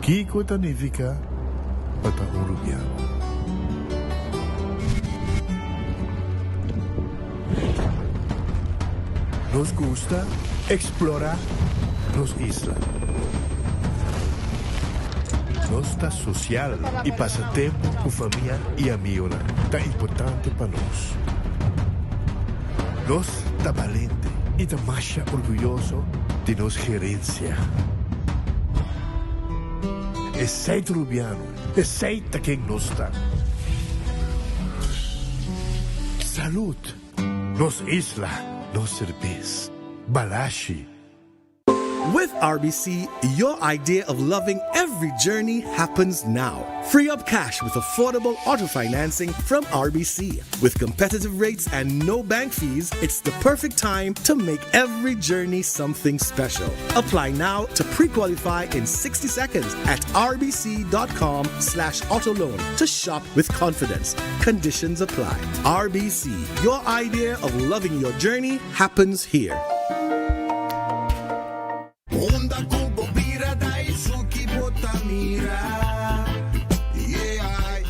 Kiko ta nifiká pa ta un rubiano? Nos gusta eksplorá nos isla. Nos ta sosial i pasa tempu ku famia i amigonan ta importante pa nos. Nos ta balente i ta masha orguyoso di nos gerensia. Esei ta Rubiano, esei ta ken nos ta. Salud! Nos isla, nos serbes. Balashi. With RBC, your idea of loving every journey happens now. Free up cash with affordable auto financing from RBC. With competitive rates and no bank fees, it's the perfect time to make every journey something special. Apply now to pre-qualify in 60 seconds at rbc.com slash autoloan to shop with confidence. Conditions apply. RBC, your idea of loving your journey happens here. Unda ku bo bira Daisuki bo ta mira Yeah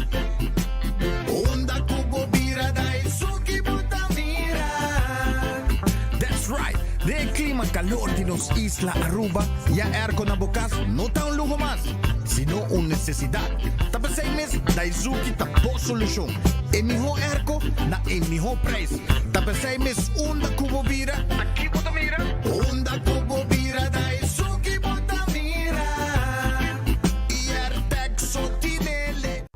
Unda ku bo bira Daisuki bo ta mira That's right! Den e klima kalor di nos isla Aruba, ya airco na bo kas no ta un luho mas, sino un nesesidat. Ta p'esei mes Daisuki ta bo solushon. E mihó airco na e mihó prijs. Ta p'esei mes unda ku bo bira, Aki bo ta mira. Unda ku bo bira da esun ki bo ta mira. I Airtec so tinele.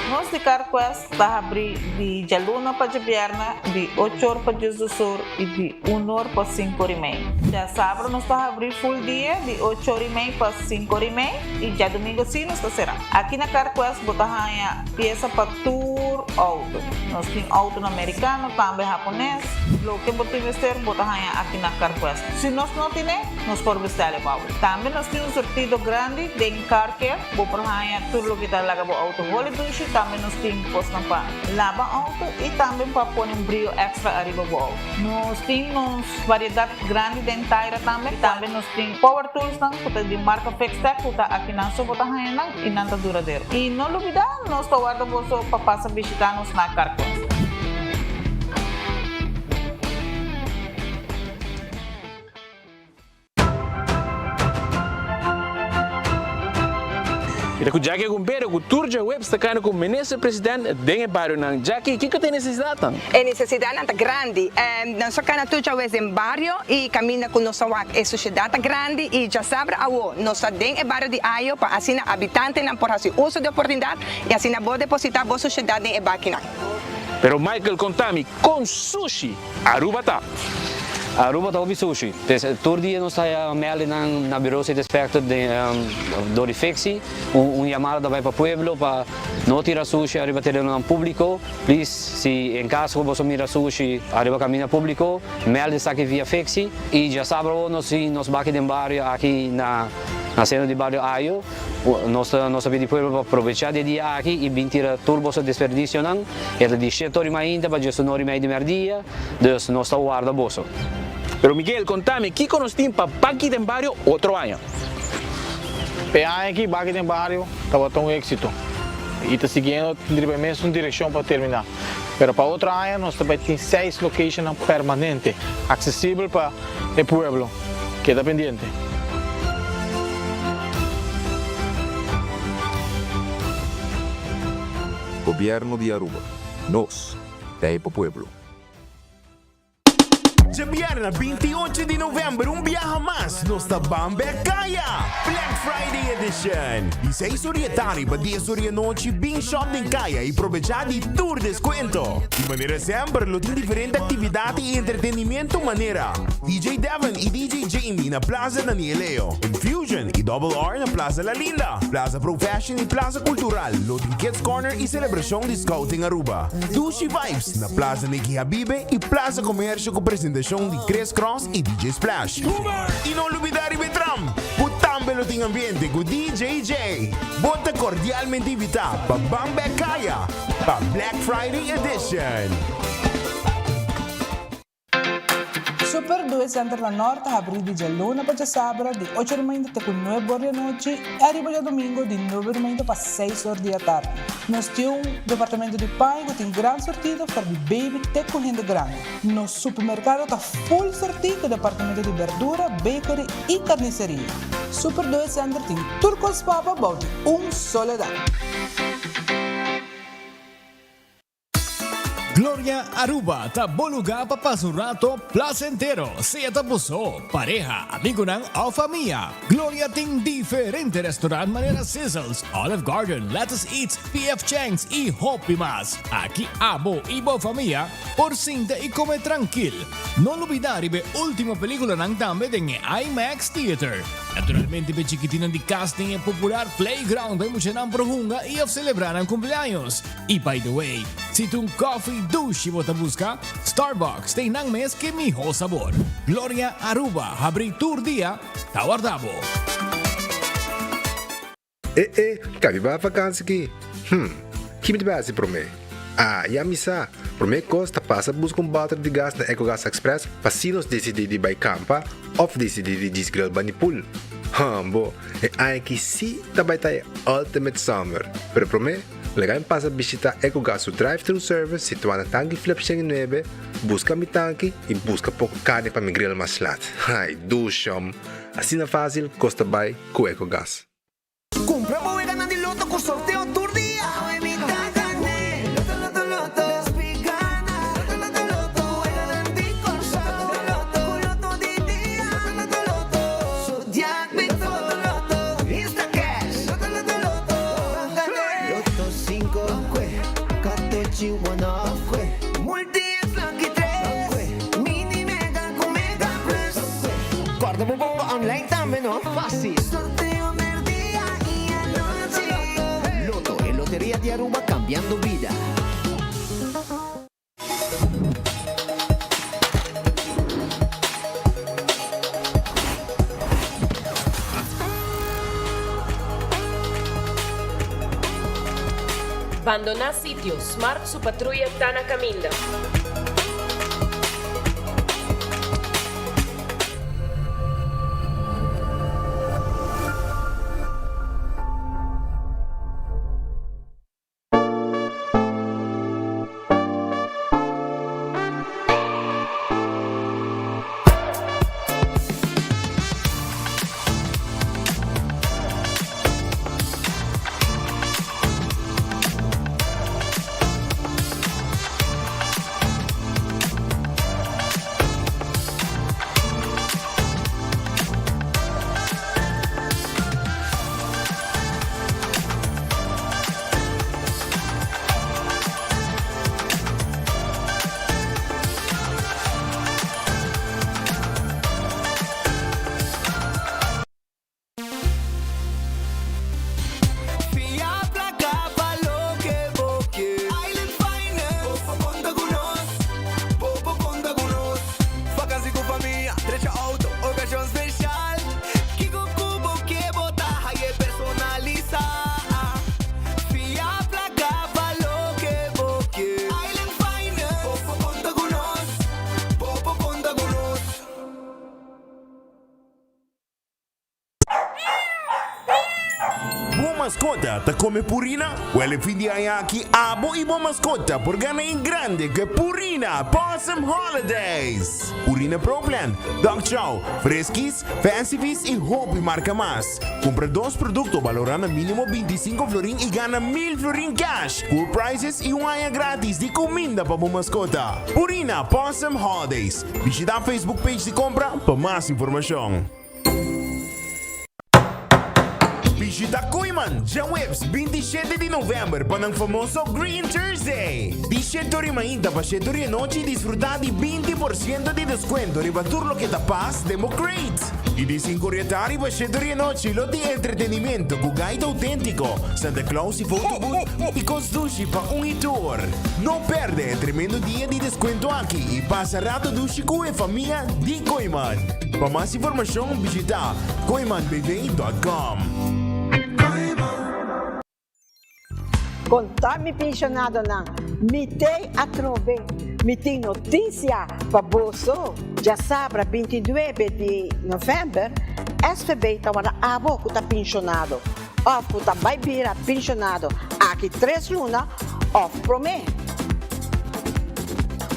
Nos di CarQuest ta habri di djaluna pa djabièrnè di ocho or pa diesdos or i di un or pa sinku or i mei. Djasabra nos ta habri full dia di ocho or i mei pa sinku or i mei i djadumingu si nos ta será. Aki na CarQuest bo ta haña piesa pa tur outo. Nos tin outonan merikano, tambe hapones. Loke bo tin mester bo ta haña aki na CarQuest. Si nos no tine, nos por bestèl e pa bo. Tambe nos tin un sortido grandi den Car Care. Bo por haña tur loke ta laga bo outo holi dushi. Tambe nos tin kosnan pa laba outo i tambe pa pone un brio èkstra ariba bo outo. Nos tin nos variedat grandi den taira tambe. Tambe nos tin power toolsnan ku ta di marka Fixtech ku ta akinan so bo ta haña nan. I nan ta duradero. I no lubidá, nos ta warda boso pa pasa bishitá nos na Carquest. Mi ta ku Jackie Agumbero ku tur djaweps ta kanda ku Minister President den e barionan. Jackie, kiko ta e nesesidatnan? E nesesidatnan ta grandi. Nos a kana tur djawes den bario i kaminda ku nos ta wak e sushedat ta grandi i djasabra awo nos ta den e bario di Ayo pa asina abitantenan por hasi uso di oportunidat i asina bo depositá bo sushedat den e bakinan. Pero Michael konta mi kon sushi Aruba ta. Aruba ta hopi sushi. Tur dia nos ta haya meldinan na Bureau City Inspector dor di Fixi. Un yamada ta bai pa pueblo pa no tira sushi ariba terenonan publico. Please si en caso cu boso mira sushi ariba caminda publico, meld esaki via Fixi. Y djasabra awo nos tin nos baki den bario aki na centro di bario Ayo. Nos ta nos ta pidi pueblo pa probecha di e dia aki y bin tira tur boso desperdicionan. E ta di shete ora mainta pa diesun ora y mei di merdia, dus nos ta warda boso. Pero Miguel, conta mi, kico nos tin pa Baki den Bario otro aña? E aña aki Baki den Bario tabata un éxito y ta siguiendo riba e mesun direccion pa termina. Pero pa otro aña nos ta bay tin seis locationnan permanente, accesibel pa e pueblo. Keda pendiente. Gobierno di Aruba. Nos ta e pa pueblo. Djabièrnè 28 di novèmber un biaha mas nos ta ban bek kaya! Black Friday Edition! Di seis or di e tardi pa dies or di anochi bin shop den kaya i probechá di tur deskuento. Di manera semper lo tin diferente aktividat i entretenimiento manera, DJ Devon i DJ Jamie na Plaza Daniel Leo, Infusion i Double R na Plaza La Linda, Plaza Pro Fashion i Plaza Cultural lo tin Kids Corner i selebrashon di Scouting Aruba. Dushi Vibes na Plaza Nicky Habibe i Plaza Comercio ku presentashon di Chris Cross i DJ Splash. I no lubida riba e tram ku tambe lo tin ambiente ku DJ Jay. Bo ta kordialmente invitá pa ban bek kaya pa Black Friday Edition. Super Due Center na Nort ta habrí di djaluna pa djasabra di ocho di mainta te ku nuebe or di anochi i ariba djadumingu di nuebe di mainta pa seis or di atardi. Nos tin un departamento di paña ku tin gran sortido for di baby te ku hende grandi. Nos supermerkado ta full sortí ku departamento di berdura, bakery i karniseria. Super Due Center tin tur kos pa bo bou di un solo dak. Gloria Aruba ta bo lugar pa pasa un rato placentero, sea ta bo so, pareha, amigonan of famia. Gloria tin diferente restaurant manera Sizzles, Olive Garden, Lettuce Eats, PF Chang's y hopi mas. Aki abo y bo famia por sinta y come trankil. No lubida riba e ultimo peliculanan tambe den e IMAX Theater. Naturalmente p'e chikitinan di cas tin e popular playground pa e muchanan por hunga y of celebra nan cumpleaños. Y by the way, si ta un coffee dushi bo ta busca, Starbucks ta einan mes ke miho sabor. Gloria Aruba habri tur dia ta warda bo. E e, kabi ba vakansi ki? Hm, ki mi ta bai hasi promé? Ah, ya mi sa! Promé kos ta pasa buska un bòter di gas na Ecogas Express pa si nos disidí di bai kampa òf disidí di djis grill bani pool. Hmbo, e aña ki sí ta bai ta e ultimate summer! Pero promé, Laga mi pasa bishita Ecogas su drive-thru service situá na Tanki Flip 109, buska mi tanki i buska poko karni pa mi grill mas lat. Ai, dushom! Asina fásil kos ta bai ku Ecogas. Kumpra bo weganan di loto ku sorteo tur dia. Awe mi ta gané. Loto, loto, loto. Despi gana. Loto, loto, loto. Weganan di Kòrsou. Loto, loto, ku loto di dia. Loto, loto, loto. Zodiac Big Four. Loto, loto, Instacash. Loto, loto, loto. Loto 5, Katochi one off, Multi X Lucky 3, Mini Mega ku Mega Plus. Korda bo bomba online tambe no? Fácil! Sorteo merdia i anochi. Loto, e loteria di Aruba cambiando bida. Bandoná sitio, Smart su patruya ta na kaminda. Fia placa pa loke bo ke. Island Finance. Bo por conta cu nos. Bo por conta cu nos. Vakantie cu famia, drecha auto, ocasion special. Kiko ku bo ke bo ta haye personalisa. Fia plaka pa loke bo ke. Island Finance. Bo por konta ku nos. Bo por konta ku nos. Bo maskota ta kome Purina? Wèl e fin di aña aki abo i bo maskota por gana en grande ku e Purina Pawsome Holidays! Purina Pro Plan, Dog Chow, Friskies, Fancy Feast i hopi marka mas. Kumpra dos produkto balorá na mínimo 25 florin i gana 1000 florin cash, cool prizes i un aña gratis di kuminda pa bo maskota. Purina Pawsome Holidays. Bishita Facebook page di kompra pa mas informashon. Bishita Kooyman djaweps 27 di november pa nan famoso Green Thursday. Di shete ori mainta pa shete ori anochi disfruta di 20% di descuento riba tur loke ta pas den bo crate. Y di sinku ori atari pa shete ori anochi lo tin entretenimiento cu gaita autentico, Santa Claus y photo booth y cos dushi pa un y tur. No perde e tremendo dia di descuento aki y pasa rato dushi cu e famia di Kooyman. Pa mas informacion bishita kooymanbv.com. Konta mi penshonadonan, mi tei atrobe. Mi tin notisia pa boso! Djasabra 29 di novèmber, SVB ta warda abo ku ta penshonado òf ku ta bai bira penshonado aki tres luna òf promé.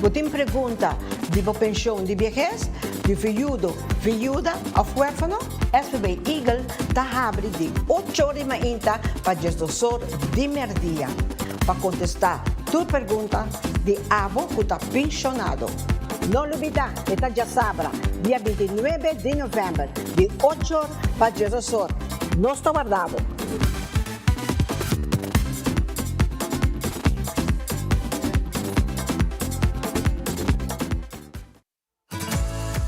Bo tin pregunta di bo penshon di biehes, di viudo, viuda òf huérfano? SVB Eagle ta habri di ocho or di mainta pa diesdos or di mèrdia pa kontestá tur pregunta di abo ku ta penshonado. No lubidá, e ta djasabra, dia 29 di novèmber, di ocho or pa diesdos or. Nos ta warda bo!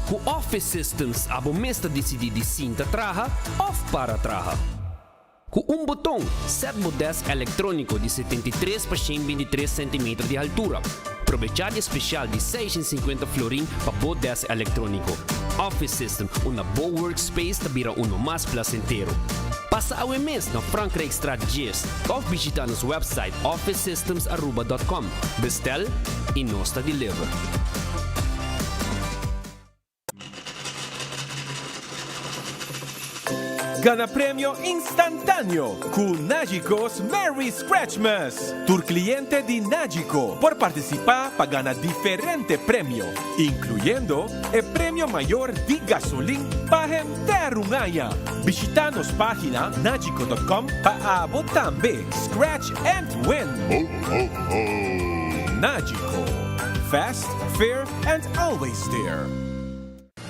Ku Office Systems abo mes ta disidí di sinta traha òf para traha. Ku un boton, sèt bo dèsk elektróniko di 73 pa 123 sèntimeter di haltura. Probechá di e spesial di 650 florin pa bo dèsk elektróniko. Office System, unda bo workspace ta bira uno mas plasentero. Pasa awe mes na Frankrijkstraat 10 òf bishitá nos wèpsait officesystemsaruba.com. Bestèl i nos ta deliver. Gana premio instantáneo ku Nagico's Merry Scratchmas! Tur kliente di Nagico por partisipá pa gana diferente premio, inkluyendo e premio mayor di gasolin pa henter un aña. Bishitá nos página nagico.com pa abo tambe scratch and win! Nagico, fast, fair and always there!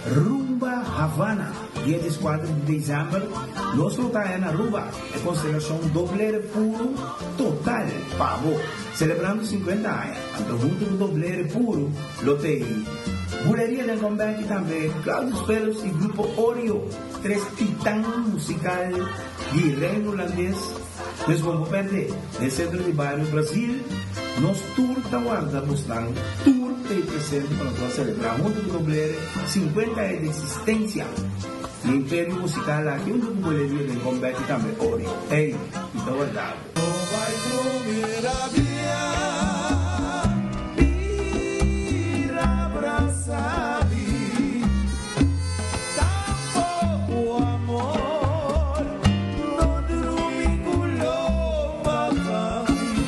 Rumba Havana, dia 14 di december, nos lo ta na Aruba, e constelacion Doblere Puro total pa bo, celebrando 50 aña. Anto hunto cu Doblere Puro lo t'ey Buleria den Comeback y tambe Claudius Phillips y Grupo Oreo, tres titan musical di Reino Hulandes. Pues bo por perde, den centro di bario Brasil, nos tur ta warda bosnan tur t'ey presente pa nos por celebra hunto cu Doblere 50 aña di existencia di e imperio musical aki hunto cu Boleria den Comeback y tambe Oreo. Ey, mi ta warda bo. No bai prome rabia, bira brasabi. Tampoco amor, no drumi cu lomba pa mi.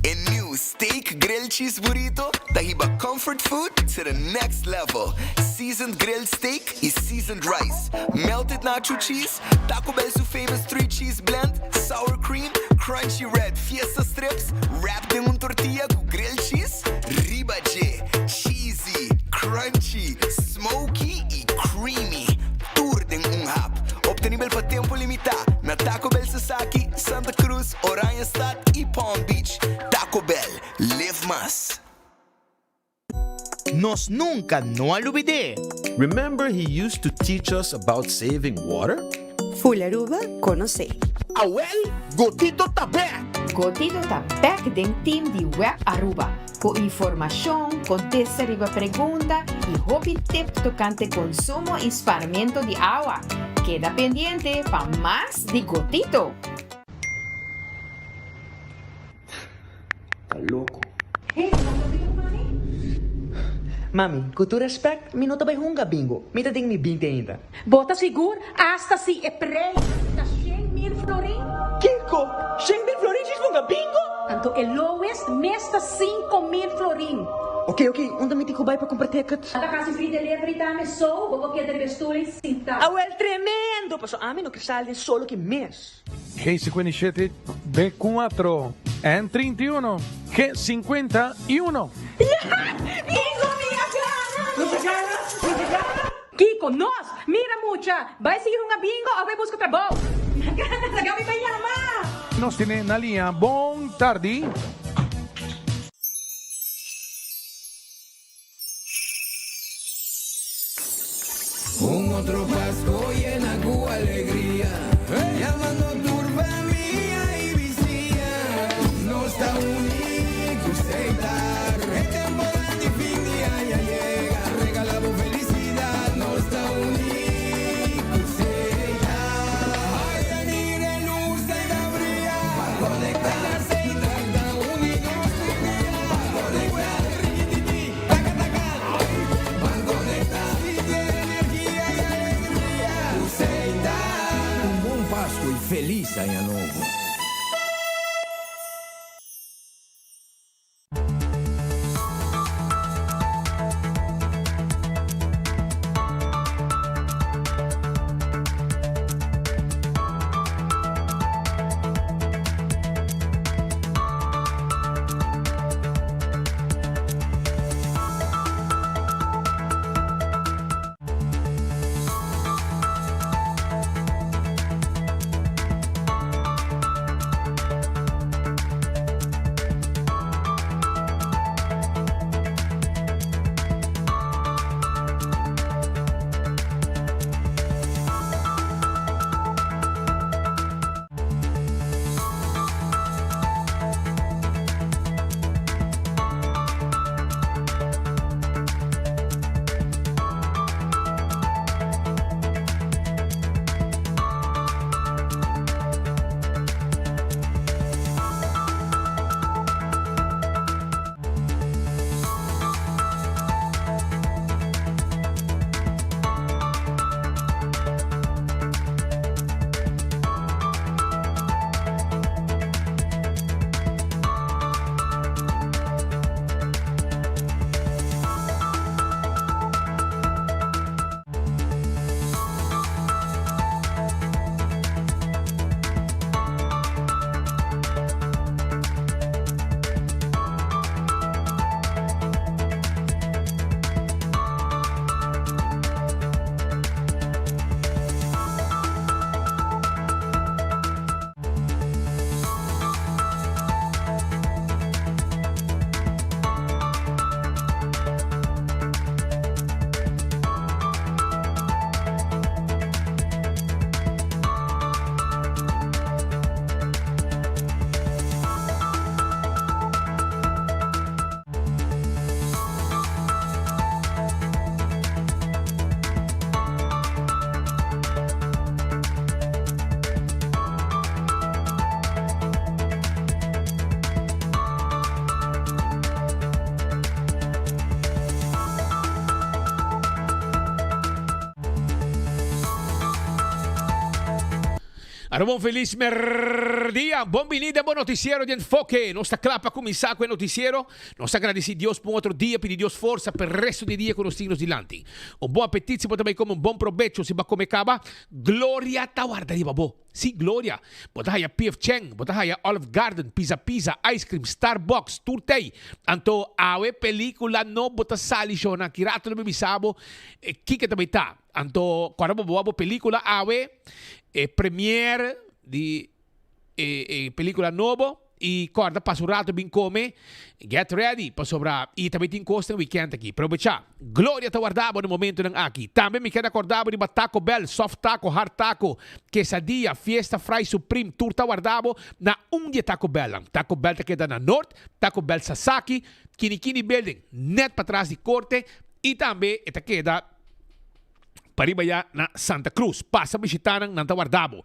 E new Steak Grilled Cheese Burrito ta hiba comfort food to the next level. Seasoned grilled steak y seasoned rice, melted nacho cheese, Taco Bell su famous three cheese blend, sour cream, crunchy red fiesta strips, wrapped den un tortilla cu grilled cheese, riba dje, cheesy, crunchy, smoky y creamy. Tur den un hap. Obtenibel pa tempo limita na Taco Bell Sasaki, Santa Cruz, Oranjestad y Palm Beach. Taco Bell, live mas. Nos nunka no a lubid'é. Remember he used to teach us about saving water? Full Aruba conoce. Awel, Gotito ta bek! Gotito ta bek den team di Web Aruba cu informacion, contesta riba pregunta y hopi tip tocante consumo y spaarmento di awa. Keda pendiente pa mas di Gotito! Ta loko. Hey, bo ta bingo mami? Mami, ku tur respect, mi no ta bai hunga bingo. Mi ta den mi binti ainda. Bo ta sigur? Asta si e prei ta 100,000 florin? Kiko? 100,000 florin djis hunga bingo? Anto e lowest mes ta 5000 florin. Ok, ok, unda mi tin ku bai pa kumpra ticket? Ta kasi free delivery tambe, so bo por keda riba e stoel ei sinta. Awel, tremendo! Paso ami no ke sali den solo ki mes. G57, B4, N31, G51. Bingo mi a gana! Nos a gana! Nos a gana! Kiko, nos! Mira mucha! Bai sigui hunga bingo of bai buska trabou! Mi a gana! Laga mi bai yama! Nos tene na liña. Bon tardi. Un otro Pasco yena cu alegria, Yamando tur famia y bisiña. Nos ta uni cu Setar. E temporada di fin di aña yega, regala bo felicidad. Nos ta uni cu Setar. Ay, mira e luz ey ta bria. Pa conecta Setar ta uni nos tur dia. Felis Aña Nobo! Aruba un felis merdia. Bon bini den bo noticiero di Enfoke. Nos ta kla pa kuminsá ku e noticiero. Nos ta gradisí Dios pa un otro dia, pidi Dios forsa pa e resto di dia ku nos tin nos dilanti. Un bon apetit si bo ta bai kome, un bon probecho si bo a kome kaba. Gloria ta warda riba bo. Sí, Gloria. Bo ta haya PF Chang, bo ta haya Olive Garden, Pizza Pizza, Ice Cream, Starbucks, tur t'ei. Anto awe pelicula nobo ta sali shona. Ki rato lo mi bisa bo kiko ta bai ta. Anto cuando bo wak bo pelicula awe, e premiere di e pelicula nobo y corda pasa un rato bin come, get ready pasobra y tambe tin cos den weekend aki. Probecha. Gloria ta warda bo den momentonan aki. Tambe mi keda corda bo riba Taco Bell, soft taco, hard taco, quesadilla, fiesta fry supreme, tur ta warda bo na un di e Taco Bellnan. Taco Bell ta keda na Noord, Taco Bell Sasaki, Kini Kini Building, net patras di corte y tambe e ta keda Pariba ya na Santa Cruz. Pasa bishita nan, nan ta warda bo.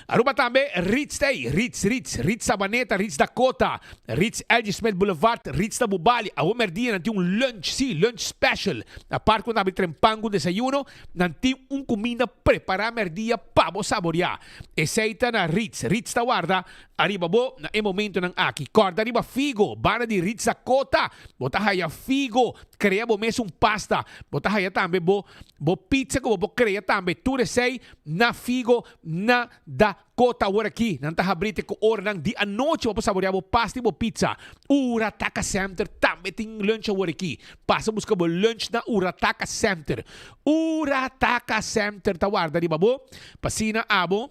Aruba tambe Ritz ta ei. Ritz, Ritz, Ritz Sabaneta, Ritz Dakota, Ritz LG Smith Boulevard, Ritz ta Bubali. Awo merdia nan tin un lunch, si, lunch special. Apart ku nan ta habri trempan ku desayuno, nan tin un kuminda prepara merdia pa bo saboria. Esei ta na Ritz. Ritz ta warda ariba bo na e momentonan aki. Kòrda riba Figo, banda di Ritz Dakota. Bo ta haya Figo. Crea bo mes un pasta. Bo ta haya tambe bo bo pizza cu bo por crea tambe. Tur esey na Figo na Dakota awor aki. Nan ta habri te cu oranan di anochi bo por saborea bo pasta y bo pizza. Urataka Center tambe tin lunch awor aki. Pasa busca bo lunch na Urataka Center. Urataka Center ta warda riba bo pa asina abo.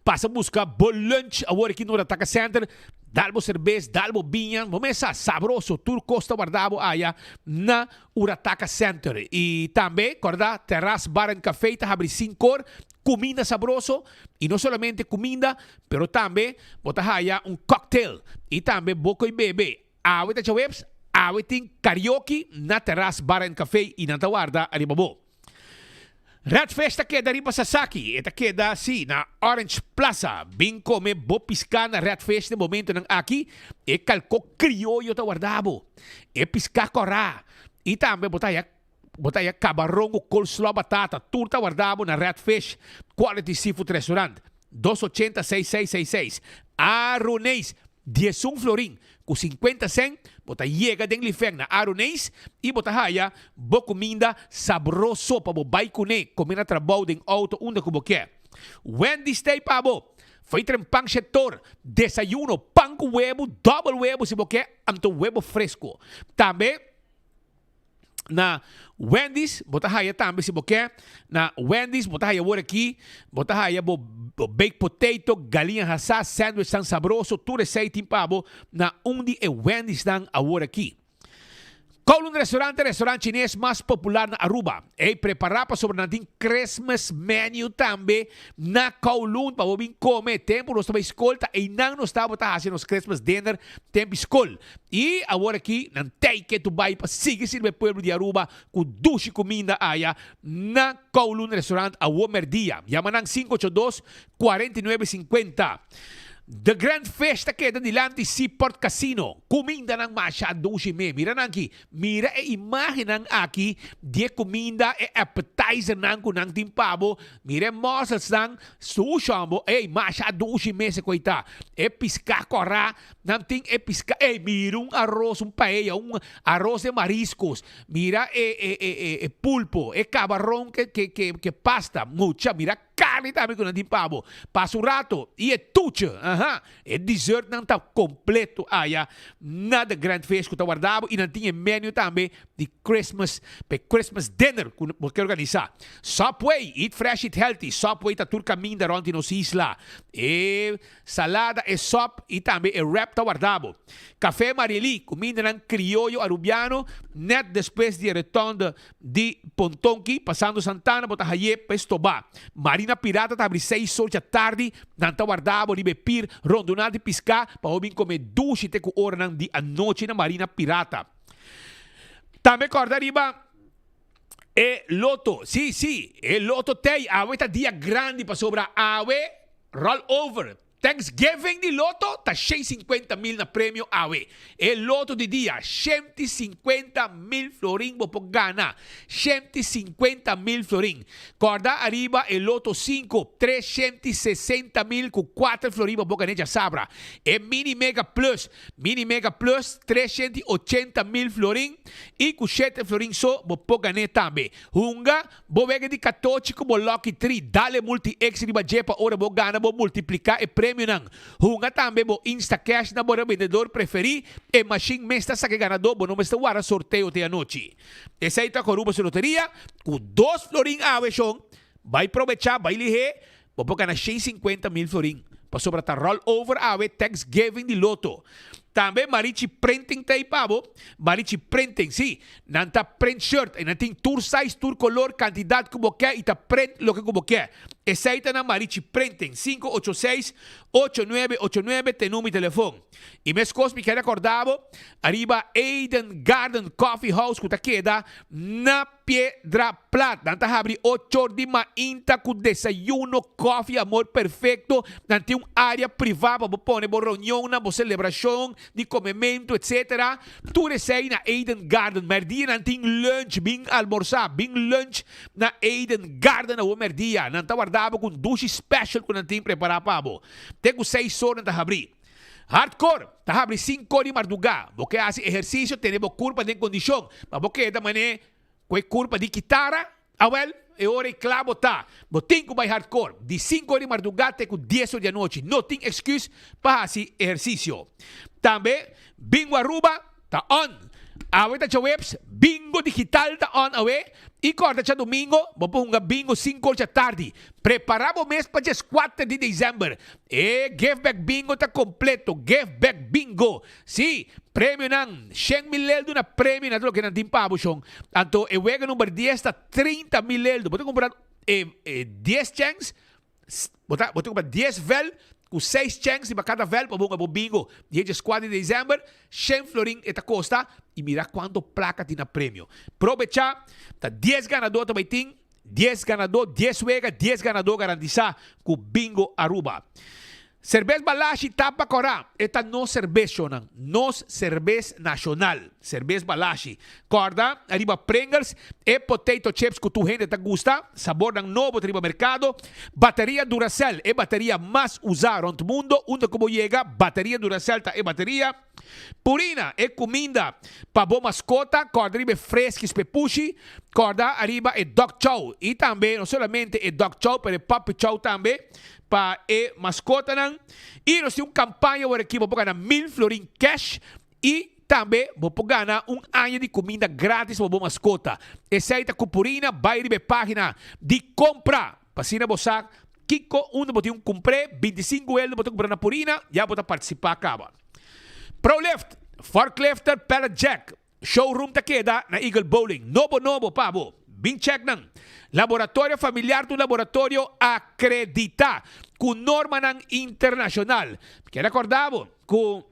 Pasa busca bo lunch awor aki na Urataka Center. Dal bo cerbes, dal bo biña, bo mesa sabroso, tur cos ta warda bo aya na Urataka Center. Y tambe, corda, Terras Bar and Café ta habri sincor, cuminda sabroso, y no solamente cuminda, pero tambe bo ta haya un cocktail, y tambe bo coy bebe. Awe ta djaweps, awe tin karaoke na Terras Bar and Café y nan ta warda ariba bo. Red Fish ta keda riba Sasaki, e ta keda, sí, na Orange Plaza. Bin kome bo piská na Red Fish den momentonan aki. E kalkó krioyo ta warda bo. E piská kòrá. I tambe bo ta haña. Bo ta haya cabaron cu coleslaw batata, tur ta warda bo na Red Fish Quality Seafood Restaurant, dos ochenta seis seis seis seis. Aroneis, diesun florin cu cincuenta cent, bo ta yega den Lifeng na Aroneis y bo ta haya bo cuminda sabroso pa bo bay cune, come na trabou, den auto, unda cu bo kier. Wendy's ta ey pa bo. Fo'i tren pan shetor, desayuno, pan cu webo, dobel webo si bo kier, anto webo fresco. Tambe. Na Wendy's bo ta haya tambe si bo ke. Na Wendy's bo ta haya wor aki, bo ta haya bo baked potato, galiña hasá, sandwich tan sabroso, tur esei tin pa bo na un di e Wendy's nan awor aki. Kowloon Restaurant ta e restaurant chines mas popular na Aruba. Ey prepara pasobra nan tin Christmas menu tambe na Kowloon pa bo bin come. Tempo nos ta bay school ta eynan nos tabata haci nos Christmas dinner tempo school. I awor aki nan tei ke tu bai pa sigui sirbi e pueblo di Aruba ku dushi kuminda aya na Kowloon Restaurant awo merdia. Yama nan sinku ocho dos, kuarenta i nuebe sinkuenta. The Grand Fish ta keda dilanti Seaport Casino. Kumindanan masha dushi me. Mira nan aki. Mira e imagennan aki di e kuminda, e appetizernan ku nan tin pa bo. Mira e musselsnan, sushi bo. Ey, masha dushi mes e koita. E piská kòrá. Nan tin e pisca, ey, mira un arroz, un paella, un arroz de mariscos, mira e, e, e, e, e pulpo, e cabaron ke, ke, ke, ke pasta, mucha, mira carne tambe cu nan tin pa bo. Pasa un rato, y e tuche, aha, e dessert nan ta completo aya na The Grand Fish cu ta warda bo, y nan tin e menu tambe di Christmas, pa e Christmas dinner cu bo ke organisa. Subway, eat fresh, eat healthy, Subway ta tur caminda rond di nos isla. E. Salada, e sop y tambe e wrap ta warda bo. Café Mariely, cumindanan crioyo Arubiano, net despues di e rotonde di Pontonki, pasando Santana bo ta haye pa e stoba. Marina Pirata ta habri seis or dja tardi, nan ta warda bo riba e pir rondona di pisca pa bo bin come dushi te cu oranan di anochi na Marina Pirata. Tambe corda riba. E loto, sí, sí, e loto t'ei. Awe ta dia grandi pasobra awe roll over. Thanksgiving di loto ta 650 mil na premio awe. E loto di dia, 150 mil florin bo por gana. 150 mil florin. Kòrda ariba e loto sinku, 360 mil ku kuater florin bo por gana djasabra. E mini mega plus, Mini Mega Plus 380 mil florin y cu shete florin so bo por gané tambe. Hunga bo wega di catochi cu bo Lucky Tree, dale Multi X riba dje pa ora bo gana bo multiplica e premionan. Hunga tambe bo Instacash na bo rebendedor preferi, e machine mes ta saca e ganador, bo no mester warda sorteo te anochi. Esey ta cu Aruba su loteria, cu dos florin awe shon, bay probecha, bay lihe, Bo por gana 150 mil florin pasobra ta roll over awe Thanksgiving di Lotto. Tambe Marichi Printing ta ei pa bo. Marichi Printing, si, nan ta print shirt i nan tin tur size, tur color, cantidad cu bo ke i ta print loke cu bo ke. Esei ta na Marichi Printing, 586 8989 ta e number di telefon. I meskos mi ke recorda bo ariba Eden Garden Coffee House cu ta keda na. Piedra Plat. Nan ta habri ochor di mainta ku desayuno, kòfi, amor perfekto. Nan tin un área privá pa bo pone bo reunionnan, bo selebrashon di komementu, etsetera. Tur esei na Eden Garden. Mèrdia nan tin lunch, bin almorsá, bin lunch na Eden Garden awor mèrdia. Nan ta warda bo ku un dushi special ku nan tin prepará pa bo. Te ku seis or nan ta habri. Hardcore ta habri sinkor di mardugá. Bo ke hasi ehersisio, tene bo kurpa den kondishon, ma bo keda man'é ku e kurpa di kitara? Awèl, e ora ei kla bo ta. Bo tin ku bai hardcore di sinkor di mardugá te ku dies or di anochi. No tin eksküs pa hasi ehersisio. Tambe, Bingo Aruba ta on! Awe ta djaweps, Bingo Digital ta on awe i kòrda djadumingo bo por hunga bingo sinkor djatardi. Prepará bo mes pa djeskuater di desèmber. E Give Back Bingo ta kompleto. Give Back Bingo! Sí, premionan, shen mil eldo na premio na tur loke nan tin pa bo shon. Anto e wega number dies ta trinta mil eldo. Bo ta kumpra e dies chèns. Bo ta bo ta kumpra dies vèl ku seis chèns riba kada vèl pa bo hunga bo bingo di e djeskuater di desèmber. Shen florin e ta kosta i mira kuantu plaka tin na premio. Probechá, ta dies ganadó ta bai tin, dies ganadó, dies wega, dies ganadó garantisá ku Bingo Aruba. Serbes Balashi tapa kòrá, e ta nos serbes shonnan, nos serbes nashonal, serbes Balashi. Kòrda riba Pringles, e potato chips ku tur hende ta gusta, sabornan nobo ta riba merkado, bateria Duracell, e bateria mas usá rònt mundo, unda ku bo yega, bateria Duracell ta e bateria. Purina, e kuminda pa bo maskota, kòrda riba e freskis p'e pushi, kòrda ariba e dog chow i tambe no solamente e dog chow pero e puppy chow tambe pa e maskotanan. I nos tin un kampaña awor aki bo por gana mil florin cash i tambe bo por gana un aña di kuminda gratis pa bo maskota. Esei ta ku Purina, bai riba e página di kompra. Pa asina bo sa kiko unda bo tin un kumpr'é, 25 eldo bo ta kumpra na Purina, ya bo ta partisipá kaba. Prolift, Forklifter Pallet Jack, Showroom ta keda na Eagle Bowling. Nobo nobo pa bo. Bin check nan. Laboratorio Familiar ta un laboratorio akreditá ku normanan internashonal. Mi kier rekordá bo ku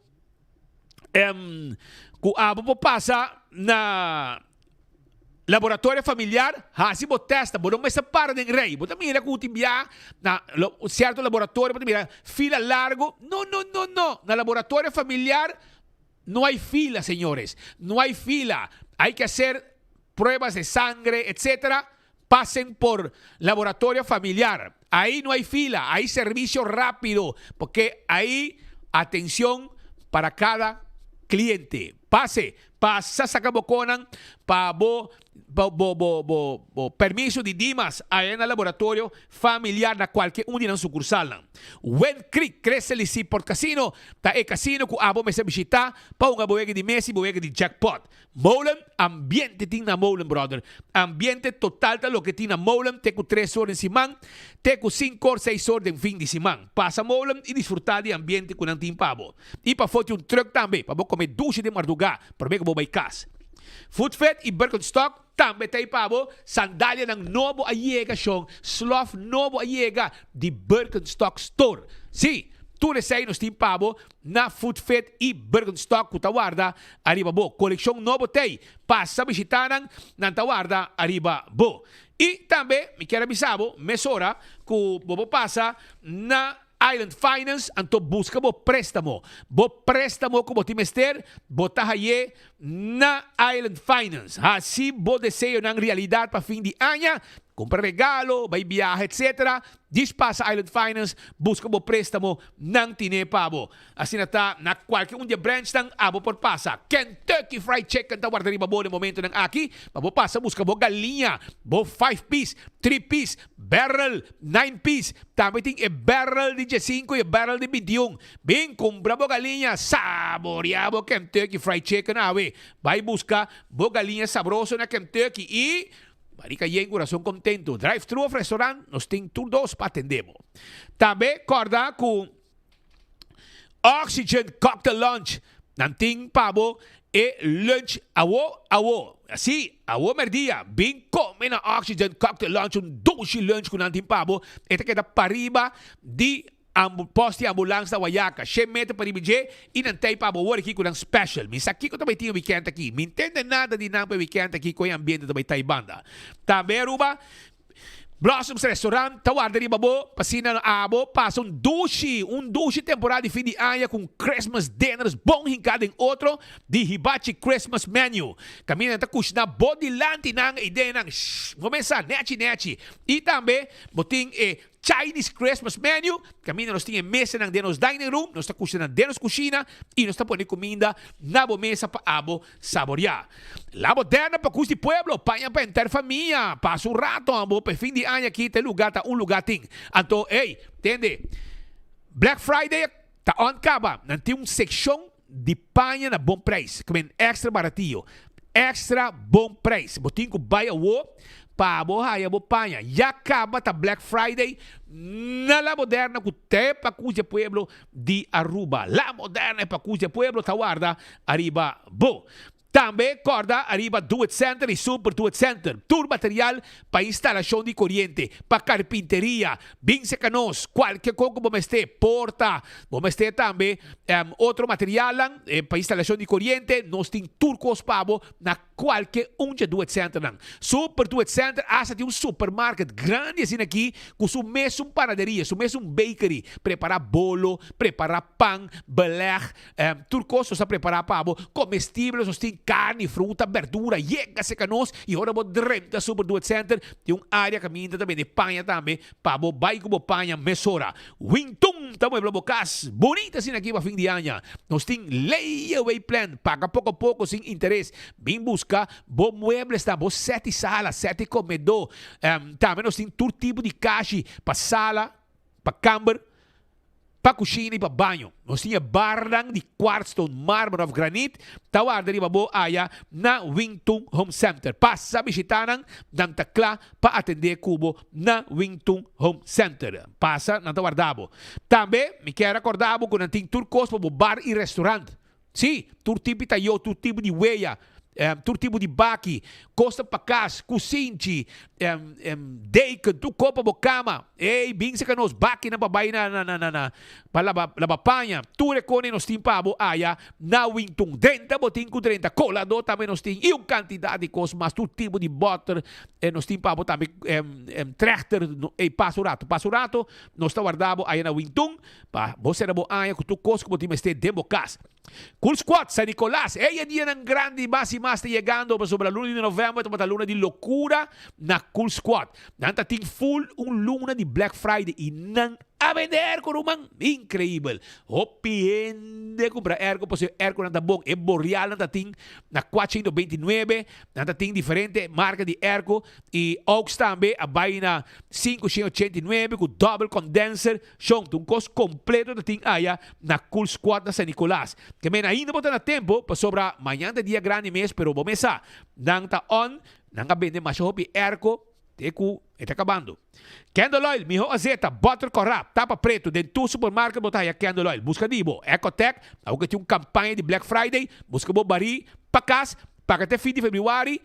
ku abo por pasa na Laboratorio familiar, hasi bo testa, bo no mester para den rei. Bo ta mira ku tin bia na sierto laboratorio bo ta mira fila largo. No, no, no, no. Na laboratorio familiar no hay fila, señores. No hay fila. Hay que hacer pruebas de sangre, etcétera. Pasen por laboratorio familiar. Ahí no hay fila, hay servicio rápido, porque hay atención para cada cliente. Pase, pasa saca bo conan pa bo bo bo bo bo bo permiso di Dimas aya na laboratorio familiar na cualke un di nan sucursalnan. Wind Creek Crece Lisi Port Casino ta e casino cu abo mester bishita pa hunga bo wega di mesa y bo wega di jackpot. Molen, ambiente tin na Molen brother. Ambiente total ta loke tin na Molen te ku tres or den siman, te ku sinku or seis or den fin di siman. Pasa Molen i disfruta di ambiente ku nan tin pa bo. I pafó tin un truck tambe pa bo kome dushi den mardugá promé ku bo bai kas. Foodfit i Birkenstock tambe ta ei pa bo. Sandalianan nobo a yega shon, slof nobo a yega di Birkenstock store. Sí, tur esei nos tin pa bo na Foodfit i Birkenstock ku ta warda ariba bo. Kolekshon nobo t'ei. Pasa bishitá nan, nan ta warda ariba bo. I tambe mi kier a bisa bo mesora ku bo por pasa na Island Finance anto buska bo préstamo. Bo préstamo ku bo tin mester, bo ta hay'é na Island Finance. Hasi bo deseonan realidat pa fin di aña, kumpra regalo, bai biaha etc. Djis pasa Island Finance, buska bo préstamo, nan tine pa bo. Asina ta na kualke un di e branchnan abo por pasa. Kentucky Fried Chicken ta warda riba bo den momentonan aki pa bo pasa buska bo galiña, bo five piece, three piece, barrel, nine piece. Tambe tin e barrel di diesinku i e barrel di bintiun. Bin kumpra bo galiña, saboria bo Kentucky Fried Chicken awe. Bai buska bo galiña sabroso na Kentucky i barika yen kurason kontento. Drive thru of restaurant, nos tin tur dos pa atende bo. Tambe kòrda ku. Oxygen Cocktail Lounge. Nan tin pa bo e lunch awo awo. Si, awo merdia. Bin come na Oxygen Cocktail Lounge un dushi lunch ku nan tin pa bo. E ta keda pariba di post di ambulans na Wayaca. Shen meter pariba dje i nan tei pa bo wor aki ku nan special. Mi sa kiko ta bai tin e weekend aki. Mi ntende nada di nan pa e weekend aki kon e ambiente ta bai ta ei banda. Tambe Aruba Blossoms Restaurant ta warda riba bo pa asina abo pasa un dushi, un dushi temporada di fin di aña ku un Christmas dinners bon hinká den otro di Hibachi Christmas Menu. Kaminda nan ta kushiná bo dilanti nan e ideanan shh kumensá nechi nechi. I tambe bo tin e Chinese Christmas Menu, kaminda nos tin e mesanan den nos dining room, nos ta kushiná den nos kushina i nos ta pone kuminda na bo mesa pa abo Saboreá. La moderna pa kus di pueblo, paña pa henter famia, pasa un rato abo pa e fin di aña aki ta e luga ta un luga tin. Anto ey, tende, Black Friday ta on kaba, nan tin un sekshon di paña na bon prijs, ku men extra baratio, extra bon prijs. Bo tin ku bai awo pa bo haya bo paña. Ya kaba ta Black Friday na La Moderna ku ta e pa kus di e pueblo di Aruba. La Moderna e pa kus di e pueblo ta warda Ariba bo. Tambe kòrda ariba Do It Center i Super Do It Center. Tur material pa instalashon di koriente, pa karpinteria, bin seka nos. Kualke kon ku bo mester, porta, bo mester tambe otro materialnan pa instalashon di koriente, nos tin tur kos pa bo na Kualke un dje Do It Centernan. Super Do It Center asta tin un supermarket grandi asina aki ku su mesun panaderia, su mesun bakery. Prepará bolo, prepará pan, beleg, tur kos nos ta prepará pa bo. Komestibel nos tin karni, fruta, berdura. Yega serka nos i ora bo drenta Super Do It Center tin un área kaminda ta bende paña tambe pa bo bai ku bo paña mesora. Wintun ta muebla bo kas bunita asina aki pa fin di aña. Nos tin layaway plan, paga poko poko sin interes. Bin buska bo mueblesnan, bo seti sala, seti komedó. Tambe nos tin tur tipo di kashi pa sala, pa kamber, pa kushina i pa baño. Nos tin e barnan di kwartstone, marmer òf granit ta warda riba bo aya na Wintun Home Center. Pasa bishitá nan, nan ta kla pa atendé ku bo na Wintun Home Center. Pasa, nan ta warda bo. Tambe mi kier rekordá bo ku nan tin tur kos pa bo bar i restaurant. Sí, tur tipo di tayó, tur tipo di weya, tur tipo di baki, kosnan pa kas, kusinchi, deken, tur kos pa bo kama. Ey, bin saka nos bakinan pa bai na na na na pa laba laba paña. Tur e kos nos tin pa bo aya na Wintun. Drenta bo tin ku drenta. Koladó tambe nos tin i un kantidat di kos mas. Tur tipo di bòter nos tin pa bo tambe, trèkter. Ey, pasa un rato, pasa un rato nos ta warda bo aya na Wintun. Pa bo sera bo aña ku tur kos ku bo tin mester den bo kas. Cool Squad, San Nicolas, Ey e dianan grandi mas i mas ta yegando pasobra luna di november tabata luna di lokura na Cool Squad. Nan ta tin full un luna di Black Friday i nan a bende airco ruman! Increibel! Hopi hende kumpra airco pasobra e airconan ta bon. E Borealnan ta tin na 429, nan ta tin diferente marka di airco i Aux tambe a bai na 589 ku double condenser. Shon, ta un kos kompleto ta tin aya na Cool Squad na San Nicolas. Ke men ainda bo ta na tempo, pasobra mañan ta dia grandi mes, pero bo mes sa, nan ta on, nan a bende masha hopi airco te ku e ta kabando. Candle oil, miho azeta, butter kòrá, tapa pretu, den tur supermarket bo ta haya candle oil. Buska di bo. Ecotec, awor ke tin un kampaña di Black Friday, buska bo barí pa kas, paga te fin di febrüari,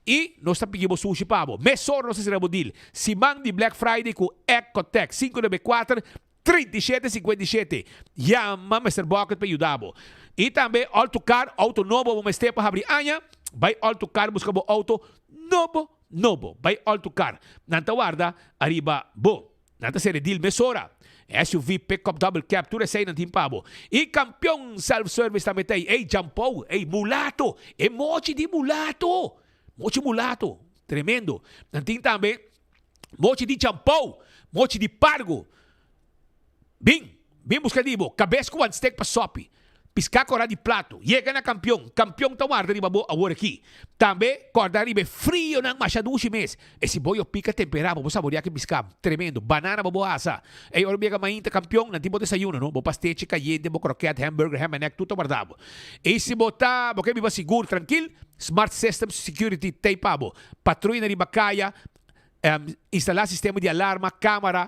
I nos ta pidi bo sushi pa bo. Mesora nos ta sera bo deal. Siman di Black Friday ku Ecotec, 594, 37 57. Yama Mister Bucket pa yuda bo. I tambe All to Car, auto nobo bo mester pa habri aña? Bai All to Car buska bo auto nobo nobo. Bai All to Car. Nan ta warda ariba bo. Nan ta sere deal mesora. SUV, pickup, double cab, tur esei nan tin pa bo. I Kampion Self Service tambe ta ei. Ey, Jampou, ey, mulato! E mochi di mulato! Mochi mulato, tremendo. Nan tin tambe mochi di Jampou, mochi di pargo. Bin, bin buska di bo. Kabes ku wan stek pa sopi. Piská kòrda di plato. Yega na Kampion. Kampion ta warda riba bo awor aki. Tambe kòrda riba e frionan masha dushi mes. E siboyo pika temperá bo bo saboreá ki piská. Tremendo. Banana bo bo hasa. Ey ora bo yega mainta Kampion nan tin bo desayuno no. Bo pastechi kayente, bo kroket, hamburger, ham and egg tur ta warda bo. Ey si bo ta bo ke biba sigur trankil, Smart Systems Security t'ey pa bo. Patruya na riba kaya, Instalá sistema di alarma, kámara,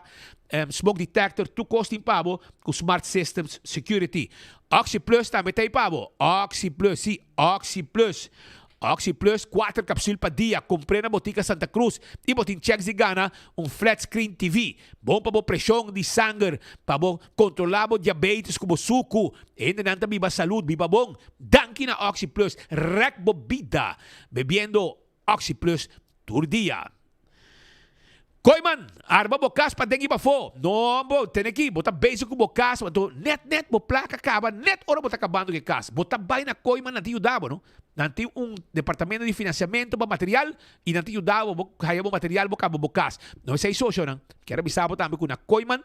smoke detector, tur kos tin pa bo ku Smart Systems Security. Oxi Plus tambe ta ei pa bo. Oxi Plus, sí, Oxi Plus. Oxi Plus, kuater kapsul pa dia. Kumpr'é na Botika Santa Cruz i bo tin chèks di gana un flat screen TV. Bon pa bo preshon di sanger, pa bo kontrolá bo diabetes ku bo suku. Hendenan ta biba salud, biba bon. Danki na Oxi Plus. Rèk bo bida bebiendo Oxi Plus tur dia. Koiman, arma bo kas paden i pafó. No, bo tene ki, bo ta bezig ku bo kas, anto nèt nèt bo plaka kaba nèt ora bo ta kabando ku e kas. Bo ta bai na Koiman, nan ta yuda bo, no. Nan tin un departamento di finansiamentu pa material i nan ta yuda bo, bo haya bo material, bo kaba bo kas. No esei sosionan. Kier a bisa bo tambe ku na Koiman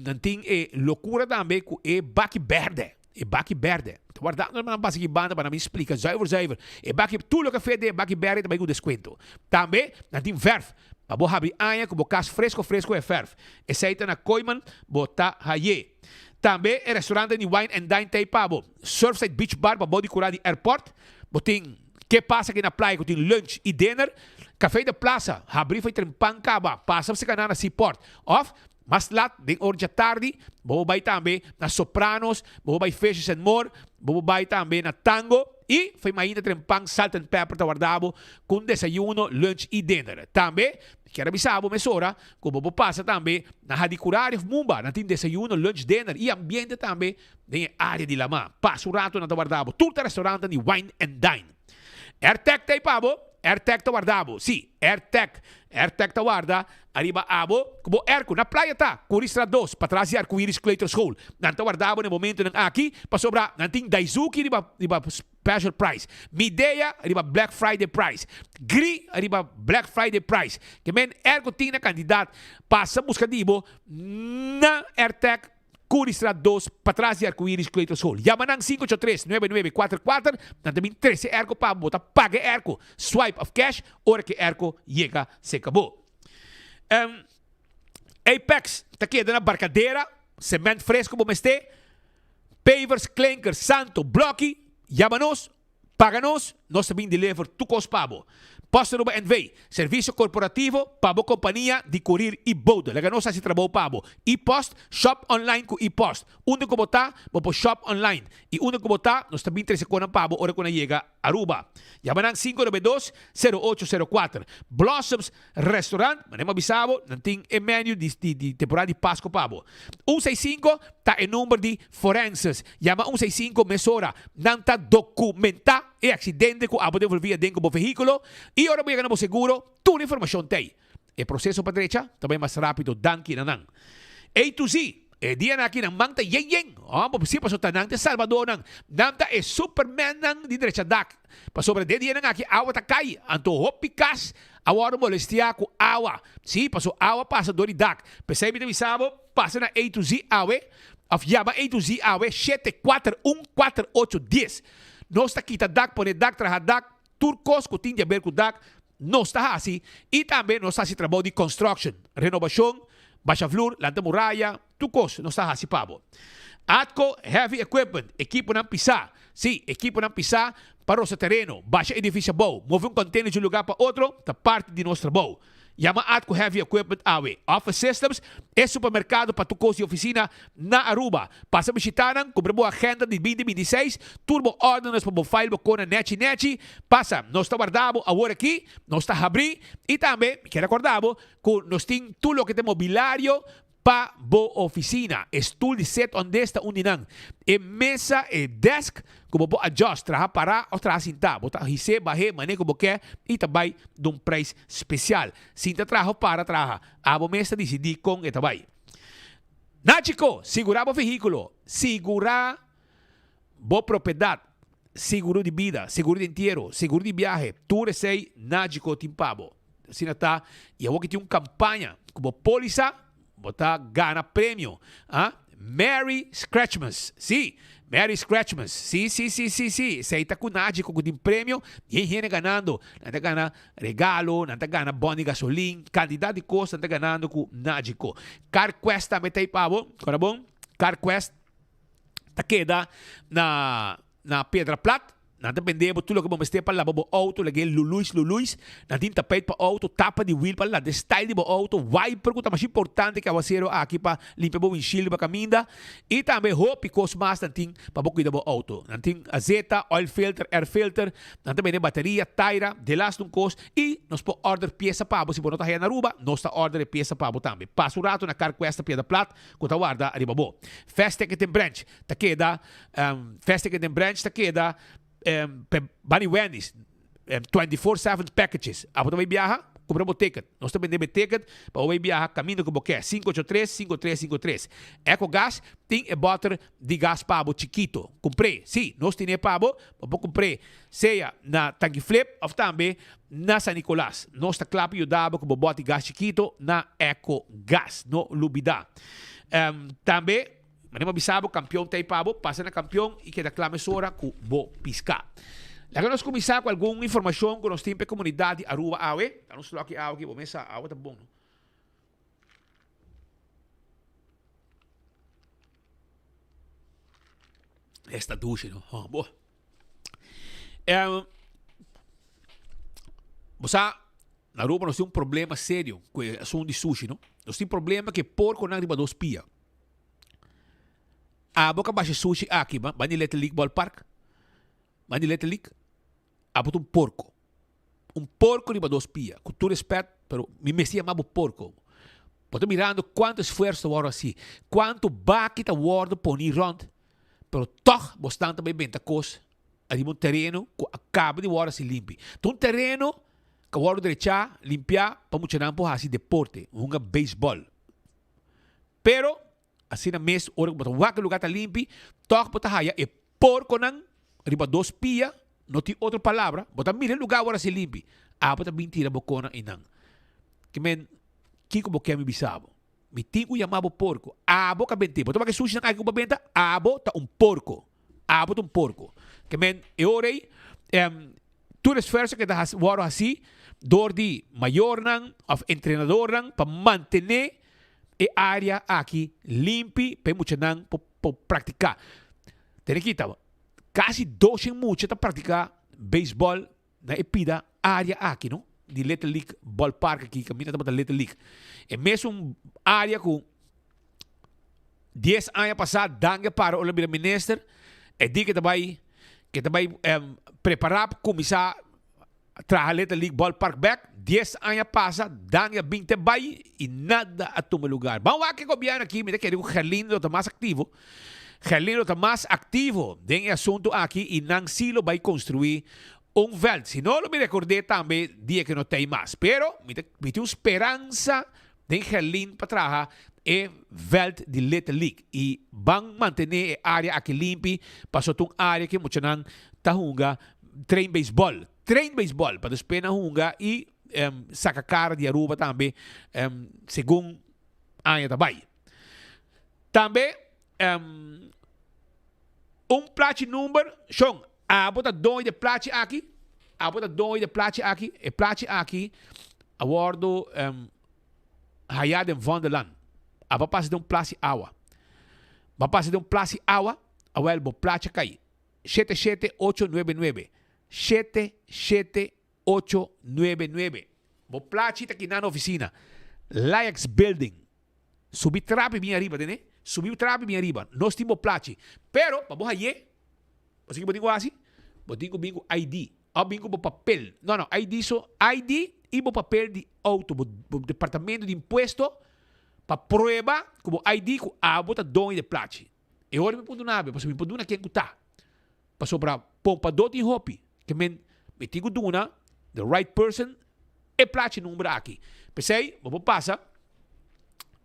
nan tin e lokura tambe ku e baki bèrdè. E baki berde. Mi ta wardando pa nan pasa aki banda pa nan bin splika zuiver zuiver. E baki, tur loke fe den e baki berde ta bai ku deskuento. Tambe nan tin verf pa bo habri aña ku bo kas fresko fresko e verf. Esei ta na Kooiman bo ta haye. Tambe e restaurante di Wine and Dine ta ei pa bo. Surfside Beach Bar pa bou di kura di airport. Bo tin Ke Pasa aki na playa ku tin lunch i dinner. Café de Plaza habri for tren pan kaba pasa pa seka nan na Seaport. Of Mas lat den ora djatardi, bo por bai tambe na Sopranos, bo por bai Fishes and More, bo por bai tambe na Tango. I fo'i mainta trempan Salt and Pepper ta warda bo ku un desayuno, lunch i dinner. Tambe mi kier a bisa bo mesora ku bo por pasa tambe na Hadicurari of Mumba. Nan tin desayuno, lunch, dinner i ambiente tambe den e area di lama. Pasa un rato nan ta warda bo. Tur ta restaurantan di wine and dine. Airtag ta ei pa bo. Airtag ta warda bo. Sí, Airtag. Airtag ta warda ariba abo ku bo airco. Na playa ta, Curystra dos, patras di Arcoiris Kleuterschool. Nan ta warda bo na e momentonan aki pasobra nan tin Daizuki riba riba special price, Midea riba Black Friday price, Gri riba Black Friday price. Ke men airco tin na kantidat. Pasa buska di bo na Airtag. Curystra dos, patras di Arcoiris Kleuterschool. Yama nan 583 9944, nan ta bin trece airco pa bo, bo ta paga e airco, swipe of cash, ora cu e airco yega seca bo. Um, Apex ta keda na Barcadera, cement fresco bo mester, pavers, klinkers, santo, bloki, yama nos, Paga nos, nos ta bin deliver tur kos pa bo. Post Aruba NV, Servicio corporativo pa bo compania di courier y bode. Laga nos haci trabou pa bo. E-post, shop online cu e-post. Unda cu bo ta, bo por shop online. Y unda cu bo ta, nos ta bin trece conan pa bo ora cu nan yega Aruba. Yama nan 592 0804. Blossoms Restaurant, manera mi a bisa bo, nan tin e menu di di temporada di Pasco pa bo. Un seis sinku ta e number di forenses. Yama un seis sinku mesora. Nan ta documentá e accidente cu abo ta envolví aden cu bo vehiculo y ora bo yega na bo seguro, tur informacion ta ei. E proceso pa drecha ta bai mas rapido danki na nan. A to Z, E dianan aki nan man ta yen yen. Oh, bo si pasobra ta nan ta e salbadornan. Nan ta e supermannan di drecha dak. Pasobra den dianan aki awa ta kai, anto hopi kas a wòrdu molestiá ku awa. Sí, pasobra awa pasa dor di dak. P'esei mi ta bisa bo, pasa na A to Z awe, òf yama A to Z awe, 7414810. Nos ta kita dak, pone dak, traha dak, tur kos ku tin di aber ku dak, nos ta hasi. I tambe nos ta hasi trabou di construction, renobashon, basha vloer, lanta muraya, Tur kos nos ta hasi pa bo. Atco Heavy Equipment, ekiponan pisá. Sí, ekiponan pisá pa rosa tereno, basha edifisio abou, move un container di un lugar pa otro, ta parti di nos trabou. Yama Atco Heavy Equipment awe. Office Systems, e supermercado pa tur kos di oficina na Aruba. Pasa bishita nan, cumpra bo agenda di binti binti seis, tur bo ordenes pa bo file bo kona nechi nechi. Pasa, nos ta warda bo awor aki, nos ta habri. Y tambe, mi kier acorda bo cu nos tin tur loke ta mobilario Pa bo oficina. E stoel di sit on desk ta un di nan. E mesa, e desk, cu bo por adjust, traha para of traha sinta. Bo ta his'é, bah'é, manera cu bo ke y ta bay den un prijs special. Sinta traha of para traha, abo mes ta dicidi con e ta bay. Nachico, sigura bo vehiculo, sigura bo propiedad, seguro di bida, seguro di entiero, seguro di biahe, tur esey Nagico tin pa bo. Asina ta, y awor ki tin un campaña cu bo polisa, bo ta gana premio. Ah, Merry Scratchmas, si, Merry Scratchmas, si, si, si, si, si, esey ta cu Nagico cu tin premio, y hay hende ganando, nan ta gana regalo, nan ta gana bon di gasolin, cantidad di cos nan ta ganando cu Nagico. CarQuest tambe ta ey pa bo, ora bon, CarQuest. ta keda na na Piedra Plat. Nan ta bende bo tur loke bo mester pa laba bo auto, lag'é luluis luluis. Nan tin tapijt pa auto, tapa di wiel pa lanta e style di bo auto, wiper ku ta mas importante ku awasero aki pa limpia bo windshield riba kaminda. I tambe hopi kos mas nan tin pa bo kuida bo auto. Nan tin azeta, oil filter, air filter, nan ta bende bateria, taira, delas un kos. I nos por order piesa pa bo si bo no ta haya na Aruba, nos ta order e piesa pa bo tambe. Pasa un rato na Carquest na Piedra Plat. Ku ta warda riba bo. Fast Ticket den Branch ta keda Fast Ticket den Branch ta keda pe bani Wendy's 24/7 packages. Abo ta bai biaha, kumpra bo ticket. Nos ta bende bo e ticket pa bo bai biaha kaminda ku bo ke. 583 5353. Ecogas tin e bòter di gas pa bo chikito. Kumpr'é. Sí, nos tine pa bo. Bo por kumpr'é sea na Tanki Flip òf tambe Na San Nicolas, nos ta kla pa yuda bo ku bo bòt di gas chikito na Eco Gas. No lubidá. Tambe, manera mi a bisa bo, Kampion ta ei pa bo. Pasa na Kampion i keda kla mesora ku bo piská. Laga nos kuminsá ku algun informashon ku nos tin pa e komunidat di Aruba awe. Ta nos slòki awa aki, bo mes sa, awa ta bon, no? Esta dushi, no? Oh, bo. Bo sa, na Aruba nos tin un problema serio cu e asunto di sushi, no? Nos tin problema cu e porconan riba dos pia. Abo ka basha sushi aki, ba, ba di Little League Ballpark. Manda di letterlijk, abo ta un porco. Un porco riba dos pia. Cu tur respet, pero mi mester yama bo porco. Bo ta mirando cuanto esfuerzo ta wordo haci, cuanto baki ta wordo poni rond, pero toch bo stan ta bay benta cos ariba un tereno cu a caba di wordo haci limpi. Ta un tereno cu a wordo drecha, limpia, pa muchanan por haci deporte, hunga baseball. Pero, asina mes, ora ku bo ta wak e lugá ta limpi, tòg bo ta haya e porkonan riba dos pia, no tin otro palabra, bo ta mira e lugá ora si limpi, abo ta bin tira bo konan einan. Ke men, kiko bo ke mi bisa bo? Mi tin ku yama bo porko. Abo ka bent'é. Bo ta wak e sushinan aki ku bo a benta? Abo ta un porko. Abo ta un porko. Ke men, e ora ei, tur esfuerso ke ta hasi, wòrdu hasí dor di mayornan òf entrenadornan pa mantené E area aki limpi pa e muchanan por por practica. Tene kita, casi doshen mucha ta practica baseball na e pida area aki no, di Little League Ballpark aki caminda tabata Little League. E mesun area cu dies aña pasa Dangui a para ora el a bira minister, e di ke ta bay ke ta bay prepara pa cuminsa Traha Little League Ballpark bek, dies aña pasa, Dani a bin te bai y nada a tuma lugar. Ban wak e gobierno aki, mi ta kere cu Gerlinde lo ta mas activo. Gerlinde lo ta mas activo den e asunto aki y nan si lo bai construi un veld. Si no lo mi record'é tambe dia cu no t'ey mas. Pero mi ta mi tin un speransa den Gerlinde pa traha e veld di Little League y ban mantene e area aki limpi paso ta un area cu e muchanan ta hunga train baseball, train baseball pa despues nan hunga y saca cara di Aruba tambe segun aña ta bay. Tambe un plachi number, shon, abo ta doño di e plachi aki, abo ta doño di e plachi aki, e plachi aki a wordo haya den Vondelland. Abo a pasa den un plasi awa. Bo a pasa den un plasi awa, awel bo plachi a cay. Shete shete ocho nuebe nuebe. Shete shete ocho nuebe nuebe. Bo plachi ta kina na oficina. Laex Building. Subi trapi bin ariba, tende? Subi trapi bin ariba. Nos tin bo plachi. Pero, pa bo haye, bo sa ki bo tin ku hasi? Bo tin ku bin ku ID. Of bin ku bo papel. No, no, ID so, ID i bo papel di auto, bo, bo departamento di impuesto, pa prueba ku bo ID ku abo ta doño di e plachi. E ora mi por duna abe, pasobra mi por duna ken ku ta. Pasobra pompadó tin hopi, ke men mi tin ku duna the right person e plachi number aki. P'esei bo por pasa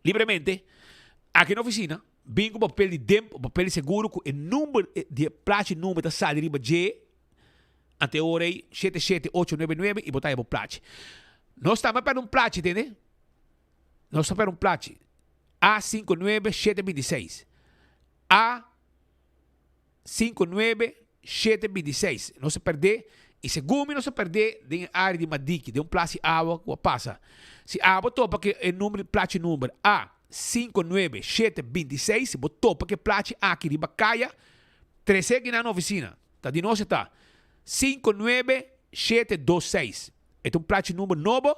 libremente aki na ofisina, bin ku bo papel di demp, bo papel di seguro ku e number di e plachi number ta sali riba dje, ante e ora ei shete shete ocho nuebe nuebe i bo ta haña bo plachi. Nos tambe a pèrdè un plachi, tende? Nos ta pèrdè un plachi. A 5 9 7 26 A 5 9 7 26 Nos a perdé y segun mi nos a perdé den e área di Madiki, den un plas di awa ku a pasa. Si abo topa ku e number plachi number A 5 9 7 26 si bo topa ku e plachi aki riba kaya, trese aki na ofisina. Ta di nos e ta 5 9 7 2 6 E ta un plachi number nobo.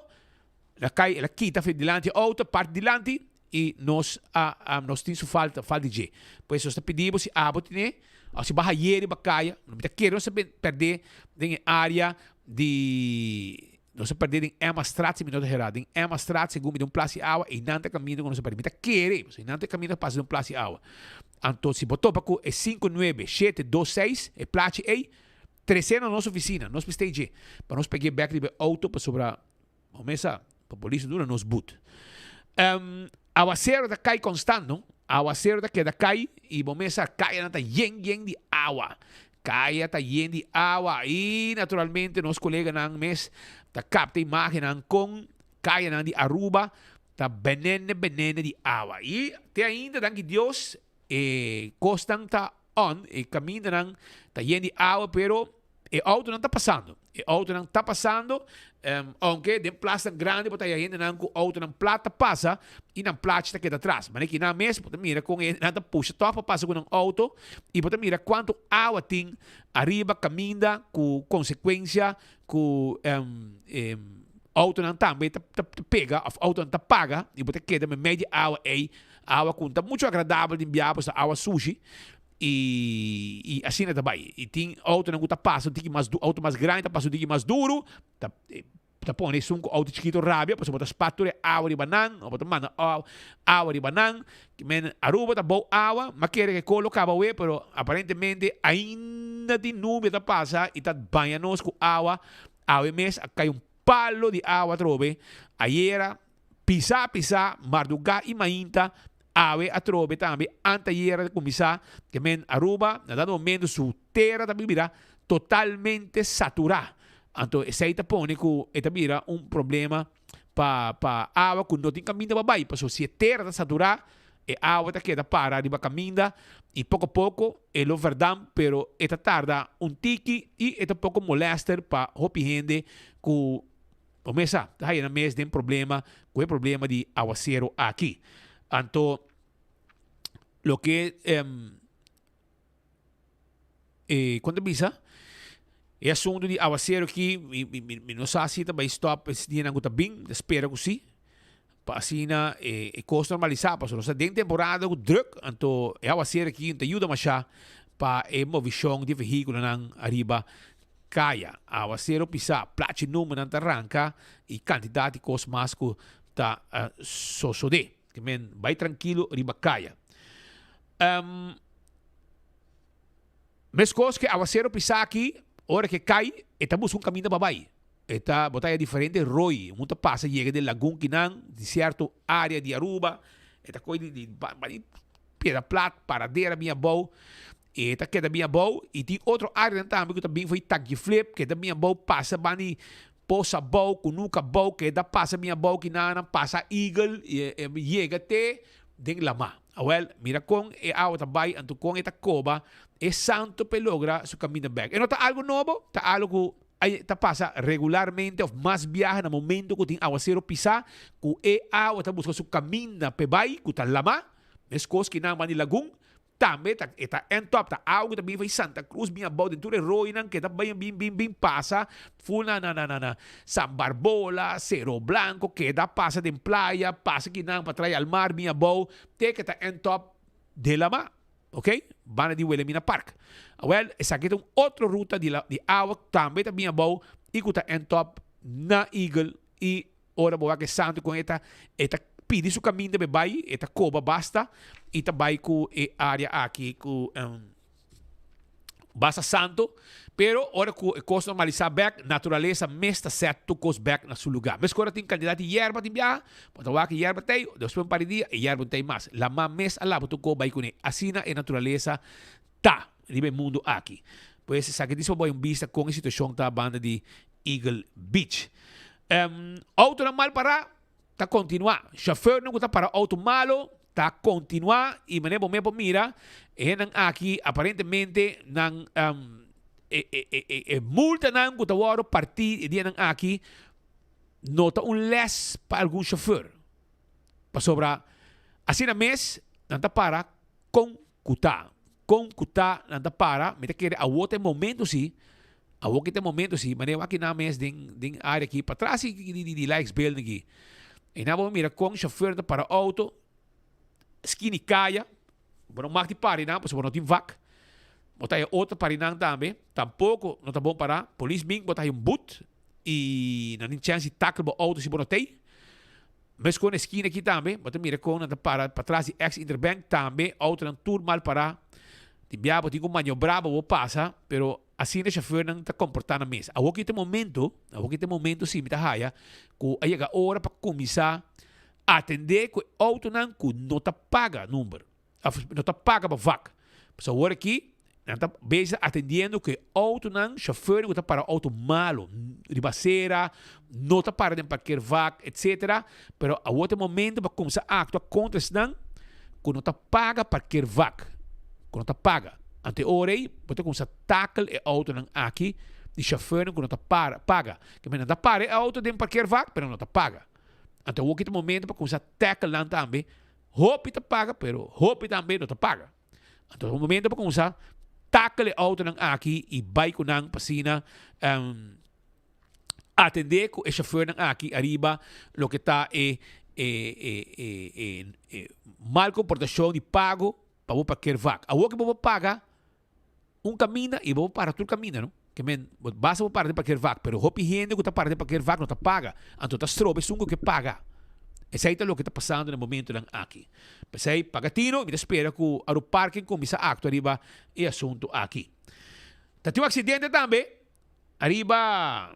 El a kai, el a kita for dilanti e outo, parti dilanti, i nos a, nos tin su falta, falta di dje. Pues nos ta pidi bo si abo tine, òf si bo a haye riba kaya, mi ta kere nos a pèrdè den e área di, nos a pèrdè den Emmastraat, si mi no ta herá, den Emmastraat, segun mi den un plas di awa, einan ta kaminda ku nos a pèrdè. Mi ta kere, pasobra einan ta kaminda pasa den un plas di awa. Anto si bo topa ku e sinku nuebe shete dos seis, e plachi ei, tres'é na nos ofisina, nos mester ei dje, pa nos peg'é bèk riba e outo pasobra Bo mesa pa polis no duna nos but. Um, awacero ta cay constant, no? Awacero ta keda cay y bo mesa cayanan ta yen yen di awa. Caya ta yen di awa y naturalmente nos coleganan mes ta capta imagennan con cayanan di Aruba ta benene benene di awa. Y te ainda, danki Dios, e cosnan ta on, e camindanan ta yen di awa, pero E autonan ta pasando. E autonan ta pasando, aunke den plasnan grandi bo ta haya hendenan ku autonan plat ta pasa i nan plachi ta keda atras. Manera ki nan mes bo ta mira kon e hendenan ta pusha tòg pa pasa ku nan auto i bo ta mira kuantu awa tin ariba kaminda ku konsekuensia ku e autonan tambe ta pega òf autonan ta paga i bo ta keda meimei di awa ei, awa ku no ta muchu agradabel di biaha pasobra awa sushi. Y y asina ta bay. Y tin autonan cu ta pasa un tiki mas du, auto mas grandi ta pasa un tiki mas duro, ta ta pone esun cu auto chikito rabia pasobra bo ta spat tur e awa riba nan of bo ta manda awa riba nan. Men Aruba ta bou awa, m'a kere ke kos lo kaba awe pero aparentemente ainda tin nubia ta pasa y ta baña nos cu awa. Awe mes a cay un palo di awa atrobe. Ayera Pisa pisa, mardugá i mainta, awe atrobe tambe antayera ta kuminsá ke men Aruba na dado momento su tera ta bira totalmente saturá. Anto esei ta pone ku e ta bira un problema pa pa awa ku no tin kaminda pa bai pasobra si e tera ta saturá e awa ta keda para riba kaminda i poko poko e lo verdam pero e ta tarda un tiki i e ta poko molèster pa hopi hende ku Bo mes sa ta haya nan mes den problema cu e problema di awacero aki. Anto loke e con ta bisa e asunto di awacero aki mi mi mi no sa si ta bay stop es dianan cu ta bin, ta spera cu si pa asina e e cos normalisa pasobra nos ta den temporada cu druk anto e awacero aki no ta yuda masha pa e movicion di vehiculonan ariba Kaya, awasero pisá, plachi numbernan ta ranka i kantidat di kos mas ku ta sosodé. Ke men bai trankilo riba kaya. Meskos ku e awasero pisá aki, ora ku e kai, e ta buska un kaminda pa bai. E ta bo ta haya diferente roi, un ta pasa yega den lagun kinan, di sierto área di Aruba, e ta koi di piedra plat, paradera bin abou. E ta keda bin abou y tin otro areanan tambe cu ta bin for di Takjeflip, keda bin abou pasa ban di Pos Abou, Kunuku Abou, keda pasa bin abou kinanan pasa Eagle y yega te den lama. Awel, mira con e awa ta bay anto con e ta coba e santo p'e logra su caminda bek. E no ta algo nobo, ta algo cu ta pasa regularmente of mas biaha na momento cu tin awacero pisa cu e awa ta busca su caminda p'e bay cu ta lama, mescos kinan ban di lagun. Tambe ta e ta end top ta awa ku ta bin for di Santa Cruz bin abou den tur e roinan ke ta bin bin bin bin pasa ful na na na na San Barbola, Cero Blanco keda pasa den playa pasa kinan pa trae al mar bin abou te ke ta end top den lama ok banda di Wilhelmina Park. Awel esaki ta un otro ruta di di awa tambe ta bin abou y ku ta end top na Eagle y Ora bo wak e santu kon e ta, e ta pidi su kaminda be bai, e ta koba basta i ta bai ku e área aki ku basta santu. Pero ora ku e kos normalisá bèk, naturalesa mes ta sèt tur kos bèk na su lugá. Meskor a tin kantidat di yerba tin biaha, bo ta wak e yerba t'ei, despues un par di dia e yerba no t'ei mas. Laman mes a laba tur kos bai kuné. Asina e naturalesa ta riba e mundu aki. Pues esaki dis pa bo hay un bista kon e situashon ta banda di Eagle Beach. Autonan mal pará ta kontinuá. Shofèrnan ku ta para outo malo ta kontinuá i manera bo mes por mira e hendenan aki aparentemente nan e multanan ku ta wòrdu partí e dianan aki no ta un lès pa algun shofèr. Pasobra asina mes nan ta para kon ku ta. Kon ku ta nan ta para mi ta kere awor ta e momento si Awor ki ta e momento si, manera wak nan mes den den area aki patras di di di Likes Building aki. E nan bo mira kon chauffeur ta para auto skini kaya, bo no mag di para einan pasobra bo no tin vak. Bo ta haya otro para einan tambe, tampoko no ta bon para. Polis bin bo ta haya un but i nan tin chance di tackle bo auto si bo no t'ei. Meskos na e skina aki tambe, bo ta mira kon nan ta para patras di ex Interbank tambe autonan tur mal para. Tin bia bo tin ku maniobra pa bo pasa, pero Asina e shofeurnan ta komportá nan mes. Awor ki ta e momento, awor ki ta e momento si mi ta haya ku a yega ora pa kuminsá atendé ku e outonan ku no ta paga number òf no ta paga pa vak. Pasobra awor aki nan ta bezig atendiendo ku e outonan, shofeurnan ku ta para outo malo riba asera, no ta para den parkeervak etcetera. Pero awor ta e momento pa kuminsá aktua kontra esnan ku no ta paga parkeervak, ku no ta paga. Anto e ora ei bo ta kuminsá takel e outonan aki di shofèrnan ku no ta para paga. Ke men nan ta para e outo den parkeervak pero nan no ta paga. Anto awor ki ta momento pa kuminsá takel nan tambe. Hopi ta paga pero hopi tambe no ta paga. Anto ta momento pa kuminsá takel e outonan aki i bai ku nan pa asina atendé ku e shofèrnan aki ariba loke ta e e e e e mal komportashon di pago. pa bo parkeervak. Awor ke bo por paga un kaminda i bo por para tur kaminda no. Ke men bo basta bo para den parkeervak pero hopi hende ku ta para den parkeervak no ta paga. Anto ta stroba esun ku ke paga. Esei ta loke ta pasando na e momentonan aki. P'esei paga tino mi ta spera ku Aruparking kuminsá aktua riba e asuntu aki. Ta tin un aksidente tambe ariba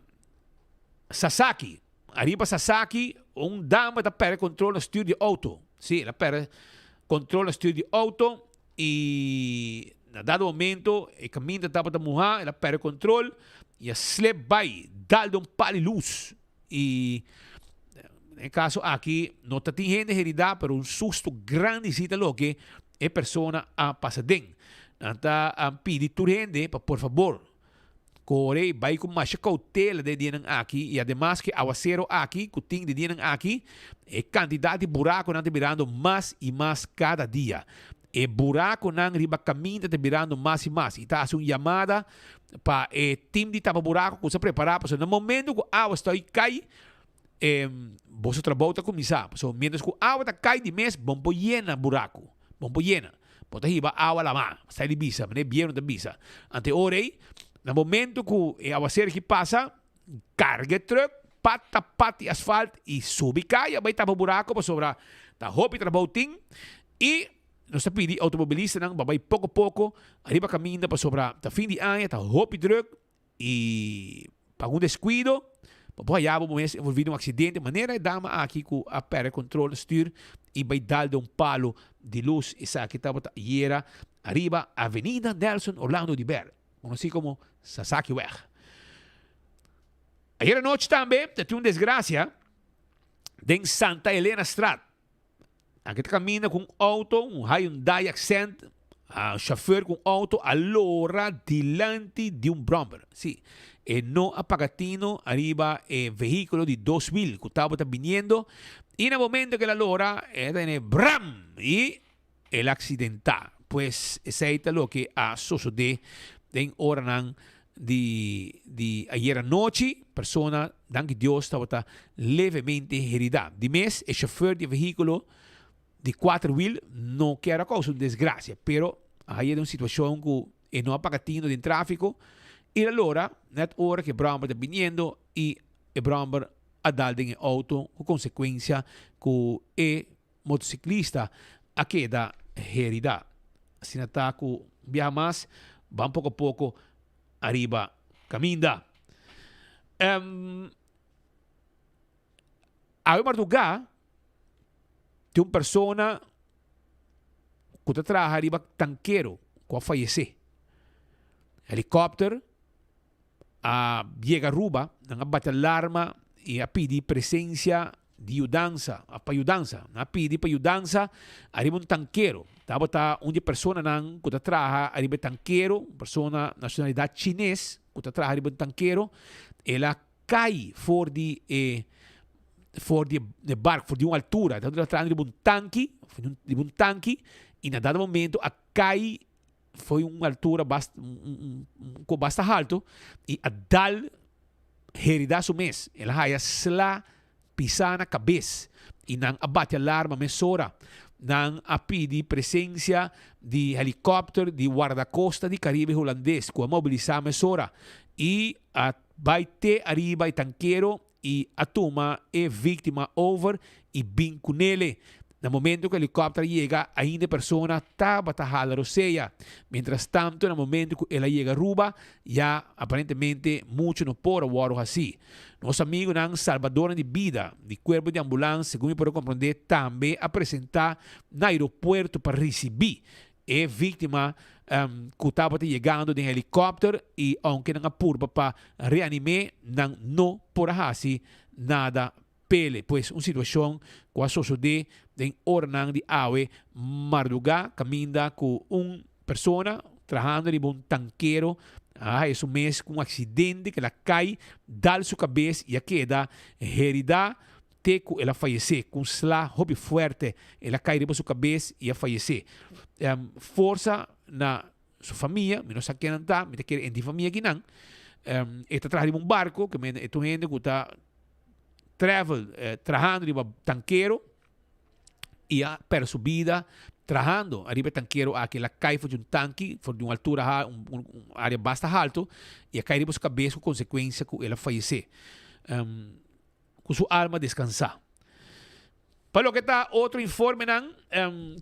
Sasaki. Ariba Sasaki un dama ta perde kontrol na stuur di outo. Sí, el a perde kontrol na stuur di outo i na dado momento e kaminda tabata muhá, el a perde kontrol i a slip bai dal den un pal di lus. I den e kaso aki no ta tin hende heridá pero un susto grandi si ta loke e persona a pasa den. Nan ta pidi tur hende pa por fabor kore i bai ku masha koutela den e dianan aki i ademas ku e awasero aki ku tin den dianan aki e kantidat di burakunan ta birando mas i mas kada dia. E burakunan riba kaminda ta birando mas i mas i ta hasi un yamada pa e tim di tapa buraku ku sa prepará pasobra na momento ku awa stoi kai e boso trabou ta kuminsá pasobra miéntras ku awa ta kai di mes bon por yena buraku bon por yena bo ta hiba awa lamá sa di bisa manera e bieu ta bisa anto e ora ei na momento ku e awaseru aki pasa karga e trùk pat ta pat di asfalt i subi kaya bai tapa buraku pasobra ta hopi trabou tin i Nos ta pidi automobilistanan pa bai poko poko riba kaminda pasobra ta fin di aña, ta hopi druk i pa algun deskuido bo por haya bo mes envolvi den un aksidente manera e dama aki ku a pèrdè kontrol na stür i bai dal den un palo di lus. Esaki tabata ayera ariba Avenida Nelson Orlando Oduber, konosí komo Sasakiweg. Ayera nochi tambe ta tin un desgrasia den Santa Elenastraat. Aki ta caminda cu un auto, un Hyundai Accent, a chauffeur cu un auto a lora dilanti di un brommer. Si, e no a paga tino ariba e vehiculo di dos wiel cu tabata biniendo y na momento cu el a lora e ta tene bram y el a accidenta. Pues esey ta loke a sosode den oranan di di ayer anochi, persona, danki Dios, tabata levemente herida. Di mes, e chauffeur di e vehiculo di cuater wiel no kier a causa un desgracia, pero a haya den un situacion cu e no a paga tino den trafico y el a lora net ora cu e brommer ta biniendo y e brommer a dal den e auto cu consecuencia cu e motociclista a keda herida. Asina ta cu biaha mas ban poco poco ariba caminda. Um, awe marduga tin un persona cu ta traha riba tankero cu a fayece. Helicopter a yega Aruba, nan a bati alarma y a pidi presencia di yudansa, pa yudansa. Nan a pidi pa yudansa ariba un tankero. Tabata un di e personanan ku ta traha ariba e tankero, un persona nacionalidad chines ku ta traha ariba un tankero. El a kai for di e for di e barco, for di un altura. Tabata traha riba un tanki, riba un tanki y na dado momento a kai Foi un altura basta, un, un, un basta halto y a dal herida su mes. El a haya sla pisa na cabes y nan a bati alarma mesora. Nan a pidi presencia di helicopter di Guardacosta di Caribe Hulandes cu a mobilisa mesora y a bay te ariba e tankero y a tuma e victima over y bin cu nele. Na momento cu helicopter a yega ainda e persona tabata hala rosea. Mientras tanto na momento cu el a yega Aruba ya aparentemente mucho no por a wordo haci. Nos amigonan salbadornan di bida di cuerpo di ambulans segun mi por a comprende tambe a presenta na aeropuerto pa ricibi E víktima ku tabata yegando den helikòpter i ounke nan a purba pa reanim'é, nan no por a hasi nada p'ele. Pues un situashon ku a sosodé den oranan di awe mardugá kaminda ku un persona trahando riba un tankero a haya su mes ku un aksidente ku el a kai dal su kabes i a keda heridá. Te ku el a fayesé, ku un sla hopi fuerte el a kai riba su kabes i a fayesé. Forsa na su famia, mi no sa ken nan ta, mi ta kere enti famia kinan. E ta traha riba un barko, ke mende e ta un hende ku ta travel, trahando riba tankero i a pèrdè su bida. trahando ariba e tankero aki, el a kai for di un tanki, for di un altura, un area basta halto, y a kai riba su cabes cu consecuencia cu el a fayece. Cu su alma descansa. Pa loke ta otro informenan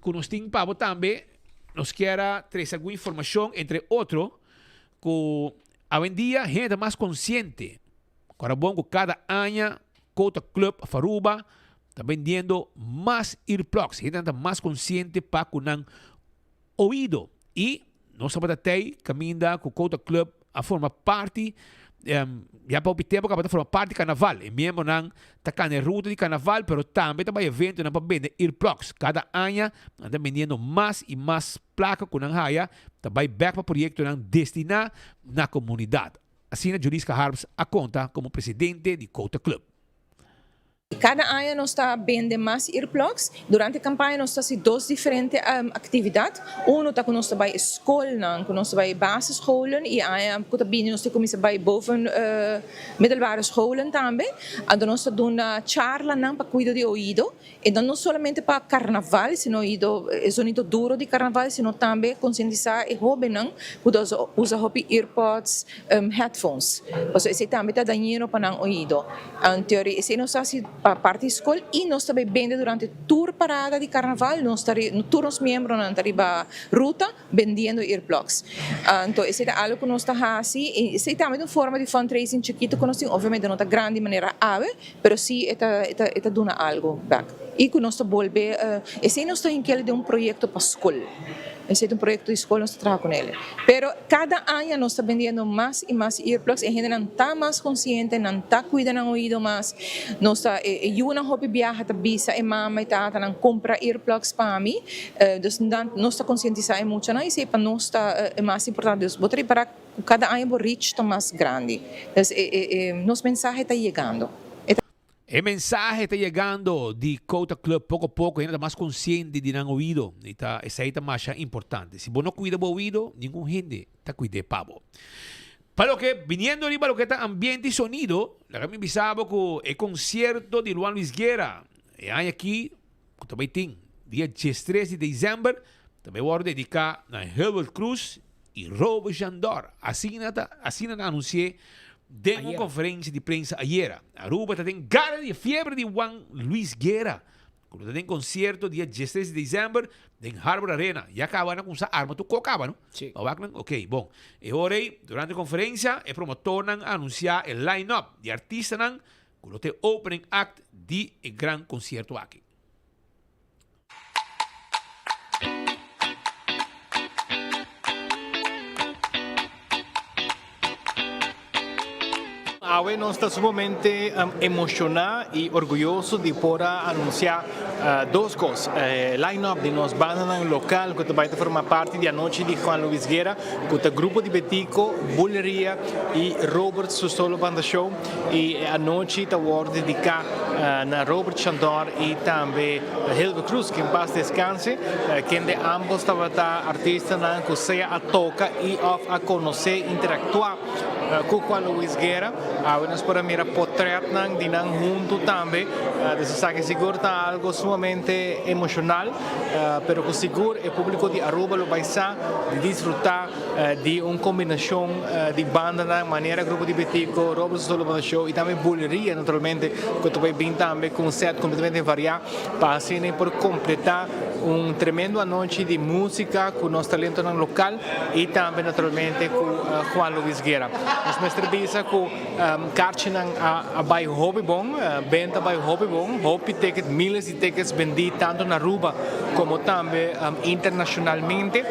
cu nos tin pa bo tambe, nos kier a trece algun informacion, entre otro, cu awendia hende ta mas consciente cu ora bon cu cada aña Quota Club of Aruba ta bendiendo mas earplugs. Hendenan ta mas consciente pa cu nan oido. Y nos tabata tey caminda cu Quota Club a forma parti, ya pa hopi tempo caba ta forma parti carnaval. E miembronan ta cana e ruta di carnaval, pero tambe ta bay eventonan pa bende earplugs. Cada aña nan ta bendiendo mas y mas placa cu nan haya ta bay bek pa proyectonan destina na comunidad. Asina Juliska Harms a konta komo presidente di Quota Club. Kada aña nos ta bende mas earplugs. Durante e kampaña nos ta hasi dos diferente aktividat. Unu ta ku nos ta bai e skolnan, ku nos ta bai basisscholen i aña ku ta bini nos ta kuminsá bai boven middelbare scholen tambe. Anto nos ta duna charlanan pa kuido di oido. E no solamente pa karnaval, sino oido e zonido duro di karnaval, sino tambe konsientisá e hóbennan ku ta usa hopi earpods, headphones. Pasobra esei tambe ta dañino pa nan oido. Anto esei nos ta hasi pa parti di skol i nos ta bai bende durante tur parada di karnaval, nos ta tur nos miembronan ta riba ruta bendiendo earplugs. Anto esei ta algo ku nos ta hasi i esei tambe ta un forma di fundraising chikitu ku nos tin, obviamente no ta grandi manera awe, Pero si e ta e ta e ta duna algo bek. I ku nos ta bolbe esei nos ta hinkel den un proyekto pa skol. Esei ta un proyekto di skol nos ta traha ku nel. Pero kada aña nos ta bendiendo mas i mas earplugs. E hendenan ta mas konsiente, nan ta kuida nan oido mas. Nos ta e yunan hopi biaha ta bisa e mama i tatanan kumpra earplugs pa mi. Dus nan nos ta konsientisá e muchanan i esei pa nos ta e mas importante. Dus bo ta ripará. Ku kada aña bo reach ta mas grandi. Dus e e e nos mensahe ta yegando. E ta. E mensahe ta yegando di Quota Club poko poko hende ta mas konsiente di nan oido i ta esei ta masha importante. Si bo no kuida bo oido ningun hende ta kuid'é pa bo. Pa loke biniendo riba loke ta ambiente i sonido laga mi bisa bo ku e konsierto di Luan Luis Guerra e aña aki ku ta bai tin dia diestres di desèmber ta bai wòrdu dediká na Hilbert Cruz i Robo Jandor. Asina ta asina nan anunsi'é den un konferensia di prensa ayera. Aruba ta den gara di e fiebre di Juan Luis Guerra ku lo ta den konsierto dia diestres di desèmber den Harbor Arena. Ya kaba nan kumsa arma tur kok kaba no? Sí. A wak nan? Oké, bon. E ora ei durante e konferensia e promotornan a anunsiá e line-up di artistanan Ku lo ta e opening act di e gran konsierto aki. Awe nos ta sumamente emoshoná i orguyoso di por a anunsiá dos kos, e line-up di nos bandanan lokal ku ta bai ta forma parti di anochi di Juan Luis Guerra, ku ta Grupo di Betico, Buleria i Robert su solo banda show. I e anochi ta wòrdu dediká na Robert Chandor i tambe Hilbert Cruz, ke en pas deskanse, kende ámbos tabata artistanan ku sea a toka i òf a konosé, interaktuá ku Juan Luis Guerra. Awe nos por a mira potrètnan di nan huntu tambe. Dus esaki sigur ta algu sumamente emoshonal, pero ku sigur e públiko di Aruba lo bai sa di disfrutá. Di un kombinashon di bandanan manera Grupo di Betico, Robert Solo Banda Show i tambe Buleria naturalmente ku ta bai bin tambe ku un sèt kompletamente variá pa asina e por kompletá un tremendo anochi di músika ku nos talentonan lokal i tambe naturalmente ku Juan Luis Guerra. Nos mester bisa ku karchinan a bai hopi bon, benta a bai hopi bon, hopi ticket, miles di tickets bendí tantu na Aruba komo tambe internashonalmente.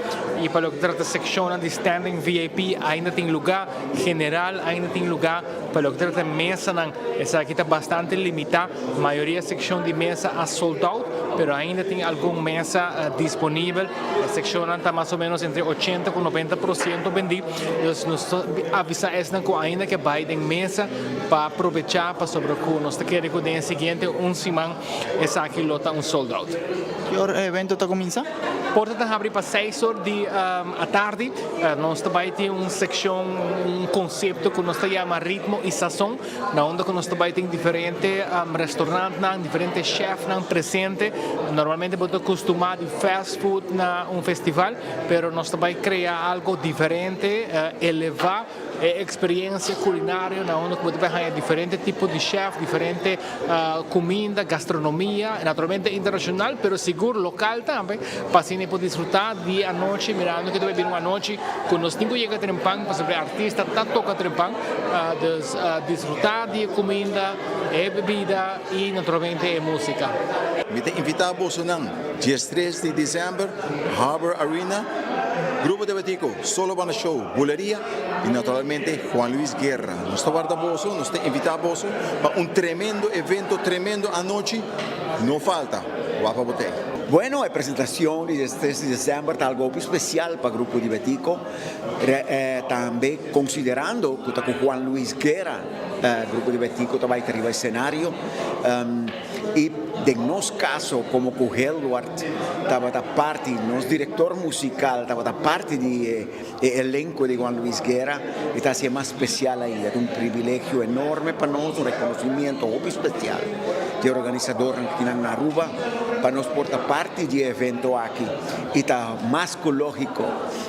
I pa loke ta trata sekshonnan di standing VIP ainda tin lugá, general ainda tin lugá. Pa loke ta trata mesanan esaki ta bastante limitá. Mayoria sekshon di mesa a sold out, pero ainda tin algun mesa disponibel. E sekshonnan ta mas o ménos entre ochenta ku 90% bendí. Dus nos ta avisá esnan ku ainda ke bai den mesa pa probechá. probechá pasobra ku nos ta kere ku den e siguiente un siman esaki lo ta un sold out. Ki ora e evento ta kuminsá? Porta ta habri pa seis or di atardi. Nos ta bai tin un sekshon, un konsepto ku nos ta yama Ritmo i Sazon, na unda ku nos ta bai tin diferente restaurantnan, diferente chefnan presente. Normalmente bo ta kustumá di fast food na un festival, pero nos ta bai krea algo diferente, elevá E experiencia culinario na unda cu bo ta bay haya diferente tipo di chef, diferente cuminda, gastronomia, naturalmente internacional, pero sigur local tambe, pa asina e por disfruta di e anochi, mirando cu ta bay bini un anochi cu nos tin cu yega trempan, pasobra e artista ta toca trempan, dus disfruta di e cuminda, e bebida y naturalmente e musica. Mi ta invita bosonan diestres di december Harbor Arena, Grupo de Betico, Solo Banda Show, Buleria y naturalmente Juan Luis Guerra. Nos ta warda boso, nos ta invita boso pa un tremendo evento, tremendo anochi, no falta, wapa bo tey. Bueno, e presentacion di diestres di december ta algo hopi special pa Grupo di Betico, tambe considerando cu ta cu Juan Luis Guerra Grupo di Betico ta bay ta riba escenario. I den nos kaso komo ku Helward tabata parti, nos direktor musikal tabata parti di e elenko di Juan Luis Guerra, e ta hasié mas spesial ainda. Ta un privilegio enorme pa nos, un rekonosimiento hopi spesial di e organisadornan ku tin na Aruba pa nos por ta parti di e evento aki. I ta mas ku lógiko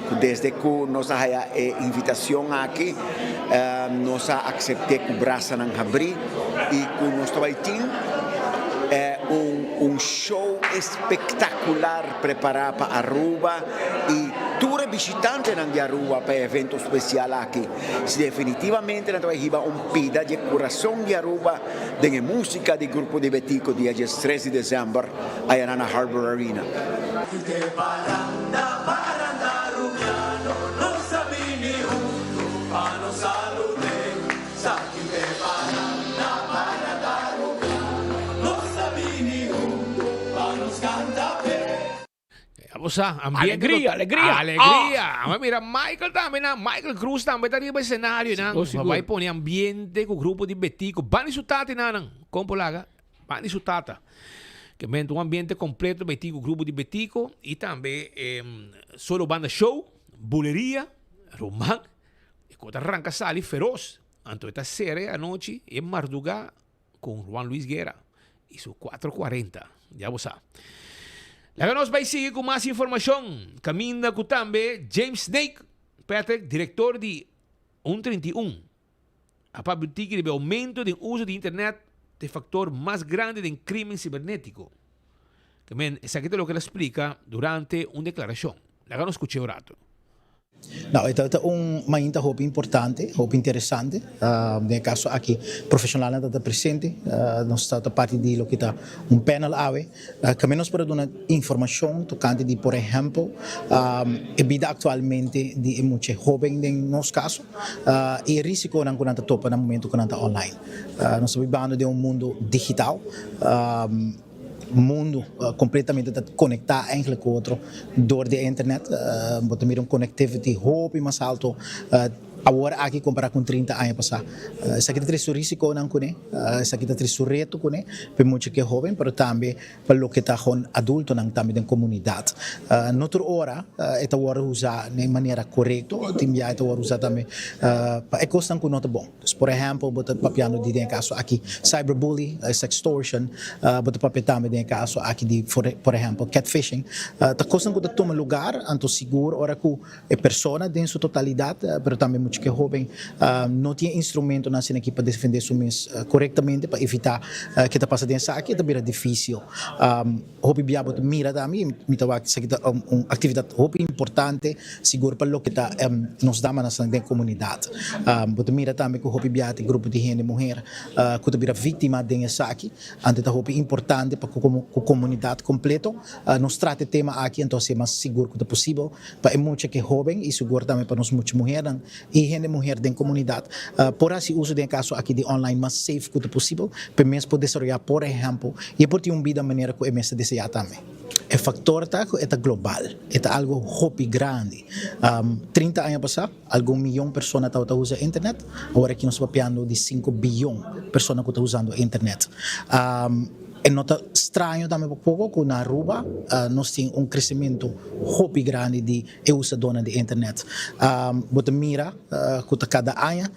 ku desde ku nos a haya e invitashon aki nos a aksept'é ku brasanan habrí. y cu nos ta bay tin un un show espectacular prepara pa Aruba y tur e bishitantenan di Aruba pa e evento special aki. Si definitivamente nan ta bay hiba un pida di e curason di Aruba den e musica di Grupo di Betico dia diestres di december aya na Harbor Arena. Sa ki te paranda paranda rubiano Nos ta bini hunto pa nos canta p'e. Ya bo sa, ambiente Alegria, lo- alegria. Alegria. Ah. Mira, Michael tambe na, Michael Cruz tambe ta riba escenario nan. Sigur, sigur. Bai pone ambiente ku grupo di Betico. Bani su tata nan nan. Kompo laga. Bani su tata. Ke ment un ambiente completo Betico, grupo di Betico y tambe em, solo banda show, buleria, roman. E kos ta ranka sali feros. Anto e ta sera e anochi e mardugá ku Juan Luis Guerra i su cuatro cuarenta. Ya bo sa. Laga nos bai sigui ku mas informashon. Kaminda ku tambe James Snake Patrick, direktor di un 31, a papia un tiki riba e oumento den uso di internet ta e faktor mas grandi den krimen sibernetiko. Ke men esaki ta loke el a splika durante un deklarashon. Laga nos skuch'é un rato. Nou, e ta un mainta hopi importante, hopi interesante. Den e kaso aki profeshonalnan ta ta presente. Nos ta ta parti di loke ta un panel awe. Kaminda nos por a duna informashon tokante di por ehèmpel e bida aktualmente di e mucha hóben den nos kaso i e risikonan ku nan ta topa na momento ku nan ta online. Nos ta bibando den un mundu digital. Mundu completamente ta conecta eigenlijk cu otro door di e internet. Bo ta mira un connectivity hopi mas alto awor aki compara cu 30 aña pasa. Esaki ta trece su risiconan cune, esaki ta trece su reto cune pa e mucha cu e hoben pero tambe pa loke ta gewoon adultonan tambe den comunidad. No tur ora e ta wordo usa na e manera corecto, tin bia e ta wordo usa tambe pa e cosnan cu no ta bon. Dus por ehempel bo ta papiando di den e kaso aki cyberbully, sextortion, bo ta papia tambe den e kaso aki di por ehempel catfishing. Ta kosnan ku ta tuma lugar, anto sigur ora ku e persona den su totalidat, pero tambe mucha ke hoben no tin e instrumentonan asina aki pa defende su mes korektamente pa evita ke ta pasa den esaki, e ta bira difisil. Hopi bia bo ta mira tambe y mi ta wak esaki ta un actividad hopi importante sigur pa loke ta nos damanan den comunidad. Bo ta mira tambe cu hopi bia ta grupo di hende muher cu ta bira victima den esaki. Anto ta hopi importante pa cu comunidad completo nos trata e tema aki anto haci mas sigur cu ta posibel pa e mucha cu e hoben y sigur tambe pa nos mucha muhernan y hende muher den comunidad por haci uso den e caso aki di online mas safe cu ta posibel pa e mes por desaroya por ehempel y e por tin un bida manera cu e mes ta desea tambe. E factor ta cu e ta global, e ta algo hopi grandi. 30 aña pasa algun miyon persona tabata usa internet, awor aki nos ta papiando di 5 biyon persona cu ta usando internet. E no ta straño tambe poco cu na Aruba nos tin un crecemento hopi grandi di e usadónan di internet. Bo ta mira ku ta kada aña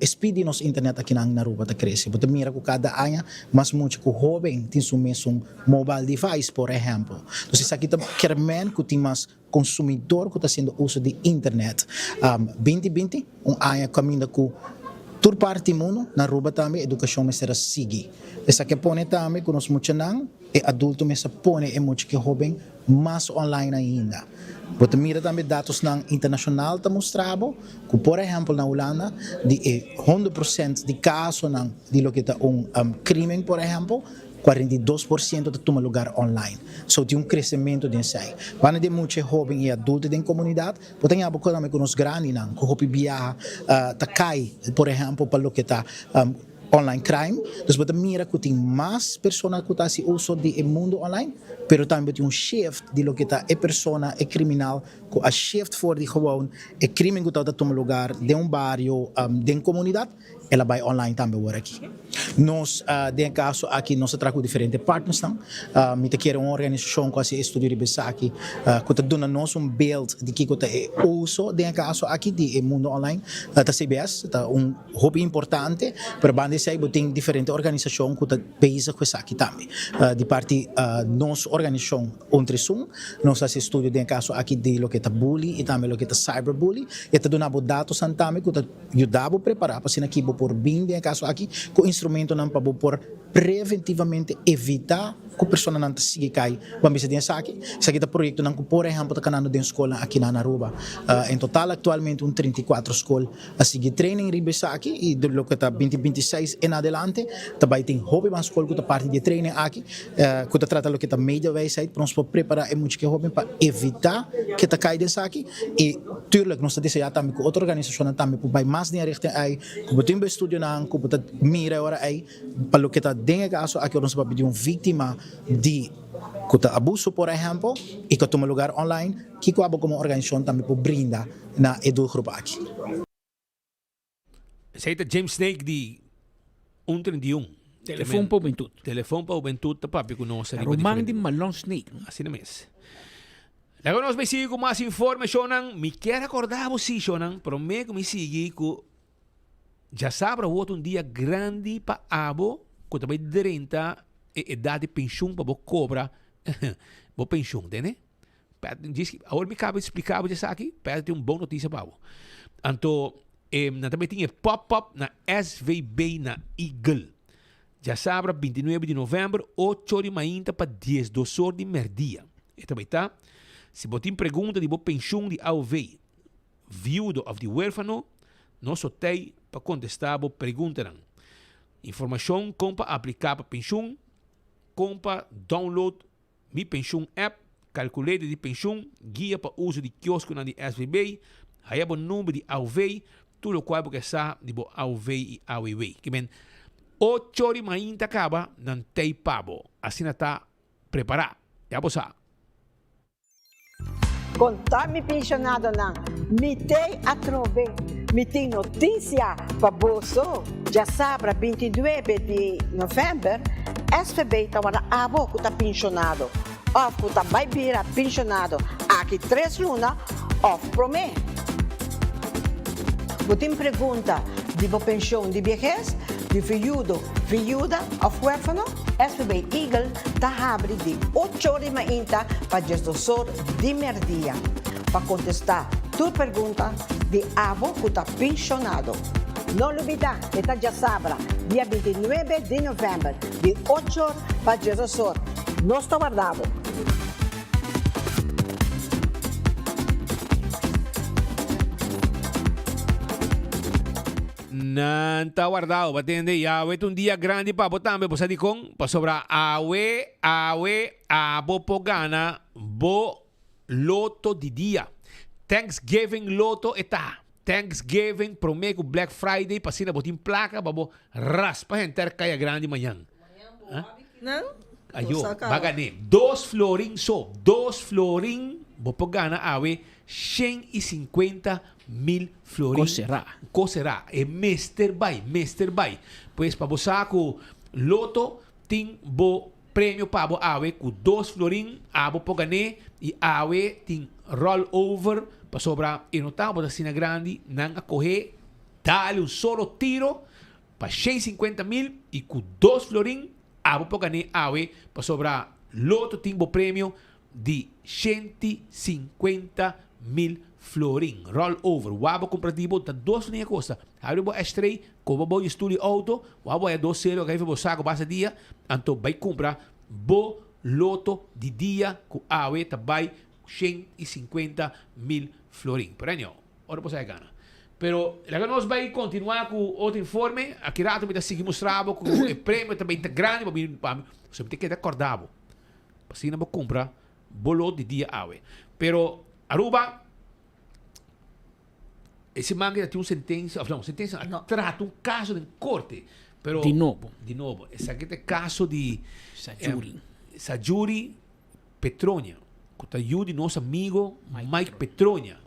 e speed di nos internet akinan na Aruba ta krese. Bo ta mira ku kada aña mas mucha ku hóben tin su mesun mobile device, por ehèmpel. Entonces esaki ta kier men ku tin mas konsumidor ku ta hasiendo uso di internet. 2020, un aña kaminda ku tur parti di mundu, na Aruba tambe, edukashon mester a sigui. Esaki a pone tambe ku nos muchanan, e adulto mester pone e mucha ku e hóben mas online ainda. Bo ta mira tambe datosnan internashonal ta mustra bo ku por ehèmpel na Hulanda di e 100% di kasonan di loke ta un krimen por ehèmpel, 42% ta tuma lugar online. So tin un kresementu den esei. Banda di e mucha e hóben i adulto den komunidat, bo ta ña bo tambe ku nos grandinan ku hopi biaha ta kai por ehèmpel pa loke ta Online crime, dus bo ta mira ku tin mas persona ku ta hasi uso di e mundu online, pero tambe bo tin un shift di loke ta e persona, e kriminal ku a shift for di gewoon e krimen ku tabata tuma lugar den un bario, den komunidat, el a bai online tambe awor aki. Nos den e kaso aki nos a traha ku diferente partnersnan, mi ta kere un organisashon ku a hasi e estudio riba esaki ku ta duna nos un beeld di kiko ta e uso den e kaso aki di e mundu online, ta CBS, ta un. Hopi importante, pero banda esei bo tin diferente organisashon ku ta bezig ku esaki tambe. Di parti nos organisashon Ontresun, nos ta hasi estudio den e kaso aki di loke ta bully i tambe loke ta cyberbully. E ta duna bo datonan tambe ku ta yuda bo prepará pa asina ki bo por bin den e kaso aki ku instrumentonan pa bo por preventivamente evitá ku personanan ta sigui kai ban bisa den esaki. Esaki ta proyektonan ku por ehèmpel ta kanando den skolnan aki na Aruba. En total aktualmente un 34 skol A sigui training riba esaki y di loke ta 2026 en adelante ta bay tin hopi mas scol cu ta parti di e training aki cu ta trata loke ta mediawijsheid pa nos por prepara e mucha ke hoben pa evita ke ta cay den esaki y tuurlijk nos ta desea tambe cu otro organisacionnan tambe por bay mas den e richting ey cu bo tin bo estudionan cu bo ta mira e ora ey pa loke ta den e caso aki ora nos ta papia di un victima di cu ta abuso por ehempel y cu a tuma lugar online. Kiko abo komo organisashon tambe por brinda na e doelgroep aki? Esei ta James Snake di un 31. Telefon pa hubentut. Telefon pa hubentut ta papia ku nos ariba Roman di Malon Snake. Asina mes. Laga nos bai sigui ku mas informe, shownan. Mi kier akorda bo si, shownan, prome ku mi sigui ku djasabra wou ta un dia grandi pa abo ku ta bai drenta e edat di penshun pa bo kobra bo penshun, tende? Awor mi kaba di splika bo esaki, pero tin un bon notisia pa bo. Anto, eh, nan tambe tin e pop-up na SVB na Eagle. Djasabra 29 di november, 8 di mainta pa 12 or di merdia. E ta bai ta, si bo tin pregunta di bo penshun di AOV, viudo of di huerfano, nos so tei pa kontesta bo preguntanan. Informashon kon pa aplika pa penshun, kon pa download Mi Penshun App, Calculator di penshun, Guia pa uso di kioskonan di SVB, Haya bo number di AOV, tur lokual bo ke sa di bo AOV i AWW. Ke men ocho di mainta kaba nan tei pa bo. Asina ta prepará. Ya bo sa. Konta mi penshonadonan, mi tei atrobe, mi tin notisia pa boso. Djasabra 29 di novèmber, SVB ta warda abo ku ta penshonado òf ku ta bai bira penshonado aki tres luna òf promé. Bo tin pregunta di bo penshon di biehes, di viudo, viuda òf huérfano? SVB Eagle ta habri di ocho or di mainta pa diesdos or di merdia pa kontestá tur pergunta di abo ku ta penshonado. No lubidá, e ta djasabra, dia 29 di novèmber, di ocho or pa diesdos or. Nos ta warda bo! Nan ta wardao pa tende Yahweh ta un dia grandi pa bo tambe. Bo sa dikon? Pasobra awe, awe, abo por gana bo loto di dia. Thanksgiving loto e ta. Thanksgiving prome ku Black Friday pa asina bo tin plaka pa bo raspa henter kaya grandi mañan. Nan? Ayo, ba gané. Dos florin so, dos florin bo por gana awe 150,000 florin. Ko será? Ko será? E mester bai, mester bai. Pues pa bo sa ku Lotto tin bo premio pa bo awe ku dos florin abo por gané i awe tin roll over pasobra e no tabata asina grandi, nan a kohe dale un solo tiro pa 150,000 i ku dos florin Abo por gané awe pasobra Lotto tin bo premio di 150,000 florin. Roll over. Wou bo cumpra di bo ta dos florin a costa. Habri bo ashtray, coba bo je stoel di auto, wou bo haya dos cero a bo saco basta dia, anto bay cumpra bo Lotto di dia cu awe ta bay 150,000 florin. Pero anyhow, ora bo sa e gana. Pero laga nos bai continua cu otro informe. Aki rato mi ta sigui mustra bo cu e premio ta bay ta grandi pa mi pa mi. So mi ta keda corda bo. Pa asina bo cumpra bo lot di dia awe. Pero Aruba e siman aki ta tin un sentencia of no sentencia no a trata un caso den corte. Pero Di nobo. Di nobo. Esaki ta e caso di Sajuri. Sajuri Petronia, cu ta yu di nos amigo Mike Petronia.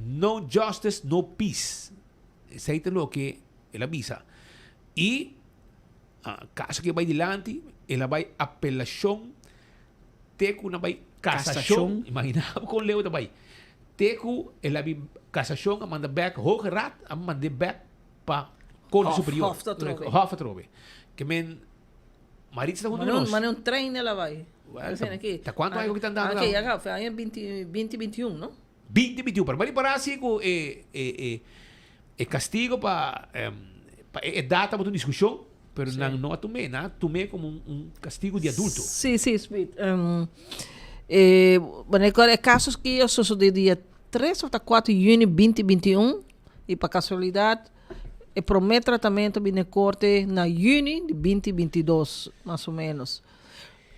No justice, no peace. Esey ta loke el a bisa. Y caso cu a bay dilanti, el a bay apelacion te cu na bay casacion. Imagina bo con leu ta bay. Te cu el a bin casacion a manda bek, Hoge Raad a mande bek pa Corte Superior. Hof atrobe. Hof atrobe. Ke men Maritza ta hunto cu nos. Mane un trein el a bay. Well, ta cuanto aña cu ta andando caba? Aki, fe aña binti, binti bintiun, no? Binti bintiun, pero mari para si cu e, e, e, e castigo pa, pa e edad tabata un discusion, pero nan no a tum'é, nan a tum'é como un, un castigo di adulto. Si, si, Speed. E, bueno, e caso aki a sosode dia tres of ta cuatro juni binti bintiun, y pa casualidad, E promé tratamentu a bini den korte na yüni di binti bintidos, mas o ménos.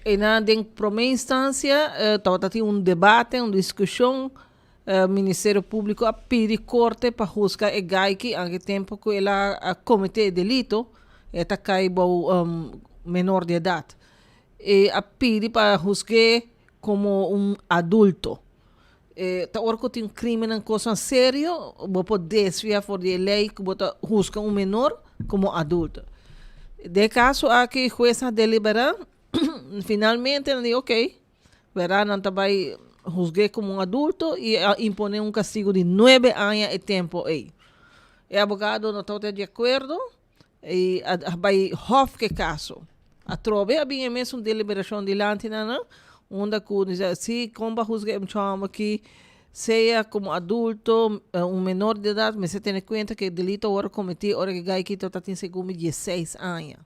Einan den promé instansia tabata tin un debate, un diskushon, Ministerio Públiko a pidi korte pa husga e gaiki anke tempu ku el a kometé e delito, e ta kai bou menor di edat. E a pidi pa husg'é komo un adulto. E ta ora ku tin krimennan kosnan serio, bo por desvia for di e lei ku bo ta husga un menor komo adulto. Den e kaso aki hues a deliberá, finalmente nan di okey, wèrda nan ta bai husg'é komo un adulto i a imponé un kastigu di nuebe aña e tempu ei. E abogado no tabata di akuerdo i a bai hof ku e kaso. Atrobe a bin e mesun deliberashon dilanti nan nan, unda ku di si kon bo a husga e mucha hòmber aki sea komo adulto, un menor di edat, mester tene kuenta ku e delito a wòrdu kometí ora ku e gai aki tabata tin segun mi dieseis aña.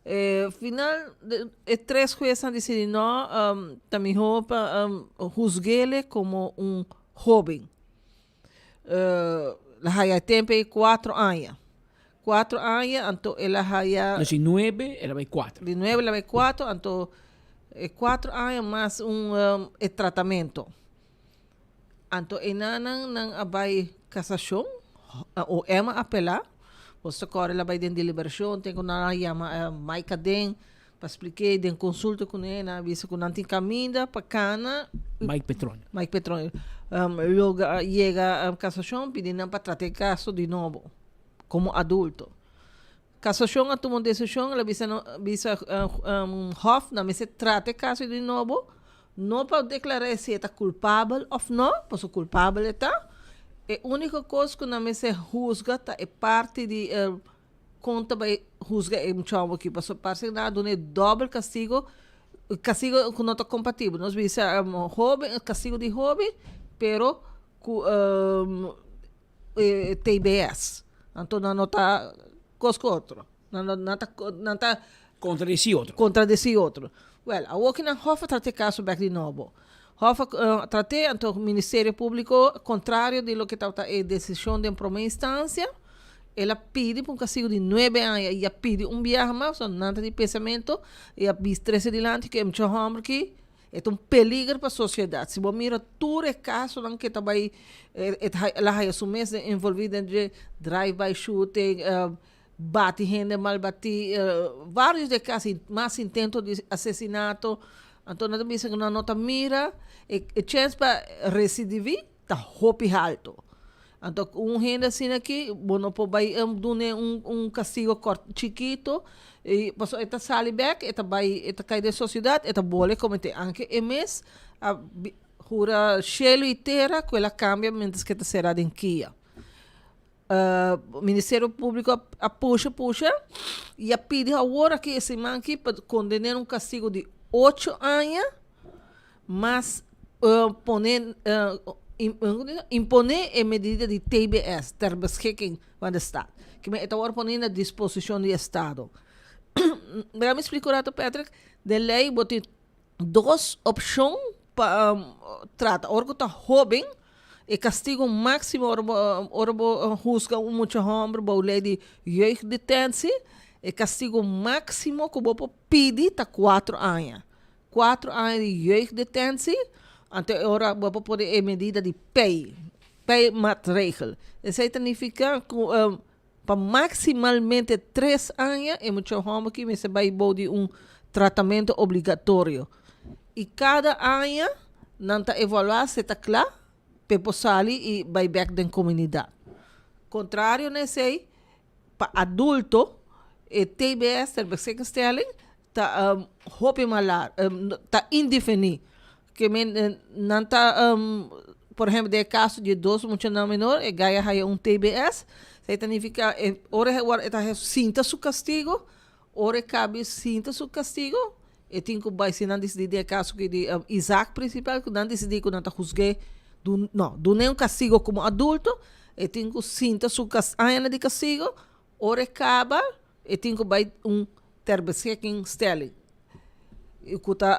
E final e tres huesnan disidí no, ta mihó pa husg'ele komo un hóben. El a haya e tempo ei cuatro aña. Cuatro aña, anto el a haya... Dus di nuebe el a bai cuatro. Di nuebe el a bai cuatro, anto e cuatro aña mas un e tratamento. Anto enanan nan a bai casacion, OM a apela, bo ta corda el a bai den deliberacion, ten cu nan a yama Mike aden, Pa splik'é den konsulta kuné, nan a bisa ku nan tin kaminda pa kana. Mike Petronio. Mike Petronio. Logra yega kasashon pidi nan pa trata e kaso di nobo komo adulto. Kasashon a tuma un desishon, el a bisa nan bisa hòf nan mester trata e kaso di nobo, no pa deklará si e ta kulpabel òf no, pasobra kulpabel e ta. E úniko kos ku nan mester husga ta e parti di Kon ta bai husga e muchacho aki? Pasobra parse ku nan a duna e dòbel kastigo, kastigo ku no ta kompatibel. Nos bisa hóben, kastigo di hóben, pero ku e tbs. Anto nan no ta kos ku otro. Nan no nan ta nan ta Kontradesí otro. Kontradesí otro. Wèl, awor ki nan hòf a trata e kaso bèk di nobo. Hòf a trat'é, anto Ministerio Públiko, kontrario di loke tabata e desishon den promé instansia, el a pidi pa un kastigu di nuebe aña i a pidi un biaha mas, pasobra nan ta di pensamentu i a bis trese dilanti ku e mucha hòmber aki e ta un peliger pa sosiedat. Si bo mira tur e kasonan ke ta bai, el a haya su mes envolví den dje drive by shooting. bati hende mal bati, varios de casi mas intento di asesinato. Anto nan ta bisa cu nan no ta mira e chens pa recidivi ta hopi halto. Anto un hende asina aki bo no por bai dun'e un castigo kort chikito y pasobra e ta sali bek e ta bai e ta cay den sociedad e ta bole comete anke e mes a hura cielo y tera cu el a cambia mientras cu e ta cera den kia. Ministerio Publico a pusha pusha y a pidi awor aki e siman aki pa condena un castigo di ocho aña mas pone impone e medida di TBS, ter beschikking van de staat. Kimen e ta wòrdu pone na disposishon di estado. Mira mi splika un rato Patrick, den lei bo tin dos opshon pa trata. Ora ku ta hóben e kastigo máksimo ora bo ora bo husga un mucha hòmber bou lei di jeugddetentie, e kastigo máksimo ku bo por pidi ta kuatro aña. Kuatro aña di jeugddetentie, anto e ora bo por pone e medida di pei, peimaatregel. Esei ta nifiká ku pa maksimalmente tres aña e mucha hòmber aki mester bai bou di un tratamentu obligatorio. I kada aña nan ta evaluá si e ta kla p'e por sali i bai bèk den komunidat. Kontrario na esei, pa adulto e tbs, terbeskikingstelling, ta hopi mas lar, ta indefini. Ke men nan ta, por ehempel den e kaso di e dos muchanan menor, e gaya haya un tbs, esei ta nifiká e ora e wòrdu e ta sinta su kastigo, ora e kabi sinta su kastigo, e tin ku bai si nan disidí den e kaso ki di Isaac prinsipal ku nan disidí ku nan ta husg'é dun no dun'é un kastigo komo adulto, e tin ku sinta su añanan di kastigo, ora e kaba E tin ku bai un terbeschikkingstelling. I ku ta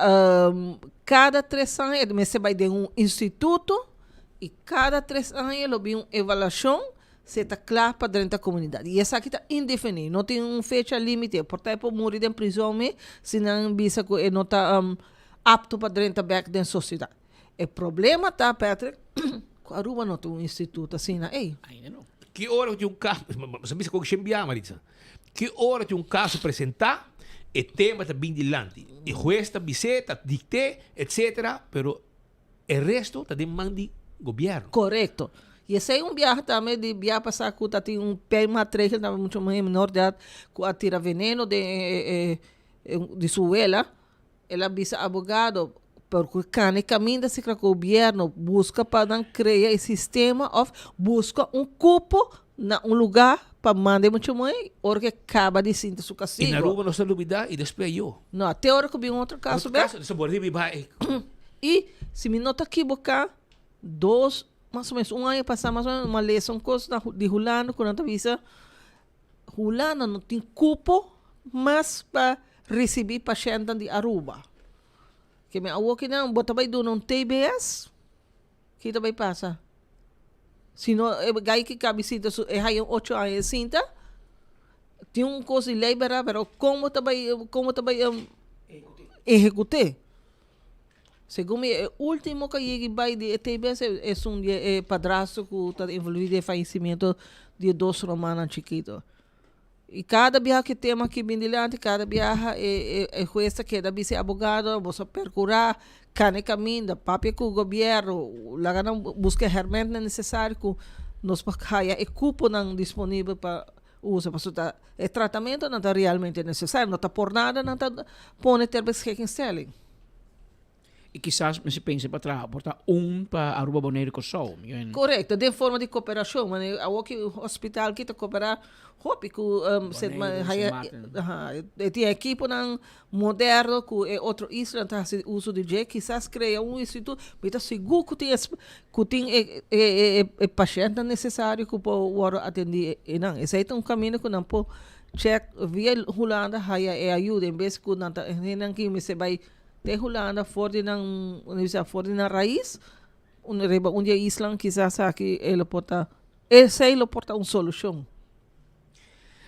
kada tres aña e mester bai den un instituto i kada tres aña lo bin un evaluashon si e ta kla pa drenta komunidat. I esaki ta indefini, no tin un fecha limite. Por ta e por muri den prizon mes si nan bisa ku e no ta apto pa drenta bèk den sosiedat. E problema ta, Patrick, ku Aruba no tin un instituto asina ei. Ainda no. Ki ora ku tin un kaso, bo sa bisa ku shen bia, Maritza. Ki ora tin un kaso presentá, e tema ta bin dilanti. E hues ta bis'é, ta dikt'é, etcetera, pero e resto ta den man di gobièrnu. Korekto. I esei un biaha tambe di biaha pasá ku ta tin un pei maatregel tambe mucha muhé menor di edat ku a tira veneno den e di su wela. El a bisa abogado, Por cu cana e caminda si cra gobierno busca pa nan crea e sistema of busca un cupo na un lugar pa manda e mucha muhe ora cu e caba di sinti su I castigo. na Aruba nos ta lubida y despues ayo. No, te ora cu bin otro caso Otro be. caso, nos a riba y baha e. Y si mi no ta equiboca, dos, mas o menos un aña pasa mas o menos, mi a lesa un cos na di Hulanda cu nan ta bisa, Hulanda no tin cupo mas pa ricibi pashentnan di Aruba. Ke men awor kinan bo ta bay duna un TBS? Ki ta bay pasa? Si no e gay ki cabi sinta su e haya un ocho aña e sinta, tin un cos di ley bera pero con bo ta bay con bo ta bay ehecute? Segun mi e ultimo ku a yega i bai di e TBS esun di e padrastro ku ta envolví den e fayecimiento di e dos rumannan chikito. I kada biaha ku e tema aki bin dilanti, kada biaha e e hues ta keda bisa e abogado, boso a perkurá, kana e kaminda, papia ku gobièrnu, laga nan buska e hèrmèntnan nesesario ku nos por haya e kuponan disponibel pa usa pasobra ta e tratamentonan ta realmente nesesario, no ta por nada nan ta pone ter beschikking-stelling. I kisas mester pensa pa traha por ta un pa Aruba, Boneiru i Kòrsou. Korekto, den forma di koperashon. Manera awor ki hospital ki ta koperá hopi ku Sint Maarten. E tin ekiponan moderno ku e otro islanan ta hasi uso di dje. Kisas krea un instituto. Mi ta sigur ku tin ku tin e pashèntnan nesesario ku por wòrdu atendí einan. Esei ta un kaminda ku nan por chèk via Hulanda haya e ayuda en bes ku nan ta hendenan ki mester bai Te Hulanda for di nan, no bisa for di nan rais, un riba un di e islan kisas aki e lo por ta, esei lo por ta un solushon.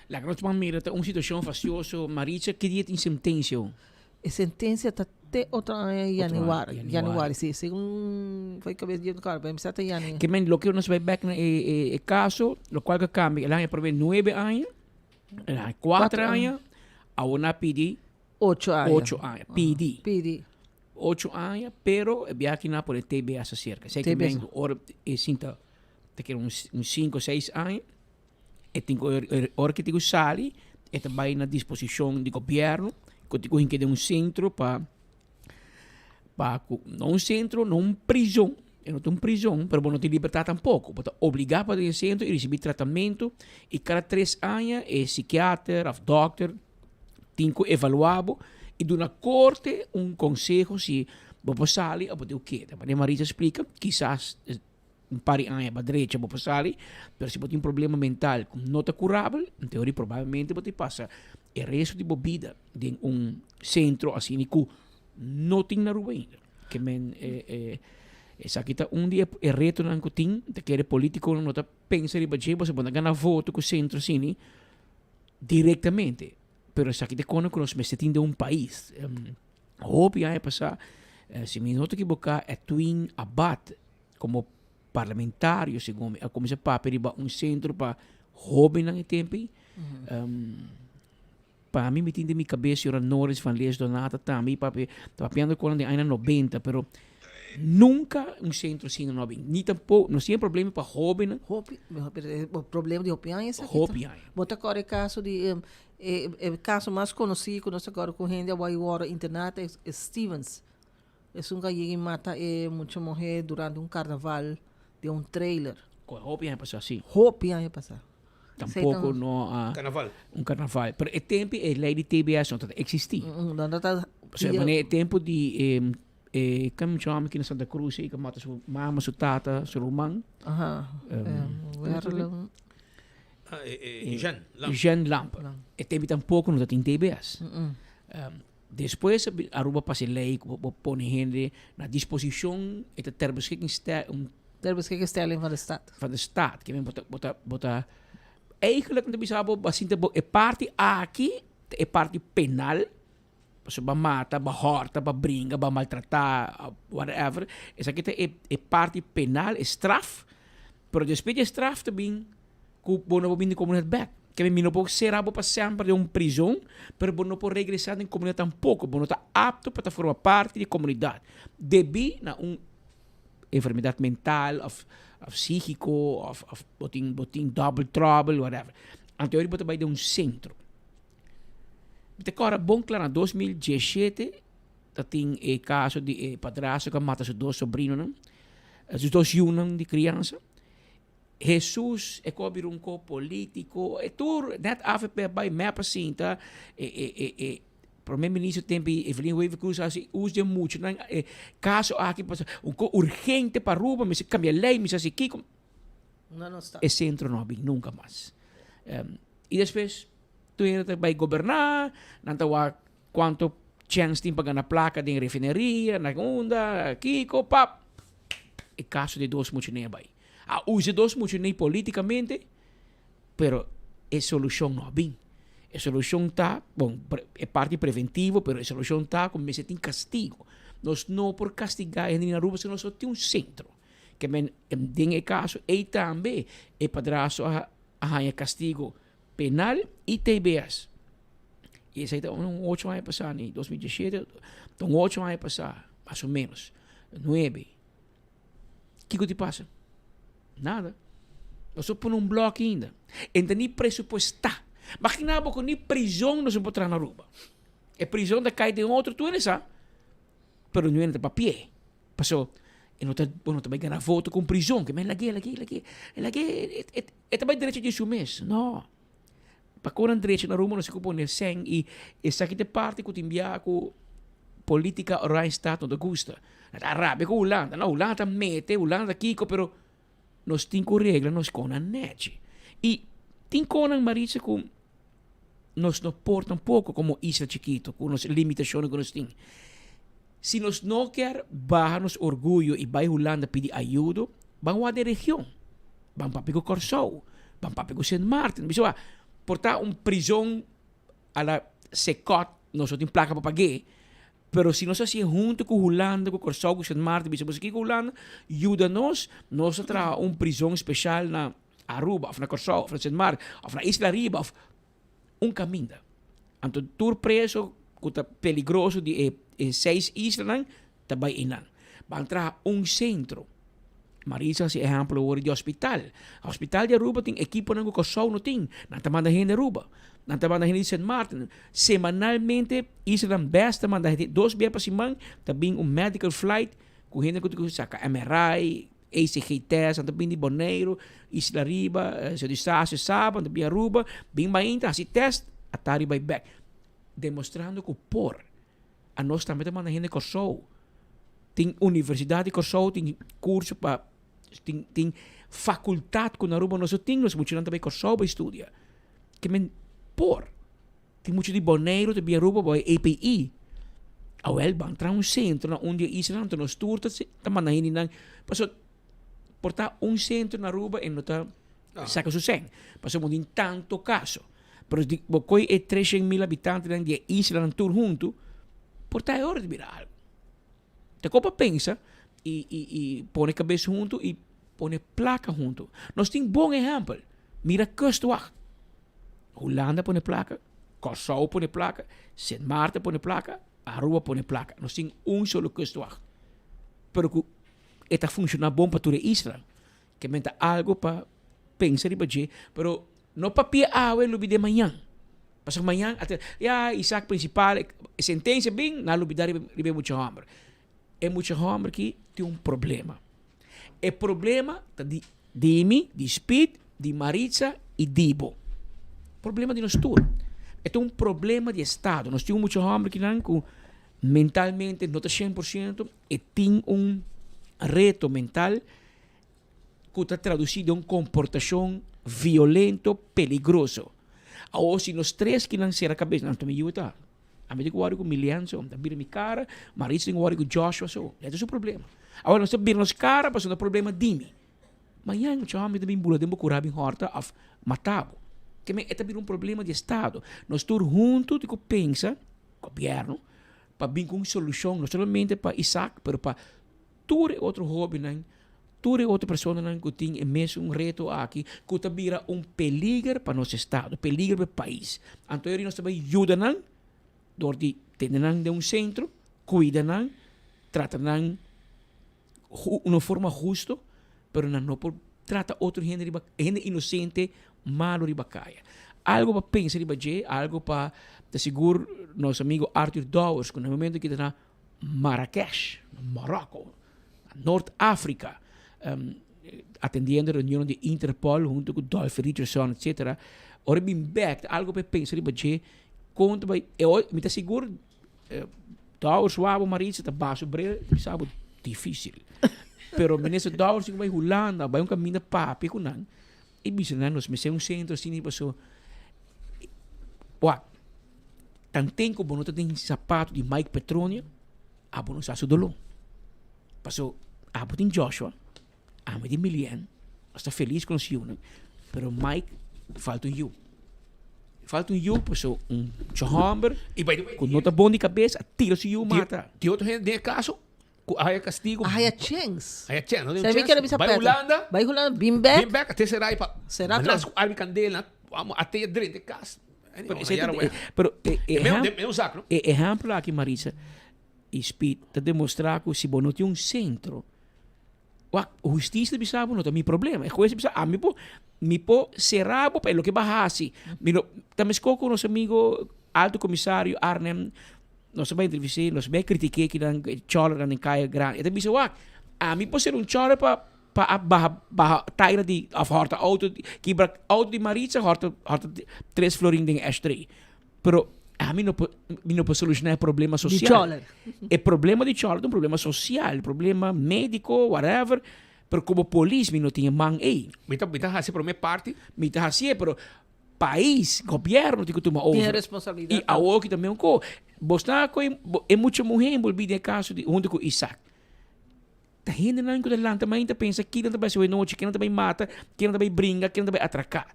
Laga nos ban mira ta un situacion fastioso. Maritza, ki dia tin sentencia ho? E sentencia ta te otro aña januari, Otro aña, januari, si, segun foi cabes di otro pero mi sa ta janu. Ke men loke nos bai bek na e e caso, locual ke cambia, el aña prome nuebe aña. El a 4 aña, awor nan a pidi 8 aña. 8 aña, pidi. Pidi. 8 aña, pero e biaha aki nan a pone TBS acerca. Esei TBS. men ora e sinta ta kere un 5 o 6 aña, e tin ku ora ke tin ku sali e ta bai na disposishon di gobièrnu ku tin ku hinka den un sentro pa pa ku no un sentro no un prizon e no ta un prizon pero bo no tin libertat tampoko bo ta obligá pa den e sentro i risibí tratamentu i kada tres aña e sikiater òf dòkter tin ku evaluá bo i duna korte un konseho si bo por sali òf bo tin ku keda manera Marisa a splika kisas un par di aña pa drecha bo por sali, pero si bo tin problema mental ku no ta kurabel, en teoria probablemente bo ta pasa e resto di bo bida den un sentro asina ku no tin na Aruba ainda. Ke men esaki ta un di e retonan ku tin, ta kere politikonan no ta pensa riba dje pasobra bo no ta gana voto ku sentro asina direktamente, pero esaki ta kono ku nos mester tin den un pais. Hopi aña pasá, si mi no ta ekiboká, Edwin Abath komo parlamentario segun mi a kuminsá papia riba un sentro pa hóbennan e tempu ei. Pa mi mi tin den mi kabes señora Noris van Leers Donata tambe papia ta papiando ku nan den añanan nobenta pero nunka un sentro asina no a bin ni tampoko nos tin e problema pa hóbennan. Hopi problema di hopi aña esaki ta. Hopi aña. Bo ta kòrda e kaso di E e kaso mas konosí ku nos ta kòrda ku hende a wou wòrdu interná ta e Stevens. Esun ku a yega i mata e mucha muhé durante un karnaval den un trailer. Ku hopi aña pasá, sí. Hopi aña pasá. Tampoko no a. Karnaval. Un karnaval. Pero e tempu e lei di TBS no tabata eksistí. No tabata. Pasobra manera e tempu di e e ke mucha hòmber aki na Santa Cruz ei ku a mata su mama, su tata, su ruman. Aha. Werlem. Ah, e, e, e Jean Lampe. Jean Lampe. E tempo tampoco no tin TBS. Despues Aruba pasa e ley cu bo pone hende na disposicion, e ta ter beschikking stel, un Ter beschikking stelling van de staat. Van de staat. Ke men bo ta, bo ta, bo ta, eigenlijk mi ta bisa bo, bo a sinti bo e parti aki ta e parti penal, pasobra bo a mata, bo a hòrta, bo a bringa, bo a maltratá, whatever. Esaki ta e e parti penal, e straf. Pero despues di e straf ta bin ku bo no por bin den komunidat bèk. Ke mi no por sera bo pa semper den un prizon, pero bo no por regresá den komunidat tampoko. Bo no ta apto pa ta forma parti di komunidat debí na un enfermedat mental òf òf sígiko òf òf bo tin bo tin double trouble, whatever. Anto e ora bo ta bai den un sentro. Mi ta kòrda bon kla na 2017 ta tin e kaso di e padrastro ku a mata su dos sobrinonan, su dos yunan di kriansa. Hesus e ko a bira un ko politiko, e tur net avp a bai mep a sinta, e e e e prome minister tempo Evelyn Wever Croes a hasi us di e muchanan e kaso aki pasobra un ko urgente pa Aruba mester kambia lei mester hasi kiko. No no sta. E sentro no a bin nunka mas. I despues tur hende ta bai goberná, nan ta wak kuantu chèns tin pa gana plaka den refineria, na unda, kiko, pap. E kaso di dos muchanan a bai. A usa e dos muchanan politikamente, pero e solushon no a bin. E solushon ta, bon, e parti preventivo, pero e solushon ta ku mester tin kastigo. Nos no por kastigá hende na Aruba si nos no tin un sentro. Ke men den e kaso ei tambe e padrastro a haña kastigo penal i TBS. I esei ta un ocho aña pasá, ni 2017, ta un ocho aña pasá, mas o menos, nuebe. Kiko ti pasa? Nada. Nos a pone un blòk ainda. Enta ni presupuestá. Maginá bo ku ni prizon nos a por traha na Aruba. E prizon ta kai den otro, tur esei sa, pero no ta papi'é. Paso e no ta bo no ta bai gana voto ku un prizon ke men lag'é lag'é lag'é lag'é e ta bai derecho di su mes no pa kon nan drecha na rumbo nos tin ku pone sèn i esaki ta e parti ku tin bia ku politica Oranjestad no ta gusta nan ta rabia ku Hulanda no Hulanda ta mete Hulanda ta kiko pero nos tin ku regla nos konan nechi i tin konan Maritza ku nos no por tampoco como isla chikito ku nos limitashonnan ku nos tin. Si nos no kier baha nos orguyo y bay Hulanda pidi ayudo, ban wak den region. Ban papia cu Corsou, ban papia cu Sint Maarten. Bisa wak, por ta un prizon a la Secot, nos no tin placa pa pagu'e, pero si nos haci'e hunto cu Hulanda, cu Corsou, cu Sint Maarten, bisa boso kico Hulanda, yuda nos, nos ta traha un prizon special na Aruba, of na Corsou, of na Sint Maarten, of na Isla Riba, of. Un kaminda. Anto tur preso ku ta peligroso di e e seis islanan ta bai einan. Ban traha un sentro. Marisa hasi ehèmpel awor di hospital. Hospital di Aruba tin ekiponan ku Kòrsou no tin. Nan ta manda hende Aruba. Nan ta manda hende di Sint Maarten. Semanalmente islanan bes ta manda hende. Dos bia pa siman ta bin un medical flight ku hende ku ta saka MRI, ECG test, nan ta bin di Boneiru, Isla Riba, Sint Eustatius, Saba, nan ta bin Aruba, bin mainta hasi test, atari bai bek. Demostrando ku por. Anos tambe ta manda hende Kòrsou. Tin universidat di Kòrsou tin kurso pa tin tin fakultat ku na Aruba nos no tin, nos muchanan ta bai Kòrsou bai studia. Ke men por. Tin mucha di Boneiru ta bin Aruba bai EPI. Awel ban traha un sentro na un di e islanan anto nos tur ta ta manda hendenan pasobra por ta un sentro na Aruba e no ta saka su sèn pasobra bo tin tanto kaso. Pero di bo koe e 300.000 habitantenan di e islanan tur huntu, por ta e ora di bira algu. Ta ko pa pensa i i i pone kabes huntu i pone plaka huntu. Nos tin bon ehèmpel. Mira Kustwacht. Hulanda pone plaka, Kòrsou pone plaka, Sint Maarten pone plaka, Aruba pone plaka. Nos tin un solo kustwacht. Pero ku e ta funshoná bon pa tur e isla. Ke men ta algu pa pensa riba dje, pero no papia awe lubid'é mañan. Pasobra mañan ata, ya Isaac principal, e sentencia bin, nan a lubidá riba riba e mucha hòmber. E mucha hòmber aki tin un problema. E problema ta di di mi, di Speed, di Maritza i di bo. Problema di nos tur. E ta un problema di estado. Nos tin un mucha hòmber akinan ku mentalmente no ta 100%, e tin un reto mental ku ta tradusí den un komportashon violento, peligroso. Awor si nos tres kinan sera kabes, anto mi yu ta. Ami tin ku wòrdu ku Milian so, mi ta bira mi kara, Maritza tin ku wòrdu ku Joshua so. Esei ta su problema. Awor nos ta bira nos kara pasobra no problema di mi. Mañan mucha hòmber ta bin bula den bo kura bin hòrta òf mata bo. Ke men e ta bira un problema di estado. Nos tur huntu tin ku pensa, gobièrnu, pa bin ku un solushon no solamente pa Isaac pero pa tur e otro hóbennan, tur e otro personanan ku tin e mesun reto aki ku ta bira un peliger pa nos estado, peliger pa e pais. Anto nos ta bai yuda nan dor di tene nan den un sentro, kuida nan, trata nan una forma husto, pero nan no por trata otro hende riba, hende inosente malo riba kaya. Algo pa pensa riba dje, algo pa ta sigur nos amigo Arthur Dowers ku na e momento aki ta na Marrakesh, Morocco, Noord Afrika, atendiendo reunion di Interpol hunto ku Dolphy Richardson etcetera. Ora e bin bek ta algo pa e pensa riba dje kon ta bai, e mi ta sigur Dowers wou Maritza ta baha su bril ta bisa bo dificil. Pero minister Dowers tin ku bai Hulanda bai un kaminda papia ku nan i bisa nan nos mester un sentro asina paso wak tanten ku bo no ta den sapato di Mike Petronia abo no sa su doló. Paso abo tin Joshua ami tin Milian nos ta felis ku nos yunan pero Mike falta un yu. Falta un yu paso un mucha homber ku no ta bon di kabes a tira su yu mata. Tin otro hende den e kaso ku a haya kastigo. A haya chens. Haya chens. No tin Sa mi chens. kere bisa Bai Peter. Hulanda. Bai Hulanda, bin bek. Bin bek, a te sera pa. Sera Manas tras. ku armi kandela, amo a te drenta e kas. Pero esei ta pero e e ehempel aki Marisa i Speed ta demostra ku si bo no tin un sentro Wak, hustisia ta bisa bo no ta mi problema. E hues ta bisa ami por, mi por sera bo pa e loke bo a hasi. Mi no, ta meskos ku nos amigo alto komisario Arnhem, nos a bai entrevist'é, nos a bai kritik'é kinan e chòlernan den kaya grandi. E ta bisa wak, ami por sera un chòler pa pa a baha baha taira di òf hòrta outo, kibra outo di Maritza, hòrta hòrta tres florin den ashtray. Pero ami no por, mi no por soluciona e problema Di social. choler. E problema di choler ta un problema social, problema medico, whatever. Pero como polis mi no tin e man ey. Mi ta, mi ta haci prome parti. Mi ta hacié, pero pais, gobierno tin cu tuma Tin over. responsabilidad. Y awor ki ta meun co. Bo sta cu e, e mucha muhe envolvi den e caso di, hunto cu Isaac. Ta hendenan cu ta lanta mainta pensa kinan ta bai haci nochi, kinan ta bai mata, kinan ta bai bringa, kinan ta bai atraca.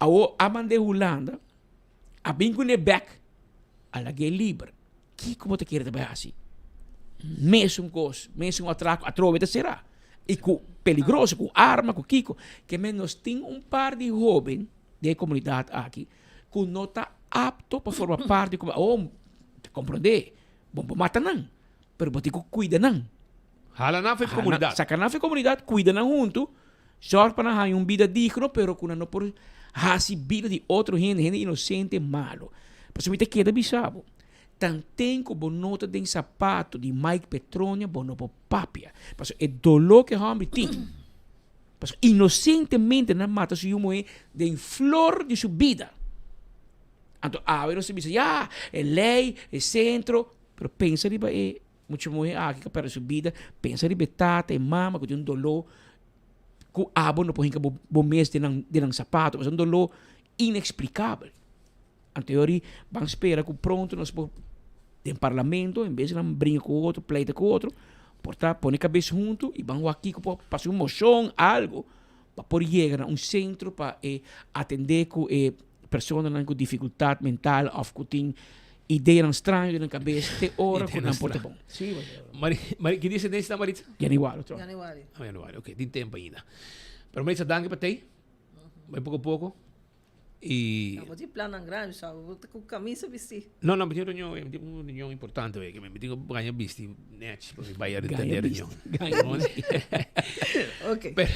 Awor a manda e Hulanda. A bin ku ne bek, a lag'é liber. Kiko bo ta kere ta bai hasi? Mesun kos, mesun atrako, atrobe ta será. I ku peligroso, ku arma, ku kiko. Ke men nos tin un par di hóben den e komunidat aki ku no ta. apto pa forma parti di oh, ta komprondé, bo por mata nan, pero bo tin ku kuida nan. Hala nan for e komunidat. Saka nan for e komunidat, kuida nan huntu, sòrg pa nan haña un bida digno, pero ku nan no por hasi bida di otro hende, hende inosente malo. Pasobra mi ta keda bisa bo, tanten ku bo no ta den sapato di Mike Petronia, bo no por papia. Pasobra e doló ku e hòmber tin. Pasobra inosentemente nan mata su yu muhé den flor di su bida. Anto awe nos ta bisa, ya, e lei, e sentro, pero pensa riba e mucha muhé aki ku a pèrdè su bida, pensa riba e tata, e mama ku tin un doló ku abo no por hinka bo bo mes den nan den nan sapato, pasobra un doló ineksplikabel. Anto yori ban spera ku pronto nos por den parlamento en bes di nan bringa ku otro, pleita ku otro, por ta pone kabes huntu i ban wak kiko por pasa un moshon, algo, pa por yega na un sentro pa e atendé ku e personanan ku difikultat mental òf ku tin ideanan straño den nan kabes te ora ku nan por ta bon. Sí, Mari, Mari, ki dia sentensia ta Maritza? Januari otro. Januari. Ah, januari, ok, tin tempo ainda. Pero Maritza, danki pa tei. Bai poko poko. Y... Bo tin plannan grandi, so bo ta cu camisa bisti. No, no, mi tin reunion, mi tin un reunion importante hoy, mi tin cu gaña bisti nech pa mi bay a atende reunion. Gaña bisti. Ok. Pero,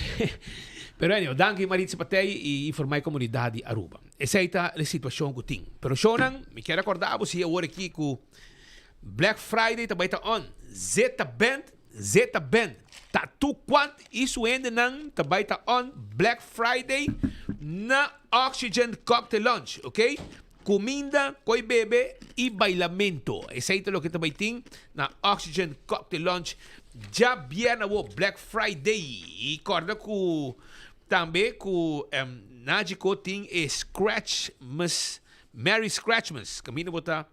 pero anyway, danki Maritza pa tey y informa e comunidad di Aruba. Esey ta e situacion cu tin. Pero shownan, mi kier acorda bo si awor aki cu Black Friday ta bay ta on. Zeta Band, Zeta Band, ta tu cuant y su hendenan ta bay ta on Black Friday na Oxygen Cocktail Lounge, ok? Cuminda, coy bebe y bailamento. Esey ta loke ta bay tin na Oxygen Cocktail Lounge djabièrnè awo, Black Friday. Y corda cu tambe cu Nagico tin e Scratchmas, Merry Scratchmas, caminda bo ta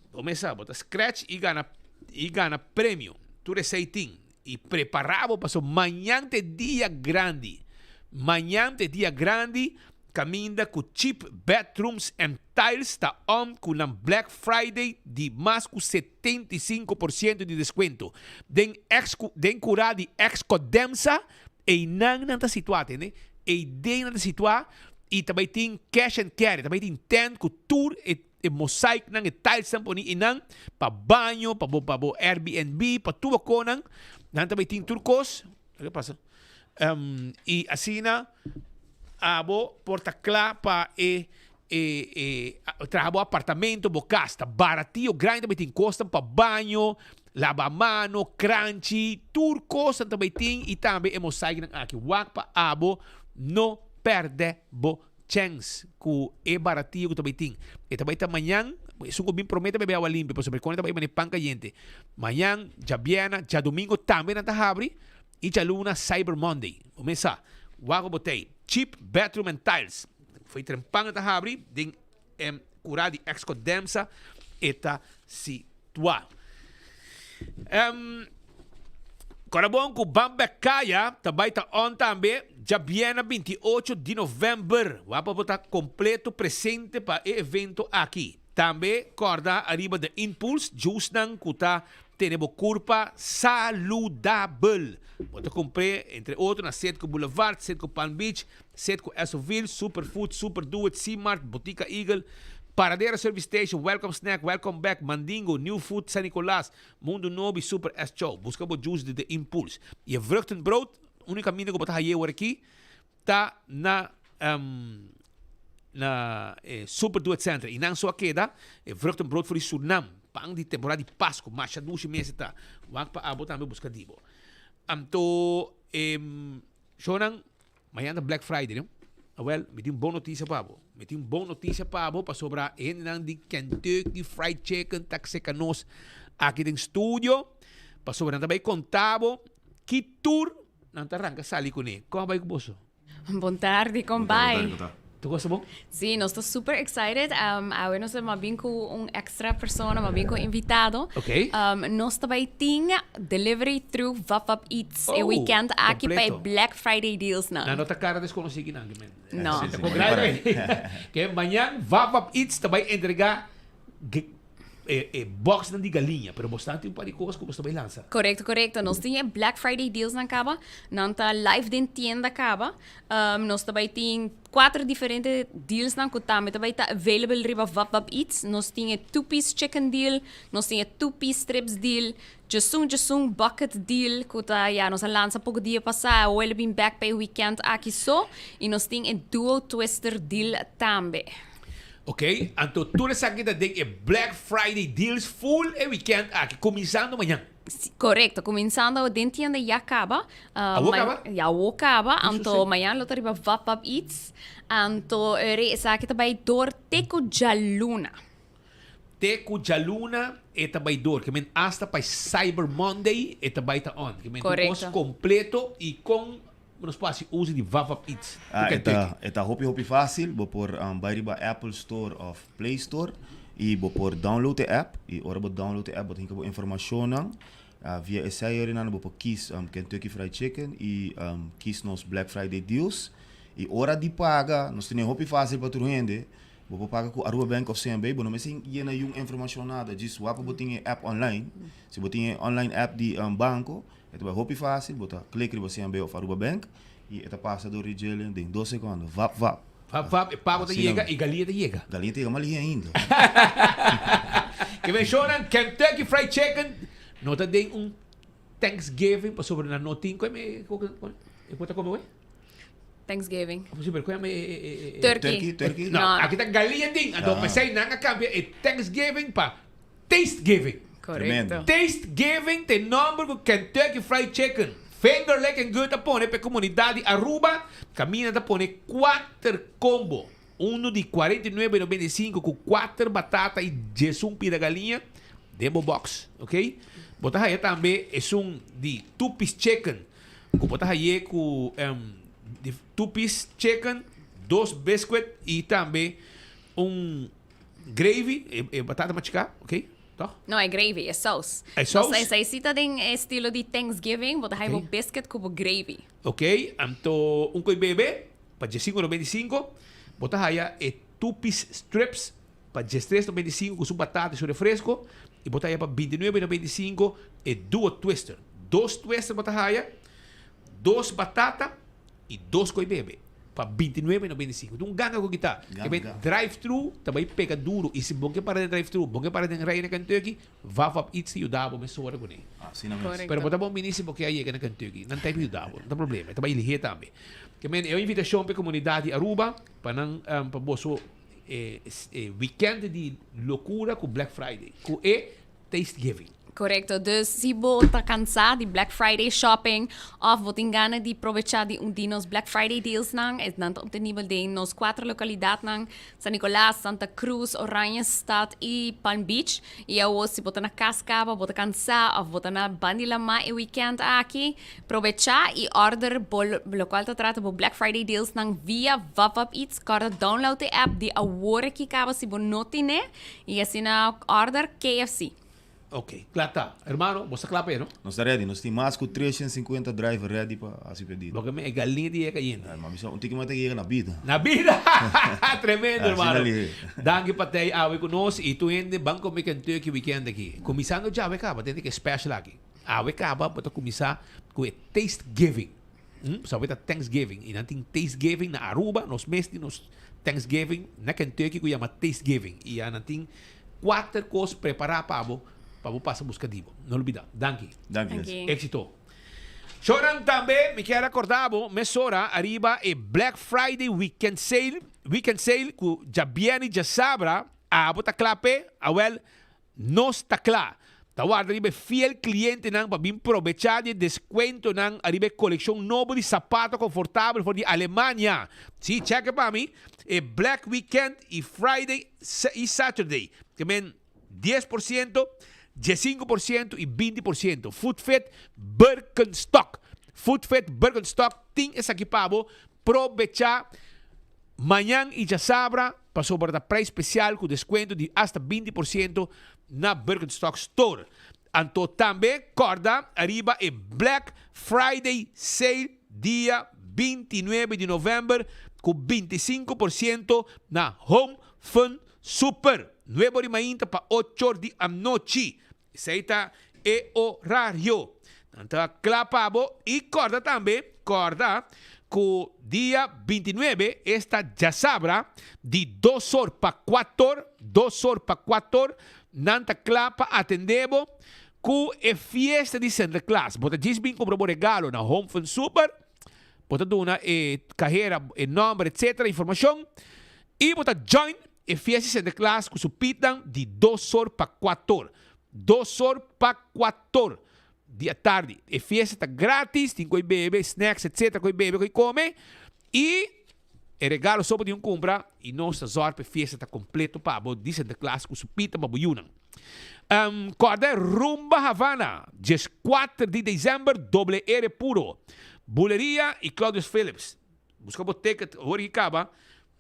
Bo mes sa, bo ta scratch y gana y gana premio. Tur esey tin. Y prepara bo paso mañan ta e dia grandi. Mañan ta e dia grandi caminda cu Cheap Bedrooms and Tiles ta on cu nan Black Friday di mas cu 75% di descuento. Den ex den cura di ex Codemsa eynan nan ta situa, tende? Eyden nan ta situa y ta bay tin cash and carry, ta bay tin tent cu tur e E mosaiknan, e tilesnan poni einan pa baño, pa bo pa bo Airbnb, pa tur bo konan. Nan ta bai tin tur kos. Ke pasa? Um, i asina abo por ta kla pa e e e traha bo apartamento, bo kas. Ta baratio, grandi ta bai tin kosnan pa baño, laba mano, kranchi, tur kosnan ta bai tin i tambe e mosaiknan aki. Wak pa abo no pèrdè bo Chèns ku e baratio ku ta bai tin. E ta bai ta mañan, esun ku bin promé ta bebe awa limpio, pasobra e kone ta bai manera pan kayente. Mañan, djabièrnè, djadumingu tambe nan ta habri i djaluna Cyber Monday. Bo mes sa, wak bo tei. Cheap Bathroom and Tiles. Fo'i trempan nan ta habri den e kura di Exco Demsa e ta situá. Kòrda bon ku Ban Bèk Kaya ta bai ta on tambe djabièrnè 28 di novèmber. Wak pa bo ta kompleto presente pa e evento aki. Tambe kòrda ariba The Impulse, juicenan ku ta tene bo kurpa saludabel. Bo ta kumpr'é entre otro na Citgo Boulevard, Citgo Palm Beach, Citgo Essoville, Superfood, Super Do It, C-Mart, Botica Eagle, Paradera Service Station, Welcome Snack, Welcome Back, Mandingo, New Food San Nicolas, Mundo Nobo y Super S Chow. Busca bo juice di The Impulse. Y e vruchtenbrood, unico caminda cu bo ta haye awor aki, ta na na e Super Do It Center. Y nan so a keda e vruchtenbrood for di Surnam, pan di temporada di Pasco. Masha dushi mes e ta. Wak pa abo tambe busca di bo. Anto, shownan. Mañana ta Black Friday, no? Awel, mi tin bon noticia pa bo. Mi tin bon noticia pa bo pasobra e hendenan di Kentucky Fried Chicken ta seka nos aki den studio pasobra nan ta bai konta bo ki tur nan ta ranka sali kuné. Kon a bai ku boso? Bon tardi, kon bai? Tur cosa bon? Sí, nos ta super excited. Um, awe nos a bin cu un extra persona, a bin cu un invitado. Ok. Um, nos ta bay tin delivery through Vap Eats e Oh, weekend aki pa e completo. Black Friday deals nan. Na no ta cara desconocí ki nan, men. No. Sí, ta con grado, eh. Que mañan Vap Eats ta bay entrega. E e boxnan di galiña, pero bosnan tin un par di cos cu bos ta bay lansa. Correcto, correcto. Nos tin e Black Friday deals nan caba. Nan ta live den tienda caba. Um, nos ta bay tin cuater diferente deals nan cu tambe ta bay ta available riba Vap Vap Eats. Nos tin e two piece chicken deal, nos tin e two piece strips deal, djesun djesun bucket deal cu ta ya nos a lansa poco dia pasa, awor el a bin back pa e weekend aki so. Y nos tin e duo twister deal tambe. Ok, anto tur esaki ta den e Black Friday deals full e weekend aki, cuminsando mañan. Si, correcto, cuminsando den tienda ya caba. Uh, Awo caba? Ya awo caba, anto mañan lo ta riba Vap Vap Eats. Anto ere esaki ta bay door te cu djaluna. Te cu djaluna e ta bay door, ke men hasta pa e Cyber Monday e ta bay ta on. Ke men tur cos completo y con Nos por hasi uso di Vavap Eats ku Ah, e Kentucky. ta, e ta hopi hopi fácil. Bo por um, bai riba Apple Store of Play Store i bo por download e app. I ora bo download e app, bo ta hinka bo informashonnan. Ah, via esei orinan bo por kies um, Kentucky Fried Chicken i um, kies nos Black Friday deals. I ora di paga, nos tene hopi fácil pa tur hende. Bo por paga ku Aruba Bank of CNB. Bo no mester yena yun informashon nada. Djis wak pa bo tin e app online. Si bo tin e online app di um, banko, E ta bai hopi fácil, bo ta click riba CNB of Aruba Bank y e ta pasa door di djele den dos secondo. Vap vap. Vap vap, e pago ta yega y galinha ta yega. Galinha ta yega mas lihe ainda. Ke menshonan Kentucky Fried Chicken no ta den un Thanksgiving pasobra nan no tin koe me e por ta come we? Thanksgiving. Si pero koe me e Turkey. Turkey. No, aki ta galinha tin. Anto pesey nan a cambia e Thanksgiving pa Tastegiving. Correcto. Tastegiving ta e nomber cu Kentucky Fried Chicken, Finger Lickin' Good ta pone pa e comunidad di Aruba. Caminda ta pone cuater combo, uno di 49,95 cu cuater batata y diesun pida galiña den bo box, ok. Bo ta haya tambe esun di two piece chicken cu bo ta haye cu di two piece chicken, dos biscuit y tambe un Gravy, e, e batata machiká, ok? Toch? No, e gravy, e saus. E saus? Nos esei si ta den e estilo di Thanksgiving, bo ta hay bo biscuit ku bo gravy. Ok, anto un koi bebe pa 15.95, bo ta haya e two piece strips pa 13.95 ku su batata i su refresco, i bo ta haya pa 29.95 e duo twister. Dos twister bo ta haya, dos batata i dos koi bebe pa 29.95. Ta un ganga ku kita. Ke ben drive thru ta bai pega duro i si bo ke para den drive thru, bo ke para den rei na Kentucky, Vavap Eats ta yuda bo mesora kuné. Asina mes. Pero bo ta bon bini si bo ke a yega na Kentucky. Nan ta yuda bo, no ta problema. E ta bai lihé tambe. Ke men e un invitashon pa e komunidat di Aruba pa nan pa boso e weekend di lokura ku Black Friday ku e Thanksgiving. Correcto. Dus si bo ta cansá di Black Friday shopping of bo tin gana di probecha di un di nos Black Friday deals nan, esnan ta obtenibel den nos cuatro localidadnan, San Nicolas, Santa Cruz, Oranjestad y Palm Beach. Y awo si bo ta na cas caba, bo ta cansá of bo ta na Bandi Lama e weekend aki, probecha y order bo locual ta trata bo Black Friday deals nan via Vapvap Eats. Corda download e app di awor aki caba si bo no tine. Y asina order KFC. Ok, kla ta. Hermano, bo sta kla pa e, no? Nos ta ready. Nos tin mas ku 350 driver ready pa hasi pedido. Loke mi e galiña ta yega ainda. Ay, mami sa un tiki mas ta yega na bida. Na bida! Tremendo, Asina hermano. lihe. Danki pa tei awe ku nos y tur hende ban come Kentucky weekend aki. Kuminsando djawe kaba, tende ke special aki. Awe kaba bo ta kuminsa ku e Tastgiving. Pasobra ta Thanksgiving y nan tin Tastgiving na Aruba, nos mes tin nos Thanksgiving na Kentucky cu yama Tastgiving y ya nan tin cuater cos prepara pa bo, pa bo pasa busca di bo. No lubida. Danki. Danki. Danki. Exito. Shonan tambe mi kier acorda bo mesora ariba e Black Friday Weekend Sale, Weekend Sale cu djabièrnè y djasabra abo ta cla p'e, awel Nos ta kla. Ta warda riba e fiel klientenan pa bin probechá di e deskuentonan ariba e kolekshon nobo di sapato konfortabel for di Alemania. Sí, chèk'e pa mi, e Black Weekend i Friday i Saturday. Ke men 10%, 15% i 20%. Footfit Birkenstock. Footfit Birkenstock tin esaki pa bo. Probechá mañan i djasabra. Pasobra ta prijs special cu descuento di hasta 20% na Birkenstock Store. Anto tambe corda ariba e Black Friday Sale dia 29 di november cu 25% na Home Fun Super. Nuebe or di mainta pa ocho or di anochi. Esei ta e orario. Nan ta kla pa bo i kòrda tambe, kòrda ku dia bintinuebe, esta djasabra, di dos or pa kuator, dos or pa kuator, nan ta kla pa atendé bo ku e fiesta di Sinterklaas. Bo ta djis bin kumpra bo regalo na Home Fun Super, bo ta duna e kahera e nòmber etcetera informashon i bo ta join E fiesta di Sinterklaas ku su pitnan di dos or pa kuator. Dos or pa kuator di atardi. E fiesta ta gratis, tin ku bebe, snacks etc. Ku bebe, ku kome. I e regalo so bo tin ku kumpra i nos ta zòrg pa e fiesta ta kompleto pa bo di Sinterklaas ku su pitan pa bo yunan. Kòrda Rumba Havana, dieskuater di desèmber, Doble R Puro, Buleria i Claudius Philips. Buska bo ticket awor ki kaba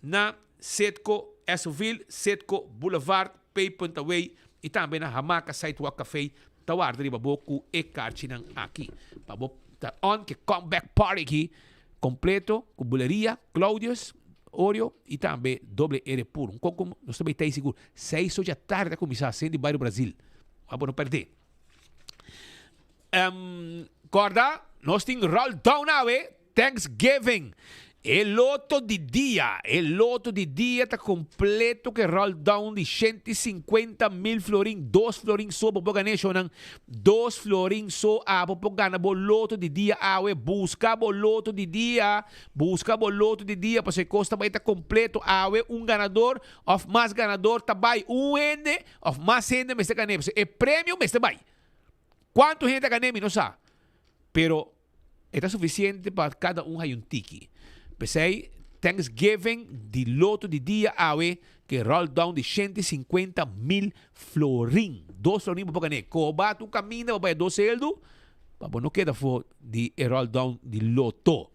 na Citgo Esoville, Citgo Boulevard, Pay Punta Way y tambe na Hamaca Sidewalk Cafe ta warda riba bo cu e karchinan aki. Pa bo ta on ke comeback party aki completo cu Buleria, Claudius, Oreo y tambe Doble R Puro. Un con nos ta bay tey sigur. Seis ocho atardi ta cuminsa Cindy Bairro Brasil. Pa bo no perde. Corda, nos tin roll down awe, Thanksgiving. E loto di dia, e loto di dia ta completo cu e roll down di 150 mil florin, 2 florin so bo por gana eshonan, 2 florin so abo por gana bo loto di dia awe. Busca bo loto di dia, busca bo loto di dia, pasobra e cos ta bay ta completo awe. Un ganador of mas ganador ta bay, un hende of mas hende mester gana, pasobra e premio mester bay. Cuanto hende a gana mi no sa, pero e ta suficiente pa cada un haya un tiki. P'esey Thanksgiving di loto di dia awe ke roll down di 150 mil florin. 2 florin bo por gane. Coba tu caminda bo bay dos eldo pa bo no keda for di e roll down di loto.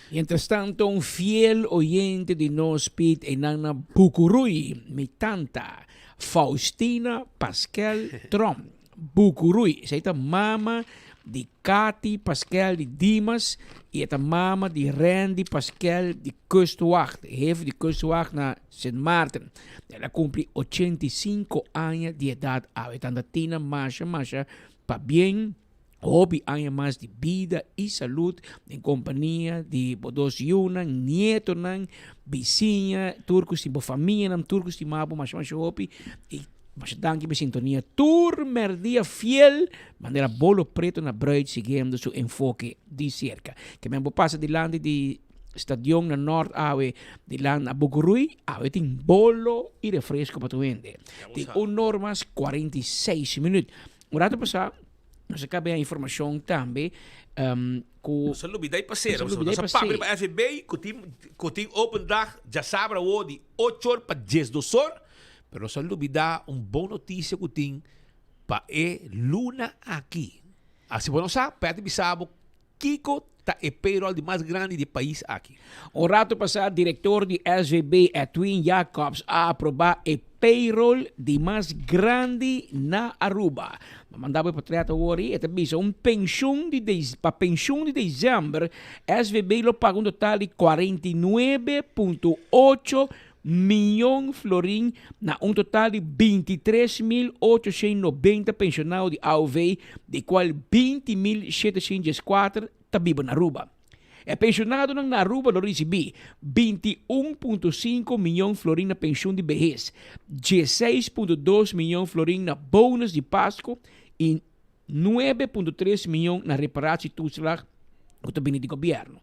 Mientras tanto, un fiel oyente di nos Piet einan na Bucuruy, mi tanta, Faustina Pascal Trump. Bucuruy. Esey ta mama di Katy Pascal di Dimas y e ta mama di Randy Pascal di Kustwacht, hefe di Kustwacht na Sint Maarten. El a cumpli 85 aña di edad awe. Tanta Tina masha masha pabien. Hopi aña mas di bida y salud den compania di bo dos yiunan, nietonan, bisiña, tur cu bo famianan, tur cu stima bo masha masha hopi. Y masha danki pa sintonia tur merdia fiel manera bolo preto na bruid siguiendo su enfoke di cerca. Ke men bo pasa dilanti di stadion na Noord awe dilanti na Bucuruy, awe tin bolo y refresco pa tur hende. Tin un or mas 46 minuut. Un rato pasa nos a caba informacion tambe cu Nos a lubida y pasera. Nos a lubida y Nos a papia riba FB cu tin open dag djasabra awo di 8 or pa 12 or. Pero nos a lubida un bon noticia cu tin pa e luna aki. Asi bo no sa, Patty bisa bo kiko ta e payroll di mas grandi di pais aki. Un rato pasa director di SVB Edwin Jacobs a aproba e payroll di mas grandi na Aruba. Manda bo e portret awor y e ta bisa un pensioen di pa pensioen di december SVB lo paga un total di 49.8 miyon florin na un total di 23.890 pensionado di AOV, di cual 20.714 ta biba na Aruba. E pensionadonan na Aruba lo ricibi 21.5 miyon florin na pensioen di behes, 16.2 miyon florin na bonus di Pasco y 9.3 miyon na reparatietoeslag cu ta bini di gobierno.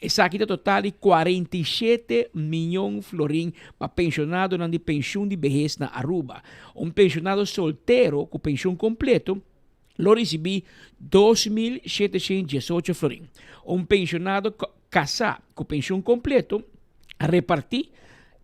Esaki ta total di 47 miyon florin pa pensionadonan di pensioen di behes na Aruba. Un pensionado soltero cu pensioen completo lo ricibi 2.718 florin. Un pensionado casa cu pensioen completo reparti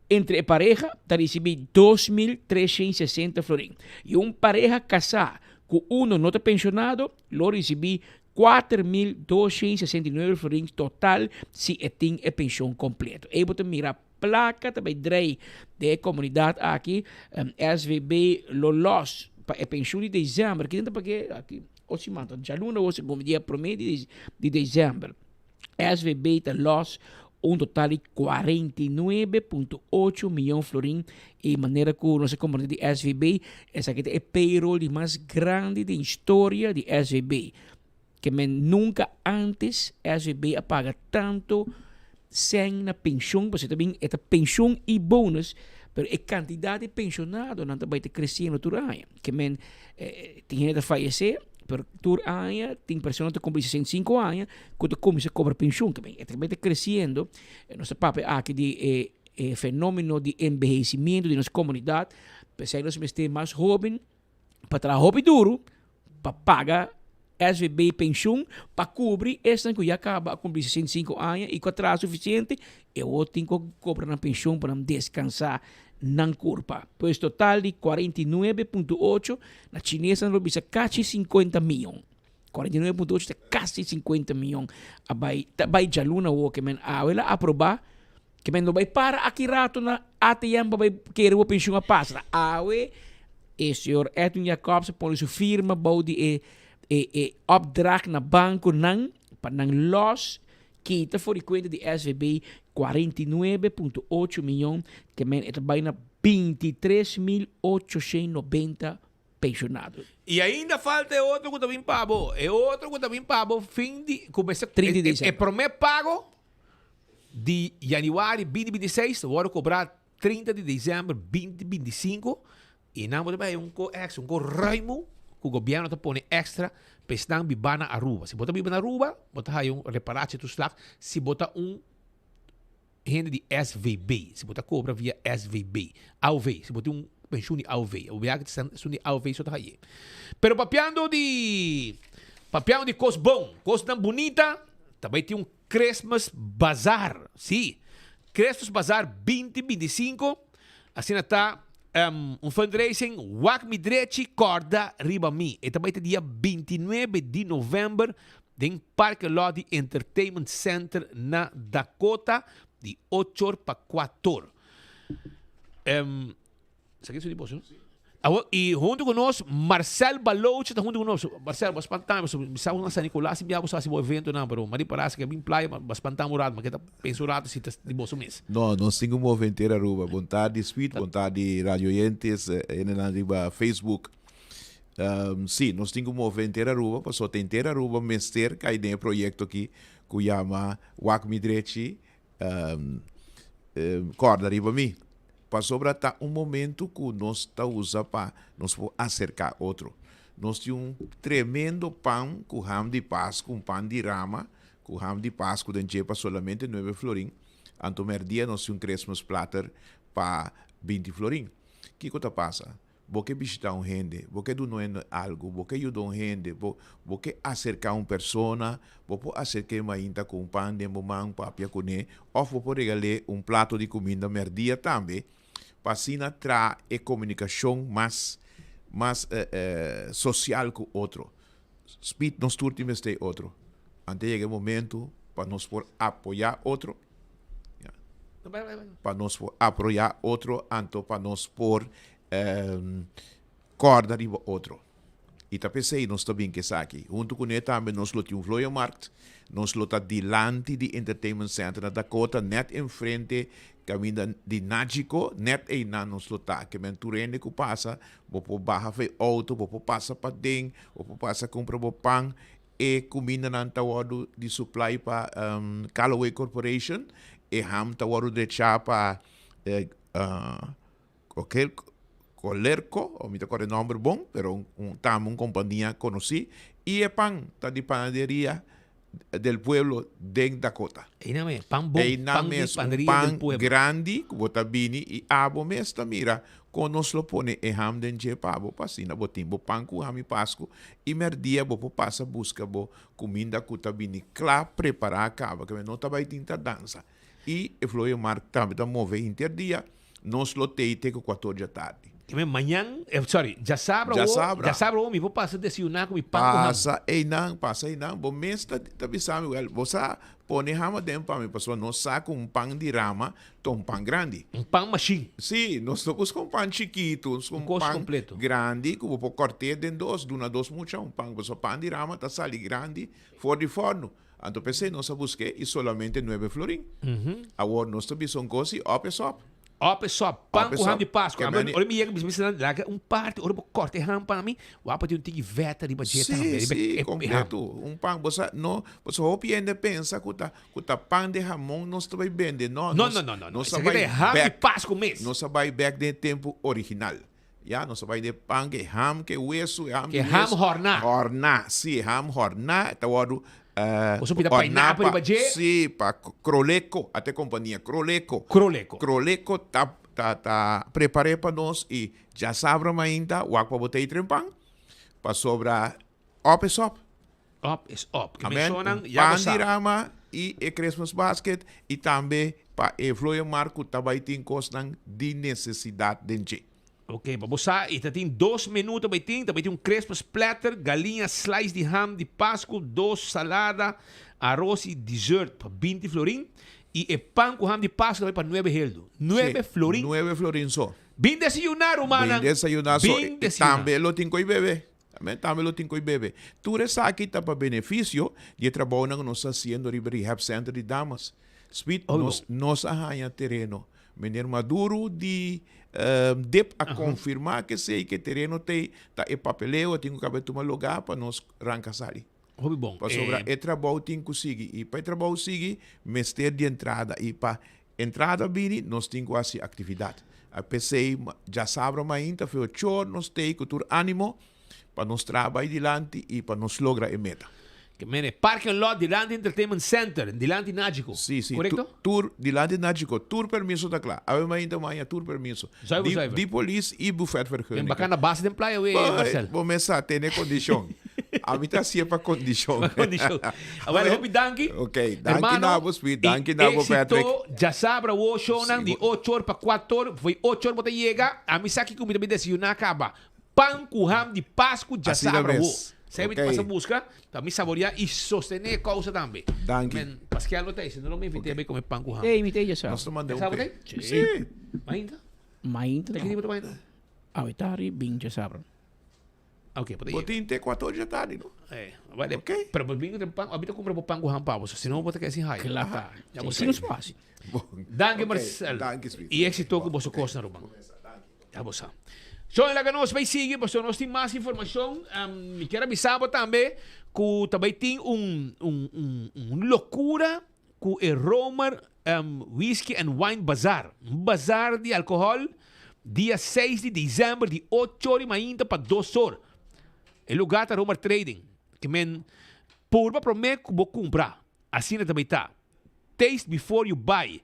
entre e pareha ta ricibi 2.360 florin. Y un pareha casa cu uno no ta pensionado lo ricibi 4.269 florin total si e tin e pensioen completo. E bo ta mira placa tambe drei di comunidad aki, SVB lo los pa e pensioen di december. Aki ta paga aki otro siman, djaluna o segun dia prome di december. SVB ta los Un total di 49.8 miyon florin y manera cu nos a comprende di SVB, esaki ta e payroll di mas grandi den historia di SVB. Ke men nunca antes SVB a paga tanto cen na pension, pasobra ta bin e ta pension y bonus, pero e cantidad di pensionadonan ta bay ta creciendo tur aña. Ke men tin hende ta fayece, pero tur aña tin persona ta cumpli 65 aña cu ta cuminsa cobra pension. Ke men e ta bay ta creciendo. Nos ta papia aki di e e fenomeno di envejecimiento di nos comunidad, p'esey nos mester mas hoben pa traha hopi duru pa paga SVB penshun pa kubri esnan ku ya kaba a kumpli 65 aña i ku a traha sufisiente, e awor tin ku kobra nan penshun pa nan deskansá nan kurpa. Pues total di 49.8, na chines nan lo bisa kachi 50 miyon. 49.8 ta kasi 50 miyon a bai, ta bai djaluna awor ke men awe la aprobá ke men lo bai para aki rato na ATM pa bai kere bo penshun a pasa. Awe e señor Edwin Jacobs a pone su firma bou di e e e opdracht na bankonan pa nan los kita for di kuenta di SVB 49.8 miyon ke men e ta bai na 23.890 pensionado. Y ainda falta e otro cu ta bin pa bo. E otro cu ta bin pa bo fin di cu mester 30 di e, e december. prome pago di januari 2026 ta wordo cobra 30 di december 2025 y nan bo ta bay un co extra, un co ruimo cu gobierno ta pone extra pa esnan biba na Aruba. Si bo ta biba na Aruba, bo ta haya un reparatietoeslag si bo ta un hende di SVB, si bo ta cobra via SVB, AOV, si bo tin un pensioen di AOV, bo bia ki esun di AOV so ta haye. Pero papiando di, papiando di cos bon, cosnan bunita, ta bay tin un Christmas Bazaar, si, Christmas Bazaar 2025, asina ta un fundraising, wak mi drechi, corda riba mi. E ta bay ta dia 29 di november Den Parke Lot di Entertainment Center na Dakota di ochor pa kuator. Um, sa ki di boso? Awo, y hunto cu nos, Marcel Baloche ta hunto cu nos. Marcel, bo spantami, so, mi sa na San Nicolas, mi abo sa si bo evento na, pero mari parase que bin playa, bo spantami un rato, ma que ta pensa un rato si ta di boso mes. No, nos tin cu move henter Aruba. Bon tardi Sweet, bon tardi radio oyentes, hendenan riba Facebook. Um, sí, nos tin ku move henter Aruba, pasobra ta henter Aruba mester kai den e proyekto aki ku yama Wak Mi Drechi, um, um, Kòrda Riba Mi. Pasobra ta un momento ku nos ta usa pa nos por aserká otro. Nos tin un tremendo pan ku ham di Pasku, un pan di rama ku ham di Pasku den dje pa solamente nuebe florin. Anto mèrdia nos tin un Christmas platter pa binti florin. Kiko ta pasa? Bo ke bishitá un hende, bo ke duna un hende algu, bo ke yuda un hende, bo bo ke aserká un persona, bo por aserk'é mainta ku un pan den bo man, papia kuné, òf bo por regal'é un plato di kuminda mèrdia tambe, pa asina traha e komunikashon mas mas sosial ku otro. Speed nos tur tin mester otro. Antes yega e momento pa nos por apoyá otro. Pa nos por apoyá otro, anto pa nos por kòrda riba otro. I ta p'esei nos ta bin ku esaki. Huntu kuné tambe nos lo tin un vlooienmarkt. Nos lo ta dilanti di Entertainment Center na Dakota, nèt enfrente kaminda di Nagico, nèt einan nos lo ta. Ke men tur hende ku pasa, bo por baha for e outo, bo por pasa paden, bo por pasa kumpra bo pan. E kumindanan ta wòrdu di supply pa Callaway Corporation, e ham ta wòrdu drechá pa Colerco, mi ta kòrda e nòmber bon, pero tambe un kompania konosí, i e pan ta di Panaderia del Pueblo den Dakota. Einan mes, pan bon, Einan pan di mes, un Panaderia pan del Pueblo. grandi ku bo ta bini i abo mes ta mira kon nos lo pone e ham den dje pa bo, pa asina bo tin bo pan ku ham i pasku i mèrdia bo por pasa buska bo kuminda ku ta bini kla prepará kaba, ke no ta bai tin tardansa. I e Vlooienmarkt tambe ta move hinter dia, nos lo tei te ku kuator djatardi. Ke men mañan, eh, sorry, djasabra awo, Djasabra. djasabra awo mi por pasa desayuná ku mi pan ku ham. Pasa einan, pasa einan. Bo mes ta, ta bisa mi, wel, bo sa pone ham aden pa mi, pasobra nos sa ku un pan di rama ta un pan grandi. Un pan mashin. Sí, nos no buska un pan chikitu, nos buska un kos pan kompleto. grandi ku bo por kòrt'é den dos, duna dos mucha un pan, pasobra pan di rama ta sali grandi for di fòrnu. Anto p'esei nos a busk'é i solamente nuebe florin. Awor nos ta bisa un kos i òp es òp. Òp es òp. Pan Òp es ku ham òp. di Pasku. Ke Ora meni- ora mi yega bisa mi nan laga un parti ora bo kòrta e ham pa mi, wak pa tin un tiki vèt riba dje Sí, tambe, riba sí, e- e ham. kompleto. Un pan, bo sa, no, pasobra hopi hende pensa ku ta, ku ta pan di hamon nos ta bai bende. No, No, nos, no, no, no, no. nos a Esaki ta bai e ham di bèk. Pasku mes. Nos a bai bèk den e tempu original. Ya, nos a bai den pan ke ham, ke wesu, e ham Ke di ham wesu. hòrná. Hòrná, sí, e ham hòrná ta wòrdu Boso pida hòrná pineapple pa, riba dje? sí, pa Kroleco, ata e kompania, Kroleco. Kroleco. Kroleco ta, ta, ta prepar'é pa nos i djasabra mainta wak pa bo ta itren pan, pasobra òp es òp. Òp es òp. Ke Amen. menshonnan Un ya bo pan sa. di rama i e Christmas basket i tambe pa e vlooienmarkt ku ta bai tin kosnan di nesesidat den dje. Ok, pa bo sa, i ta tin dos menu ta bai tin, ta bai tin un Christmas platter, galiña slice di ham di Pascu, dos salada, aros i dessert pa 20 florin, i e pan ku ham di Pascu ta bai pa nuebe heldu. Nuebe Sí, florin. Nuebe florin so. Bin desayuná, rumannan. Bin desayuná so. Bin I desayuná. tambe lo tin ku bebe. Tambe, tambe lo tin ku bebe. Tur esaki ta pa benefisio di e trabounan ku nos ta hasiendo riba Rehab Center di Damas. Speed, Oigo. nos, nos a haña tereno. Meneer Maduro di dip a confirma ke esey ke tereno tey ta e papeleo tin cu cabe tuma lugar pa nos ranca sali. Hopi bon. Pasobra e trabou tin cu sigui y pa e trabou sigui mester di entrada y pa entrada bini nos tin cu haci actividad. A pesey djasabra mainta fe ochor nos tey cu tur animo pa nos traha bay dilanti y pa nos logra e meta. Ke mene parking lot dilanti Entertainment Center, dilanti Nagico. Si, si. Correcto? Tur, dilanti Nagico, tur permiso ta cla. Awe mainta maña tur permiso. Zuiver, Di, zuiver. di polis y buffetvergunning. Den bacana base den playa we, Marcel. Bo mes sa, tene condicion. Ami ta hacié pa condicion. Pa condicion. Awel, hopi danki. Ok, danki Hermano, na bo, Speed. y Danki na bo, Patrick. Éxito, djasabra wo shownan di ocho or pa cuatro or. Fo'i ocho or bo ta yega. Ami sa kico mi ta bin desayuna caba. Pan ku ham di Pasku djasabra wo. Esei mi ta pasa buska pa mi saboreá i sostené e kousa tambe. Danki. Men, Paskel no ta ei, si no lo mi invit'é bai kome pan ku ham. Ei, mi ta ei djasabra. Nos ta manda un Djasabra pe. ta ei? Sí. Mainta? Mainta Ta no. ki dia bo ta mainta? Awe tardi bin djasabra. Ok, bo ta Bo yega. tin te kuator dje tardi, no? Eh, bale. Ok. Pero bo bin ku tin pan, abi ta kumpra bo pan ku ham pa bo, si no bo ta keda sin haya. Kla ta. Ya bo Si sa. nos por hasi. Danki Ok, Marcel. danki, Speed. I éxito ku boso kosnan, ruman. Ya bo sa. So, laga nos bai sigui, pasobra nos tin mas informacion. Mi kier a bisa bo tambe cu ta bai tin un, un, un, un locura cu e Romer Whisky and Wine Bazaar. Un bazaar di alcohol dia seis di december di ocho or di mainta pa dos or. E lugar ta Romer Trading. Ke men purba prome cu bo cumpra. Asina ta bai ta. Taste before you buy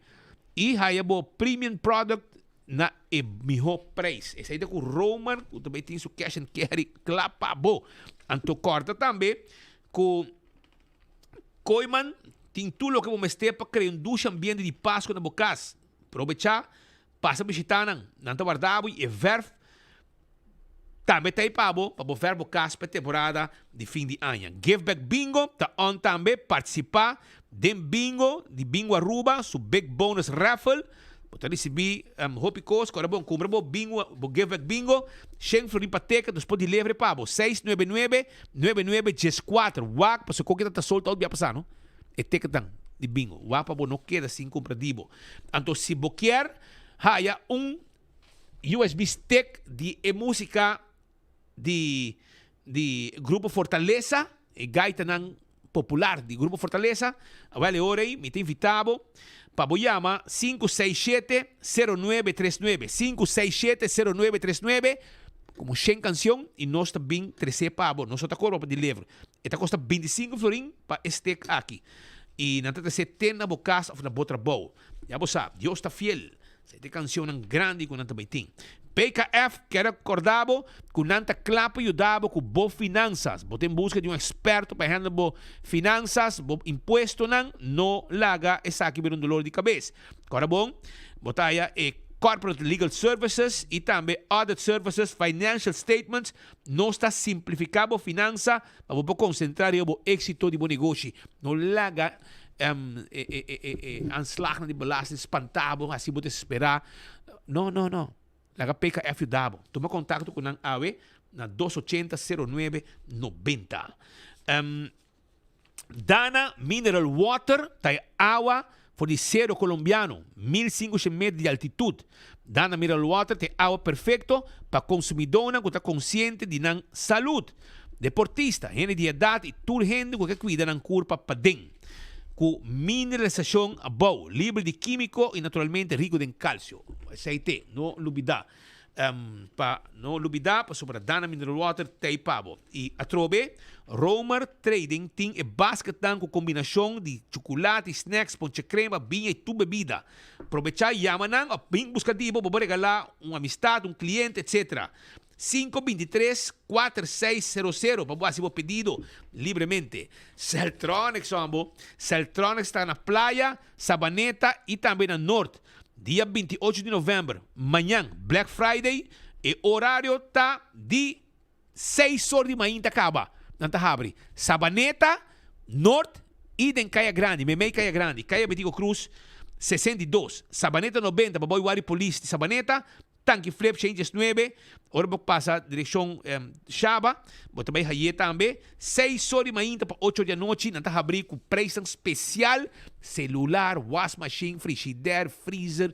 y haya bo premium product na e miho prijs. Esey ta cu Roman cu ta bay tin su cash and carry cla pa bo. Anto corda tambe cu Kooiman tin tur loke bo mester pa crea un dushi ambiente di Pasco na bo cas. Probecha, pasa bishita nan. Nan ta warda bo y e verf Tambe ta ei pa bo pa bo ver bo kas pa e temporada di fin di aña. Give Back Bingo ta on tambe. Partisipá den bingo di Bingo Aruba su Big Bonus Raffle. Bo ta risibí hopi kos. Kòrda bon, kumpra bo bingo, bo Give Back Bingo, shen florin pa teken, nos por deliver pa bo. 699 99 14. Wak pasobra koke ta ta sold out bia pasá no. E tekennan di bingo. Wak pa bo no keda sin kumpra di bo. Anto si bo kier haya un USB stick di e musica di di Grupo Fortaleza, e gaitanan popular di Grupo Fortaleza, awel e ora ei mi ta invita bo pa bo yama 567 0939, 567 0939, como shen cancion y nos ta bin trece pa bo, nos no ta cobra pa deliver, e ta costa 25 florin pa e stick aki y nan ta trece te na bo cas of na bo trabou, ya bo sa, Dios ta fiel. Esei ta e cancionnan grandi cu nan ta bay tin. PKF kier recorda bo cu nan ta cla pa yuda bo cu bo finanzas. Bo ta en busca di un experto pa handle bo finanzas, bo impuestonan? No laga esaki bira un dolor di cabes. Cora bon, bo ta haya e. Corporate Legal Services y tambe Audit Services, Financial Statements, nos ta simplifica bo finansa pa bo por concentra riba bo exito di bo negoshi. No laga e aanslagnan di belasting spanta bo, haci bo desespera. No, no, no. Laga PKF yuda bo. Tuma contacto cu nan awe na dos ochenta sero nuebe nobenta. Dana Mineral Water ta e awa for di Cerro Colombiano, 1500 meter di altitud. Dana Mineral Water ta e awa perfecto pa consumidónan cu ta consciente di nan salud. Deportista, hende di edad y tur hende cu ke cuida nan curpa paden. Cu mineralisacion abou, liber di quimico y naturalmente rico den calcio. Esey te, no lubida. Pa no lubida pasobra Dana Mineral Water t'ei pa bo. I atrobe, Romer Trading tin e basketnan ku kombinashon di chukulati, snacks, ponche krema, biña i tur bebida. Probechá yama nan òf bin buska di bo, bo por regalá un amistat, un kliente, etc. 523 4600 pa bo hasi bo pedido libremente. Celtronics hombo, Celtronics ta na Playa, Sabaneta i tambe na Noord. Dia 28 di november, mañan, Black Friday, e orario ta di seis or di mainta caba. Nan ta habri Sabaneta, Noord y den Caya Grandi, meimei Caya Grandi, Caya Betico Cruz 62, Sabaneta 90, pa boy wari polis di Sabaneta, Tanki Flip 119, ora bo pasa direccion Shaba, bo ta bay haye tambe. Seis or di mainta pa ocho or di anochi nan ta habri cu prijsnan special, celular, wasmachine, frigidaire, freezer,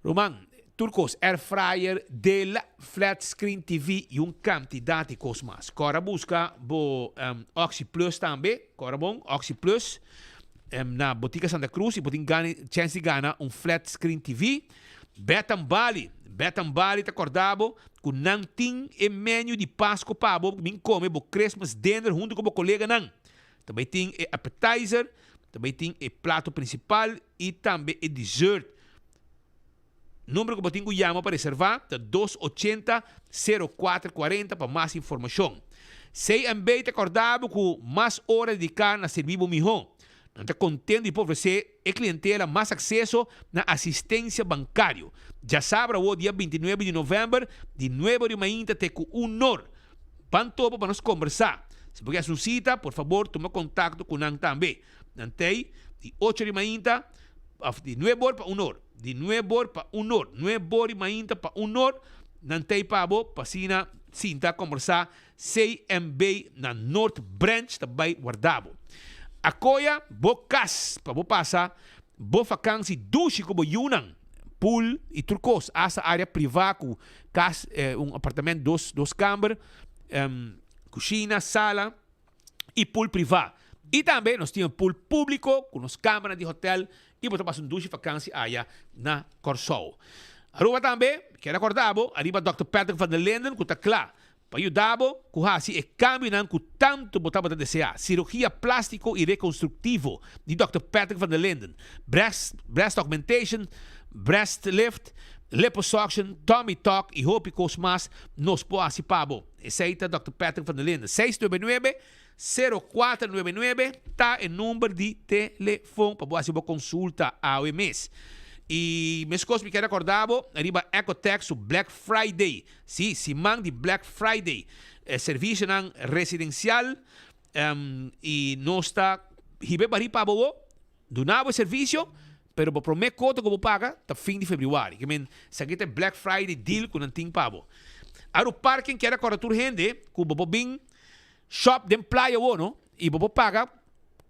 ruman, tur cos, air fryer, Dell flat screen TV y un cantidad di cos mas. Cora busca bo Oxi Plus tambe, cora bon, Oxi Plus na Botica Santa Cruz y bo tin gana, chance di gana un flat screen TV. Betan Bali, Betan Bali ta korda bo ku nan tin e menu di Pasko pa bo bin kome bo Christmas dinner huntu ku bo koleganan. Ta bai tin e appetizer, ta bai tin e plato prinsipal i tambe e dessert. Number ku bo tin ku yama pa reserva ta dos ochenta sero kuater kuarenta pa mas informashon. CMB ta korda bo ku mas ora dediká na sirbi bo mihó. Nan ta contento di por ofrece e clientela mas acceso na asistencia bancario. Djasabra awo dia 29 di november di nuebe ora di mainta te cu un or. Ban topa pa nos combersa. Si bo ke haci un cita, por fabor tuma contacto cu nan tambe. Nan t'ey di ocho ora di mainta of di nuebe or pa un or. Di nuebe or pa un or. Nuebe or di mainta pa un or nan t'ey pa bo pa asina sinta combersa CMB na Noord Branch ta bai warda bo. Akoya bo kas pa bo pasa bo fakansi dushi ku bo yunan. Pool i tur kos, asta area privá ku kas, un apartament dos dos kamber, kushina, sala i pool privá. I tambe nos tin un pool públiko ku nos kambernan di hotel i bo ta pasa un dushi fakansi aya na Kòrsou. Aruba tambe kier akorda bo ariba Dòkter Patrick van der Linden ku ta kla Pa yuda bo ku hasi e kambionan ku tantu bo tabata deseá, sirugia plástiko i rekonstruktivo di Dòkter Patrick van der Linden, breast breast augmentation, breast lift, liposuction, tummy tuck i hopi kos mas nos por hasi pa bo. Esei ta Dòkter Patrick van der Linden. Seis nuebe nuebe, sero kuater nuebe nuebe ta e number di telefon pa bo hasi bo konsulta awe mes. I meskos mi kier rekordá bo riba Ecotech su Black Friday. Sí, siman di Black Friday. E servicionan residencial y nos ta hiba e barí pa bo bo, duna bo e servicio, pero bo prome cuota cu bo paga ta fin di februari. Ke men, esaki ta e Black Friday deal cu nan tin pa bo. Aru Parking kier a corda tur hende cu bo por bin shop den playa awo no, y bo por paga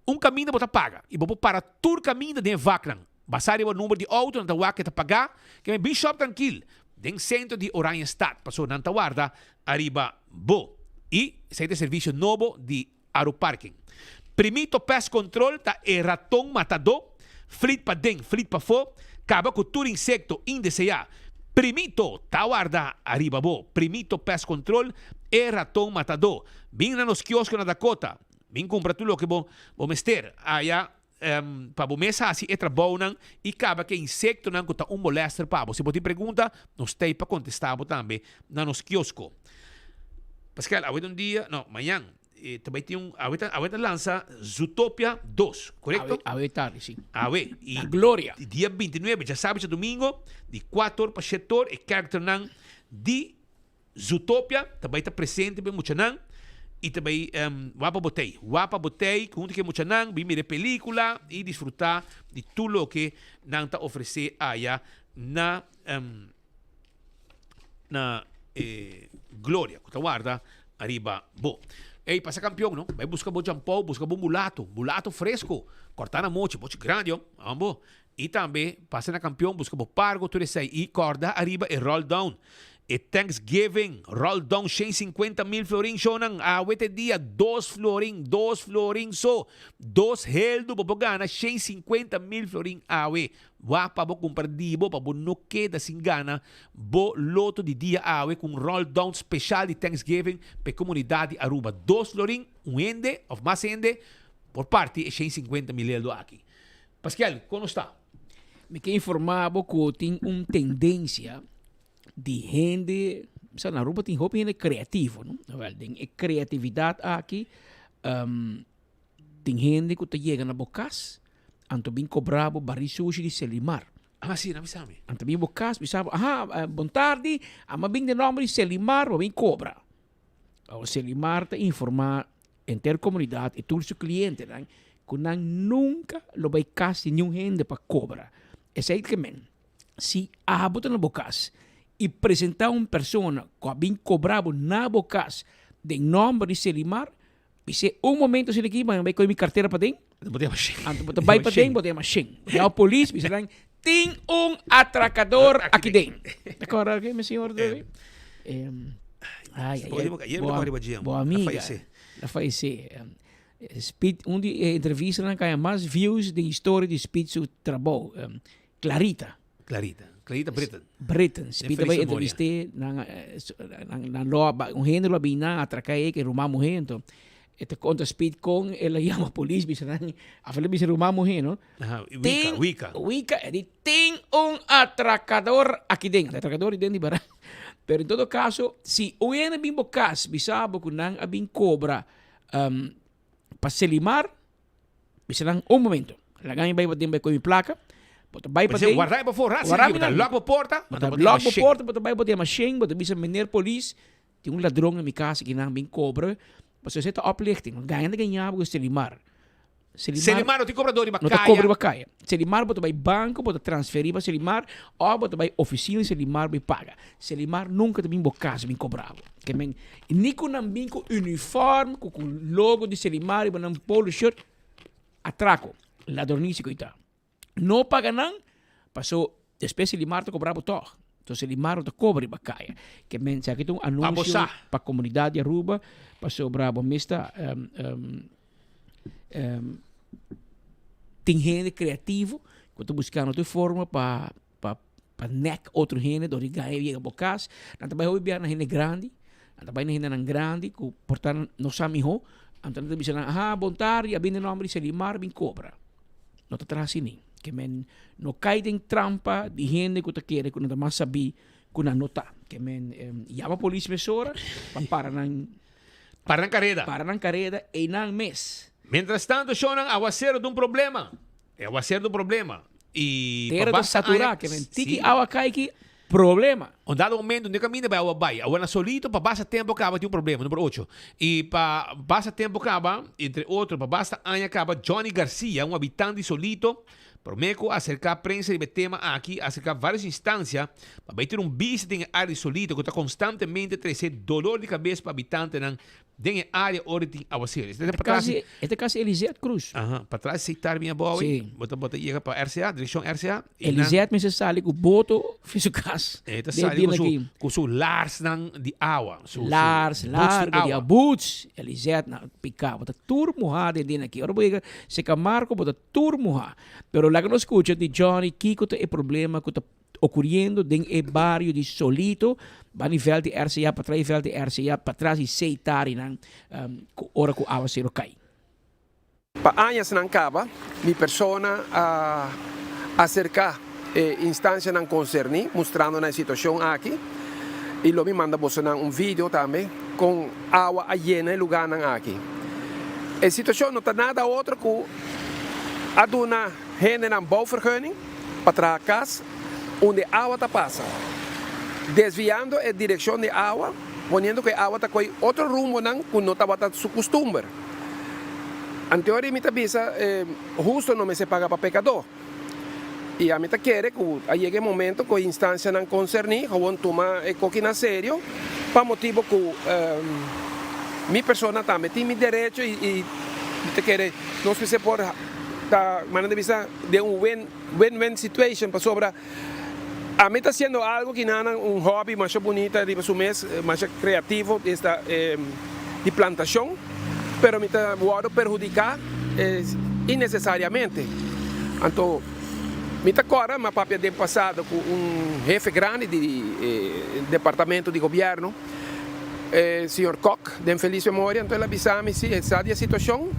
un caminda bo ta paga y bo por para tur caminda den e vaknan. Basá riba number di outo nan ta wak ke ta pagá, ke men bin shop trankil den sentro di Oranjestad paso nan ta warda ariba bo. I esei ta e servisio nobo di Aruparking. Primito Pest Control ta e raton matadó, flit paden, flit pafó, kaba ku tur insekto indeseá. Primito ta warda ariba bo. Primito Pest Control, e raton matadó. Bin na nos kiosko na Dakota. Bin kumpra tur loke bo bo mester. Aya Pa bo mes hasi e trabounan i kaba ku e insektonan ku ta un molèster pa bo. Si bo tin pregunta, nos t'ei pa kontestá bo tambe na nos kiosko. Paskel, awe ta un dia, no, mañan. ta bai tin un awe ta awe ta lansa Zootopia 2, korekto? Awe awe tardi, si. Awe. I Na Gloria. Dia 29, djasabra djadumingo, di 4 or pa 7 or, e karakternan di Zootopia ta bai ta presente pa e muchanan i ta bai wak pa botei. Wak pa botei huntu ku e muchanan, bin mira e pelikula i disfrutá di tur loke nan ta ofresé aya na na e Gloria ku ta warda ariba bo. Ey, pasa kampion no, bai buska bo djampou, buska bo mulato, mulato fresko, kòrtá na mochi, mochi grandi ho, ambo. I tambe pasa na kampion buska bo pargo tur esei i kòrda ariba e roll down. E Thanksgiving roll down 150 mil florin shownan awe te dia dos florin, dos florin so, dos heldu bo por gana 150 mil florin awe. Wak pa bo kumpra di bo pa bo no keda sin gana bo loto di dia awe ku un roll down speshal di Thanksgiving pa e komunidat di Aruba. Dos florin un hende of mas hende por parti e 150 mil heldu aki. Paskel, kon nos ta? Mi ke informá bo ku tin un tendensia di hende, sa na Aruba tin hopi hende kreativo, no? Awel, den e kreatividat aki, tin hende ku ta yega na bo kas, anto bin kobra bo barí sushi di Selimar. Ah, si, nan bisa mi. Anto bin bo kas, bisa bo, aha, bon tardi, amo a bin den nòmber di Selimar, bo bin kobra. Awor Selimar ta informá henter komunidat i tur su klientenan ku nan nunka lo bai kas di niun hende pa kobra. Esei ta ke men, si abo ta na bo kas i presentá un persona ku a bin kobra bo na bo kas den nòmber di Selimar, bis'é un momento asina aki, mi a bai kohe mi kartera paden, anto bo ta bai paden bo ta yama shen. Bo ta yama polis bisa nan tin un atrakador aki den. Ta kòrda mi señor? Ay, ay, ay. Bo, bo amiga. La fallece. Speed, un di e entrevistanan kaya mas views den historia di Speed su trabou. Clarita. Clarita. Clarita Britten. Britten. Speed a bai entrevist'é, nan, nan, nan lo a, un hende lo a bini nan atraká e, ke ruman muhé, anto e ta konta Speed kon el a yama polis bisa nan, af el a bisa ruman muhé, no? Aha, Wika, Wika. Wika, e di tin un atrakador aki den. Atrakador den di baran. Pero en todo caso, si un hende bin bo cas bisa bo cu nan a bin cobra um, pa Selimar, bisa nan un momento. Laga mi bai paden bai coge mi placa. Bo ta bai paden. Guarda bo for, Guarda bo ta lock bo porta. Bo ta lock bo porta, bo ta bai paden machine, bo ta bisa meneer polis, tin un ladron na mi cas aki nan bin cobra. Pasobra esei ta oplichting. Gaña ta gaña bo cu Selimar. Selimar no tin cobrador riba No ta cobra riba caya. Selimar bo ta bay banco, bo ta transferi pa Selimar of bo ta bay oficina di Selimar bay paga. Selimar nunca ta bin bo casa bin cobra bo. Ke men, ni cu nan bin cu uniform, cu cu logo di Selimar riba nan polo shirt, atraco, ladronicia cu ita. No paga nan, paso despues Selimar ta cobra bo tog. Entonces Selimar no ta cobra riba caya. Ke men, esaki ta un anuncio pa comunidad di Aruba, pasobra bo mes ta tin hende creativo cu ta buscando tur forma pa pa pa nek otro hende dor di gaya yega bo cas. Nan ta bay hopi bia na hende grandi, nan ta bay na hendenan grandi cu por ta no sa miho, anto nan ta bisa nan, aha bon tardi, a bini den nomber di Selimar bin cobra. No ta traha asina. Ke men no kai den trampa di hende ku ta kere ku nan ta mas sabí ku nan no ta. Ke men yama polis mesora pa para nan. Para nan kareda. Para nan kareda einan mes. Mientras tanto shownan awasero ta un problema. E awasero ta un problema. I pa Tera ta basta saturá aña ke men tiki si. awa kai ki Problema. Un dado momento no e caminda bay awa bay. Awa na solito pa basta tempo caba tin un problema, number ocho. Y pa basta tempo caba, entre otro pa basta aña caba Johnny Garcia, un habitante di Solito, prome cu acerca prensa riba e tema aki, a acerca varios instancia pa bay tira un bista den e area di Solito cu ta constantemente trece dolor di cabes pa habitantenan Den e área ora tin awaseru. E ta kasi, e ta kasi Elizet Cruz. Aha, patras si tar bien abou Sí. Bo ta bo ta yega pa RCA, direkshon RCA. I nan- Elizet mester sali ku boto fi su kas. E ta Den sali ku dina su, aki. ku su laarsnan di awa. Su, su Laars, boots di largo di awa. awa, boots. Elizet na pika, bo ta tur muhá den dina aki. Ora bo yega Seca Marco bo ta tur muhá. Pero laga nos skucha di Johnny kiko ta e problema ku ta Ocurriendo den e bario di Solito, bani veld di RCA, patras di veld di RCA, patras di Seitarinan, cu ora cu awacero cay. Pa añasnan caba, mi persona a acerca e instancianan concerni mustrando nan e situacion aki y lo mi manda bosonan un video tambe. kon awa a yena e lugánan aki. E situashon no ta nada otro ku a duna hendenan bouwvergunning pa traha kas unda e awa ta pasa, desviando e direkshon di awa, poniendo ku e awa ta koi otro rumbonan ku no tabata su kustumber. Anteori mi ta bisa, husto no mester paga pa pekadó. I ami ta kere ku a yega e momento ku e instansianan konserní gewoon tuma e koki na serio pa motibu ku mi persona tambe tin mi derecho i mi ta kere nos mester por ta manera di bisa den un win win situation pasobra ami ta hasiendo algu ki nan un hobby masha bunita riba su mes masha kreativo esta di plantashon pero mi ta wòrdu perhudiká innesesariamente. Anto mi ta kòrda mi a papia den pasado ku un hefe grandi di departamento di gobièrnu, señor Kok, den felis memoria, anto el a bisa mi si e sa di e situashon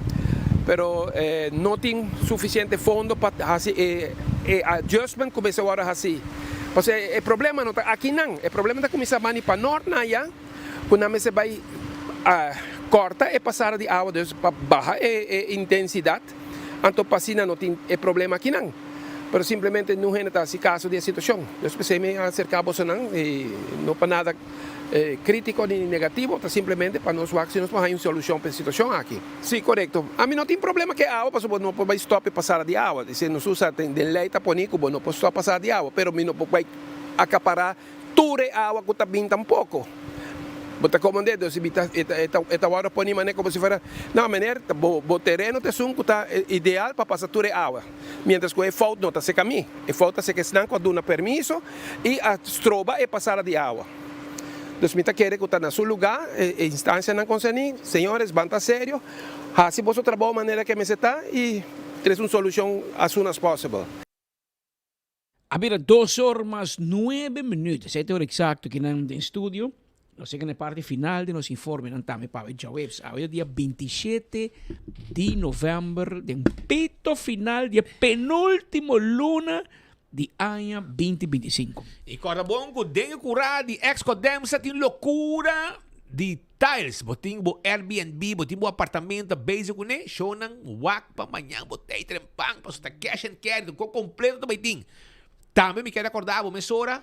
pero no tin sufisiente fondo pa hasi e adjustment ku mester wòrdu hasi. Pasobra e problema no ta akinan, e problema ta kuminsá bani pa nòrt na aya. Ku nan mester bai kòrta e pasada di awa dus pa baha e intensidat, anto pa asina no tin e problema akinan. Pero simplemente nun hende ta hasi kaso di e situashon. Dus p'esei mi a aserká bosonan i no pa nada krítiko ni negativo, ta simplemente pa nos wak si nos por haña un solushon pa e situashon aki. Sí, korekto. Ami no tin problema ku e awa pasobra bo no por bai stòp e pasada di awa. Esei nos usa den lei ta poni ku bo no por stòp pasada di awa, pero mi no por bai akapará Tur e awa ku ta bin tampoko. Bo ta komand'é, dus e ta e ta wòrdu poni manera komo si fuera, no meneer, bo bo tereno ta esun ku ta ideal pa pasa tur e awa. Miéntras ku e fout no ta seka mi, e fout ta seka esnan ku a duna permiso i a stroba e pasada di awa. Dus mi ta kere ku ta na su lugá e instansianan konserní, señores ban ta serio, hasi boso trabou manera ke mester ta i trese un solushon as soon as possible. A bira dos or mas nuebe minuut, sete ora exacto kinan den studio. Nos yega na e parti final di nos informenan tambe pa awe djaweps. Awe ta dia bintishete di november den pito final di e penultimo luna di aña binti bintisinko. I kòrda bon ku den e kurá di ex Codemsa tin lokura di Tiles, bo tin bo Airbnb, bo tin bo apartamento bezig kuné, shownan wak pa mañan bo tei trempan pasobra ta cash and carry, tur kos kompleto ta bai tin. Tambe mi kier akorda bo mesora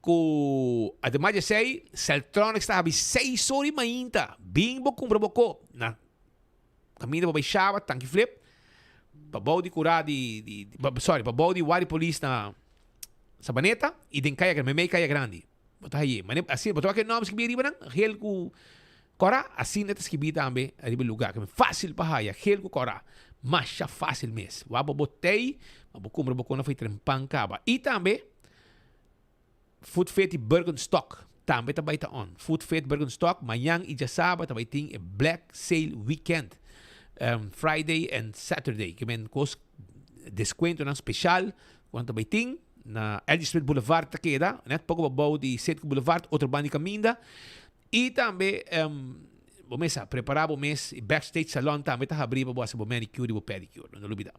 ku ademas di esei Celtronics ta habri seis ora di mainta, bin bo kumpra bo ko na kaminda bo bai Shaba, Tanki Flip, pabou di kura di di sorry pabou di Wari Polis na Sabaneta i den Kaya Grandi, meimei Kaya Grandi. Bo ta haye. Mane asina, bo ta wak e nòmber skibí riba nan, gel ku kòrá, asina ta skibí tambe riba e lugá. Ke fásil pa haya, gel ku kòrá. Masha fásil mes. Wak bo bo tei, ma bo kumpra bo kona for e trempan kaba. I tambe Food Fit di Birkenstock tambe ta bai ta on. Food Fit Birkenstock mañan i djasaba ta bai tin e Black Sale Weekend. Friday and Saturday. Ke men kos deskuentonan speshal ku nan ta bai tin. Na LG Smith Boulevard ta keda, net poko pabou di Citgo Boulevard, otro banda di kaminda. I tambe bo mes sa prepara bo mes, e Backstage Salon tambe ta habri pa bo hasi bo manicure i bo pedicure, no lubida.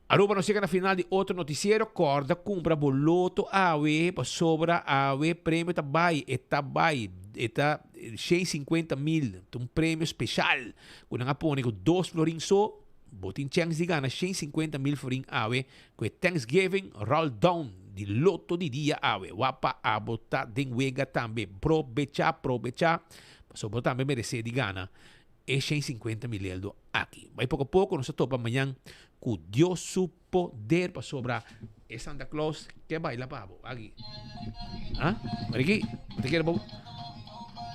Aruba nos yega na final di otro noticiero, corda cumpra bo loto awe pasobra awe premio ta bay, e ta bay, e ta 150 mil, ta un premio special cu nan a pone cu dos florin so, bo tin chens di gana 150 mil florin awe Ku e Thanksgiving Roll Down di loto di dia awe, wapa abo ta den wega tambe. Probecha, probecha, pasobra bo tambe meresé di gana e 150 mil eldo aki. Bai poko poko nos ta topa mañan ku Dios su poder pasobra e Santa Claus ke baila pa bo. Aki. Ha? Mariki, bo ta kere bo bo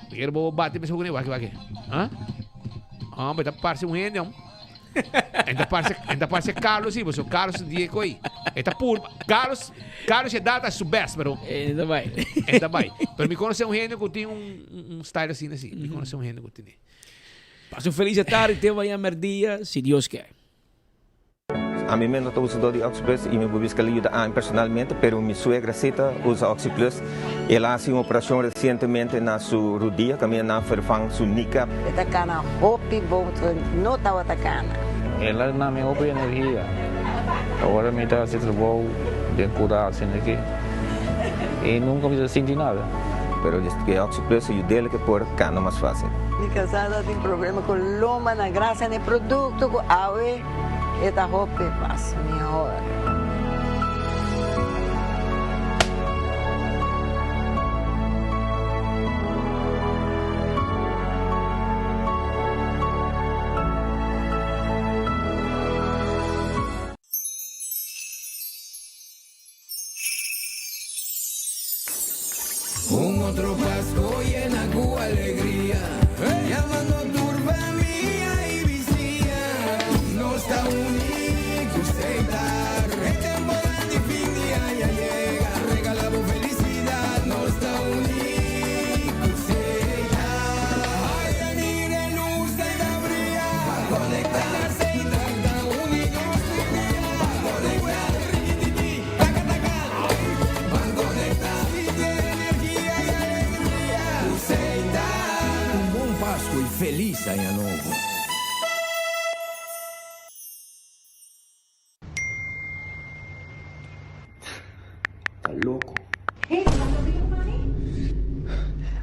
kere bo bati mesa ku ne? Waki, waki. Ha? Hombre, ta parse un hende, hom. En ta parse, en ta parse Carlos sí, so Carlos un dia koi. E ta pur, Carlos, Carlos e data su best, pero. En ta bai. En ta bai. Pero mi conoce un hende ku tin un, un style así, así. Mi conoce un hende ku tin. Pasa un feliz tarde, te mañana merdia, si Dios quiere. Ami mes no ta usador di OxyPlus y mi por bisa cu el a yuda ami personalmente, pero mi suegra si ta usa OxyPlus. El a haci un operacion recientemente na su rudia caminda nan a vervang su kneecap. E ta cana hopi bon, no tabata cana. El a duna mi hopi energia. Ora mi ta haci trabou den cura asina aki y nunca mi ta sinti nada. Pero e Oxi Plus a yud'é ku por kana mas fásil. Mi kasá tin problema ku lomba, na grasia na e produkto ku awe e ta hopi mas mihor. Un otro Pasco yena cu alegria, Yamando tur famia y bisiña. Nos ta uni cu Setar. E temporada di fin di aña yega, Regala bo felicidad. Nos ta uni cu Setar. Ay, mira e luz ta ta bria. Ban conecta Setar ta uni nos tur dia. Ban conecta Rikitiki, taka taka. Ban conecta Sinti energia y alegria cu Setar. Un bon Pasco y feliz aña nobo. Ta loko. Hey, bo ta bingo mami?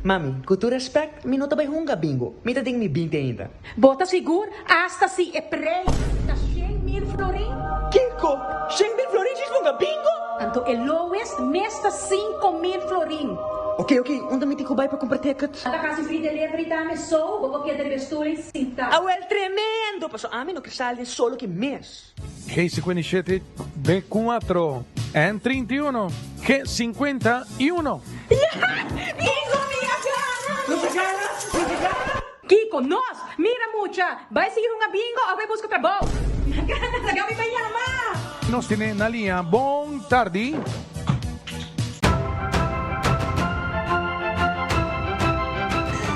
Mami, ku tur respect, mi no ta bai hunga bingo. Mi ta den mi binti ainda. Bo ta sigur? Asta si e prei ta 100,000 florin? Kiko? 100,000 florin djis hunga bingo? Anto e lowest mes ta 5000 florin. Ok, ok, unda mi tin ku bai pa kumpra ticket? Ta kasi free delivery tambe, so bo por keda riba e stoel i sinta. Awel, tremendo! Pasobra ami no ke sali den solo ki mes. G57, B4, N31, G51. Kiko mi a gana! Nos a gana! Nos a gana! Kiko, nos! Mira mucha! Bai sigui hunga bingo of bai buska trabou! Mi a gana! Laga mi bai yama! Nos tene na liña. Bon tardi.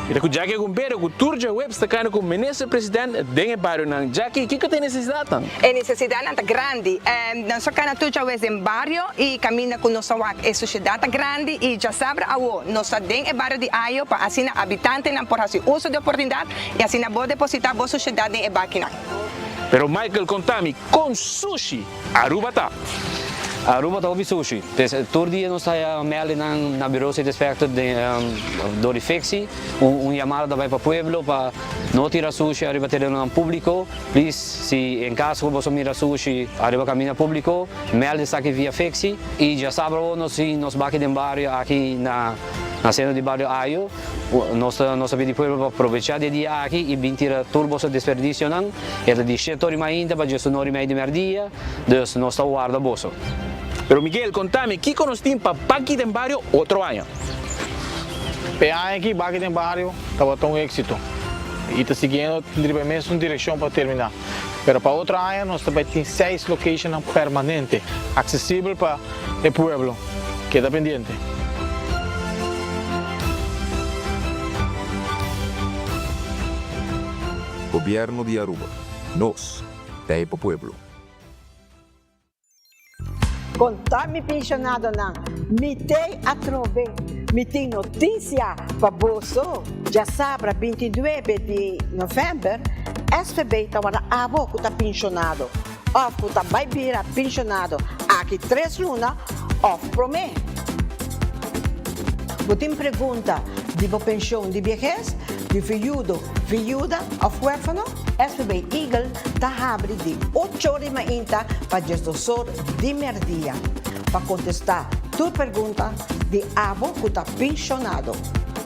Mi ta ku Jackie Agumbero ku tur djaweps ta kana ku Minister President den e barionan. Jackie, kiko ta e nesesidatnan? E nesesidatnan ta grandi. Nos a kana tur djawes den bario i kaminda ku nos a wak e sushedat ta grandi i djasabra awo nos ta den e bario di Ayo pa asina abitantenan por hasi uso di oportunidat i asina bo depositá bo sushedat den e bakinan. Pero Michael konta mi kon sushi Aruba ta. Aruba ta hopi sushi. Tur dia nos ta haya meldinan na Bureau City Inspector dor di Fixi. Un yamada ta bai pa pueblo pa no tira sushi ariba terenonan publico. Please si en caso cu boso mira sushi ariba caminda publico, meld esaki via Fixi. Y djasabra awo nos tin nos baki den bario aki na centro di bario Ayo. Nos ta nos ta pidi pueblo pa probecha di e dia aki y bin tira tur boso desperdicionan. E ta di shete ora y mainta pa diesunora y mei di merdia, dus nos ta warda boso. Pero Miguel, conta mi, kico nos tin pa Baki den Bario otro aña? P'e aña aki Baki den Bario tabata un éxito y ta siguiendo riba e mesun direccion pa termina. Pero pa otro aña nos ta bay tin seis locationnan permanente, accesibel pa e pueblo. Keda pendiente. Gobierno di Aruba. Nos ta e pa pueblo. Konta mi penshonadonan, mi t'ei atrobe, mi tin notisia pa boso. Djasabra 29 di novèmber, SVB ta warda abo ku ta penshonado òf ku ta bai bira penshonado aki tres luna òf promé. Bo tin pregunta di bo penshon di biehes, di viudo, viuda òf huérfano? SVB Eagle ta habri di ocho or di mainta pa diesdos or di merdia pa kontestá tur pregunta di abo ku ta penshonado.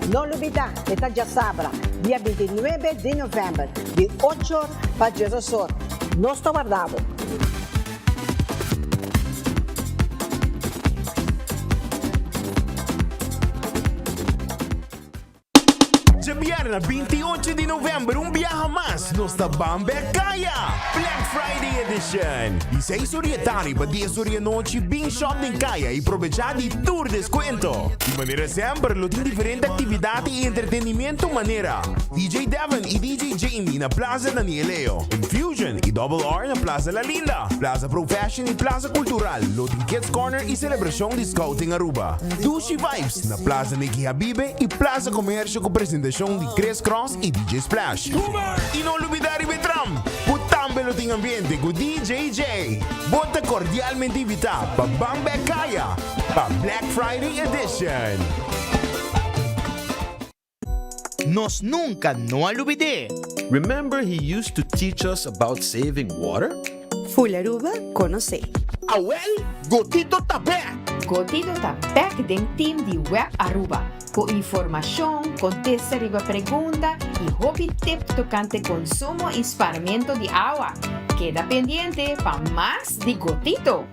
No lubidá, e ta djasabra, dia 29 di novèmber, di ocho or pa diesdos or. Nos ta warda bo! Djabièrnè 28 di novèmber un biaha mas nos ta ban bek kaya! Black Friday Edition! Di seis or di e tardi pa dies or di e nochi bin shop den kaya i probechá di tur deskuento. Di manera semper lo tin diferente aktividat i entretenimiento manera, DJ Devon i DJ Jamie na Plaza Daniel Leo, Infusion i Double R na Plaza La Linda, Plaza Pro Fashion i Plaza Cultural lo tin Kids Corner i selebrashon di Scouting Aruba. Dushi Vibes na Plaza Nicky Habibe i Plaza Comercio ku presentashon di Chris Cross i DJ Splash. I no lubida riba e tram ku tambe lo tin ambiente ku DJ Jay. Bo ta kordialmente invitá pa ban bek kaya pa Black Friday Edition. Nos nunca no a lubid'é. Remember he used to teach us about saving water? Full Aruba conoce. Awel, Gotito ta bek! Gotito ta bek den team di Web Aruba cu informacion, contesta riba pregunta y hopi tip tocante consumo y spaarmento di awa. Keda pendiente pa mas di Gotito!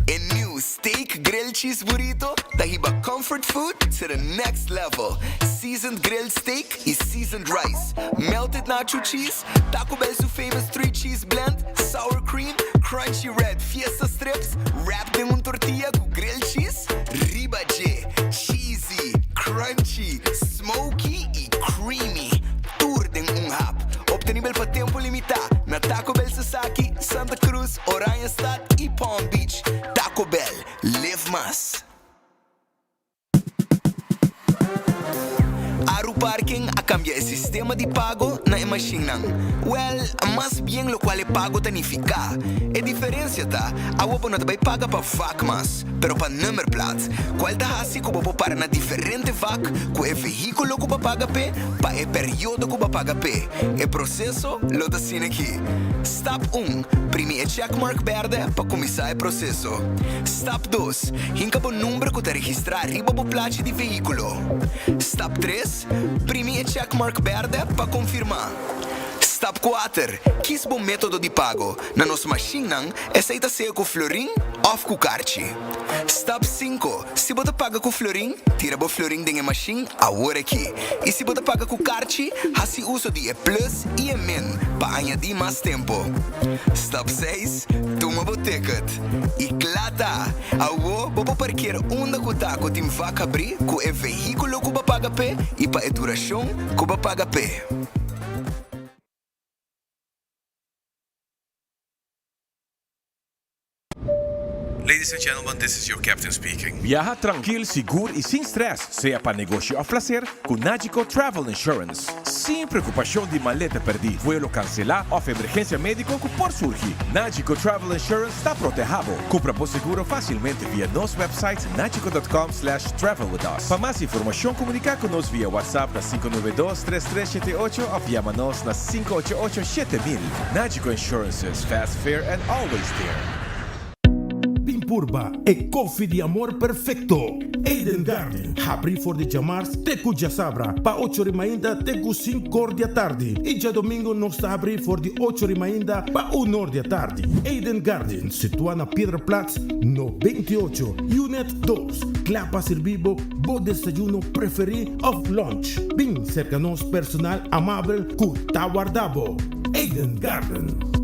E new Steak Grilled Cheese Burrito ta hiba comfort food to the next level. Seasoned grilled steak y seasoned rice, melted nacho cheese, Taco Bell su famous 3 cheese blend, sour cream, crunchy red fiesta strips, wrapped den un tortilla cu grilled cheese, riba dje, cheesy, crunchy, smoky y creamy. Tur den un hap. Obtenibel pa tempo limita na Taco Bell Sasaki, Santa Cruz, Oranjestad y Palm Beach. Taco Bell, live mas. Aru Parking a cambia e sistema di pago na e mashinnan. Wel, mas bien locual e pago ta nifica. E diferencia ta, awo bo no ta bay paga pa vak mas, pero pa nummerplaat, cual ta haci cu bo por para na diferente vak cu e vehiculo cu bo a paga p'e pa e periodo cu bo a paga p'e. E proceso lo ta asina aki. Stap un, Primi e checkmark berde pa cuminsa e proceso. Stap dos, Hinca bo number cu ta registra riba bo plachi di vehiculo. Stap tres, Primi e checkmark berde pa confirma. Stap kuater, Kies bo metodo di pago. Na nos mashinnan, esei ta sea ku florin òf ku karchi. Stap sinku, Si bo ta paga ku florin, tira bo florin den e mashin awor aki. I si bo ta paga ku karchi, hasi uso di e plus i e min pa añadí mas tempu. Stap seis, Tuma bo ticket. I kla ta! Awor bo por parkeer unda ku ta ku tin vak habrí ku e vehíkulo ku bo a paga p'e i pa e durashon ku bo a paga p'e. Ladies and gentlemen, this is your captain speaking. Biaha trankil, sigur i sin stress, sea pa negoshi òf plaser, ku Nagico Travel Insurance. Sin preokupashon di maleta pèrdí, vuelo kanselá òf emergensia médiko ku por surgi, Nagico Travel Insurance ta protehá bo. Kumpra bo seguro fásilmente via nos website nagico dot com slash travel with us. Pa mas informashon komuniká ku nos via WhatsApp na 592 3378 òf yama nos na 588 7000. Nagico Insurances, fast, fair and always there. Bin purba e koffie di amor perfecto! Eden Garden, habri for di djamars te ku djasabra pa ocho ri mainta te ku sinkor di atardi i djadomingo nos ta habri for di ocho ri mainta pa unor di atardi. Eden Garden, situa na Piedraplaats no 28, Unit dos, kla pa sirbi bo bo desayuno preferi of lunch. Bin serka nos personal amabel ku ta warda bo. Eden Garden.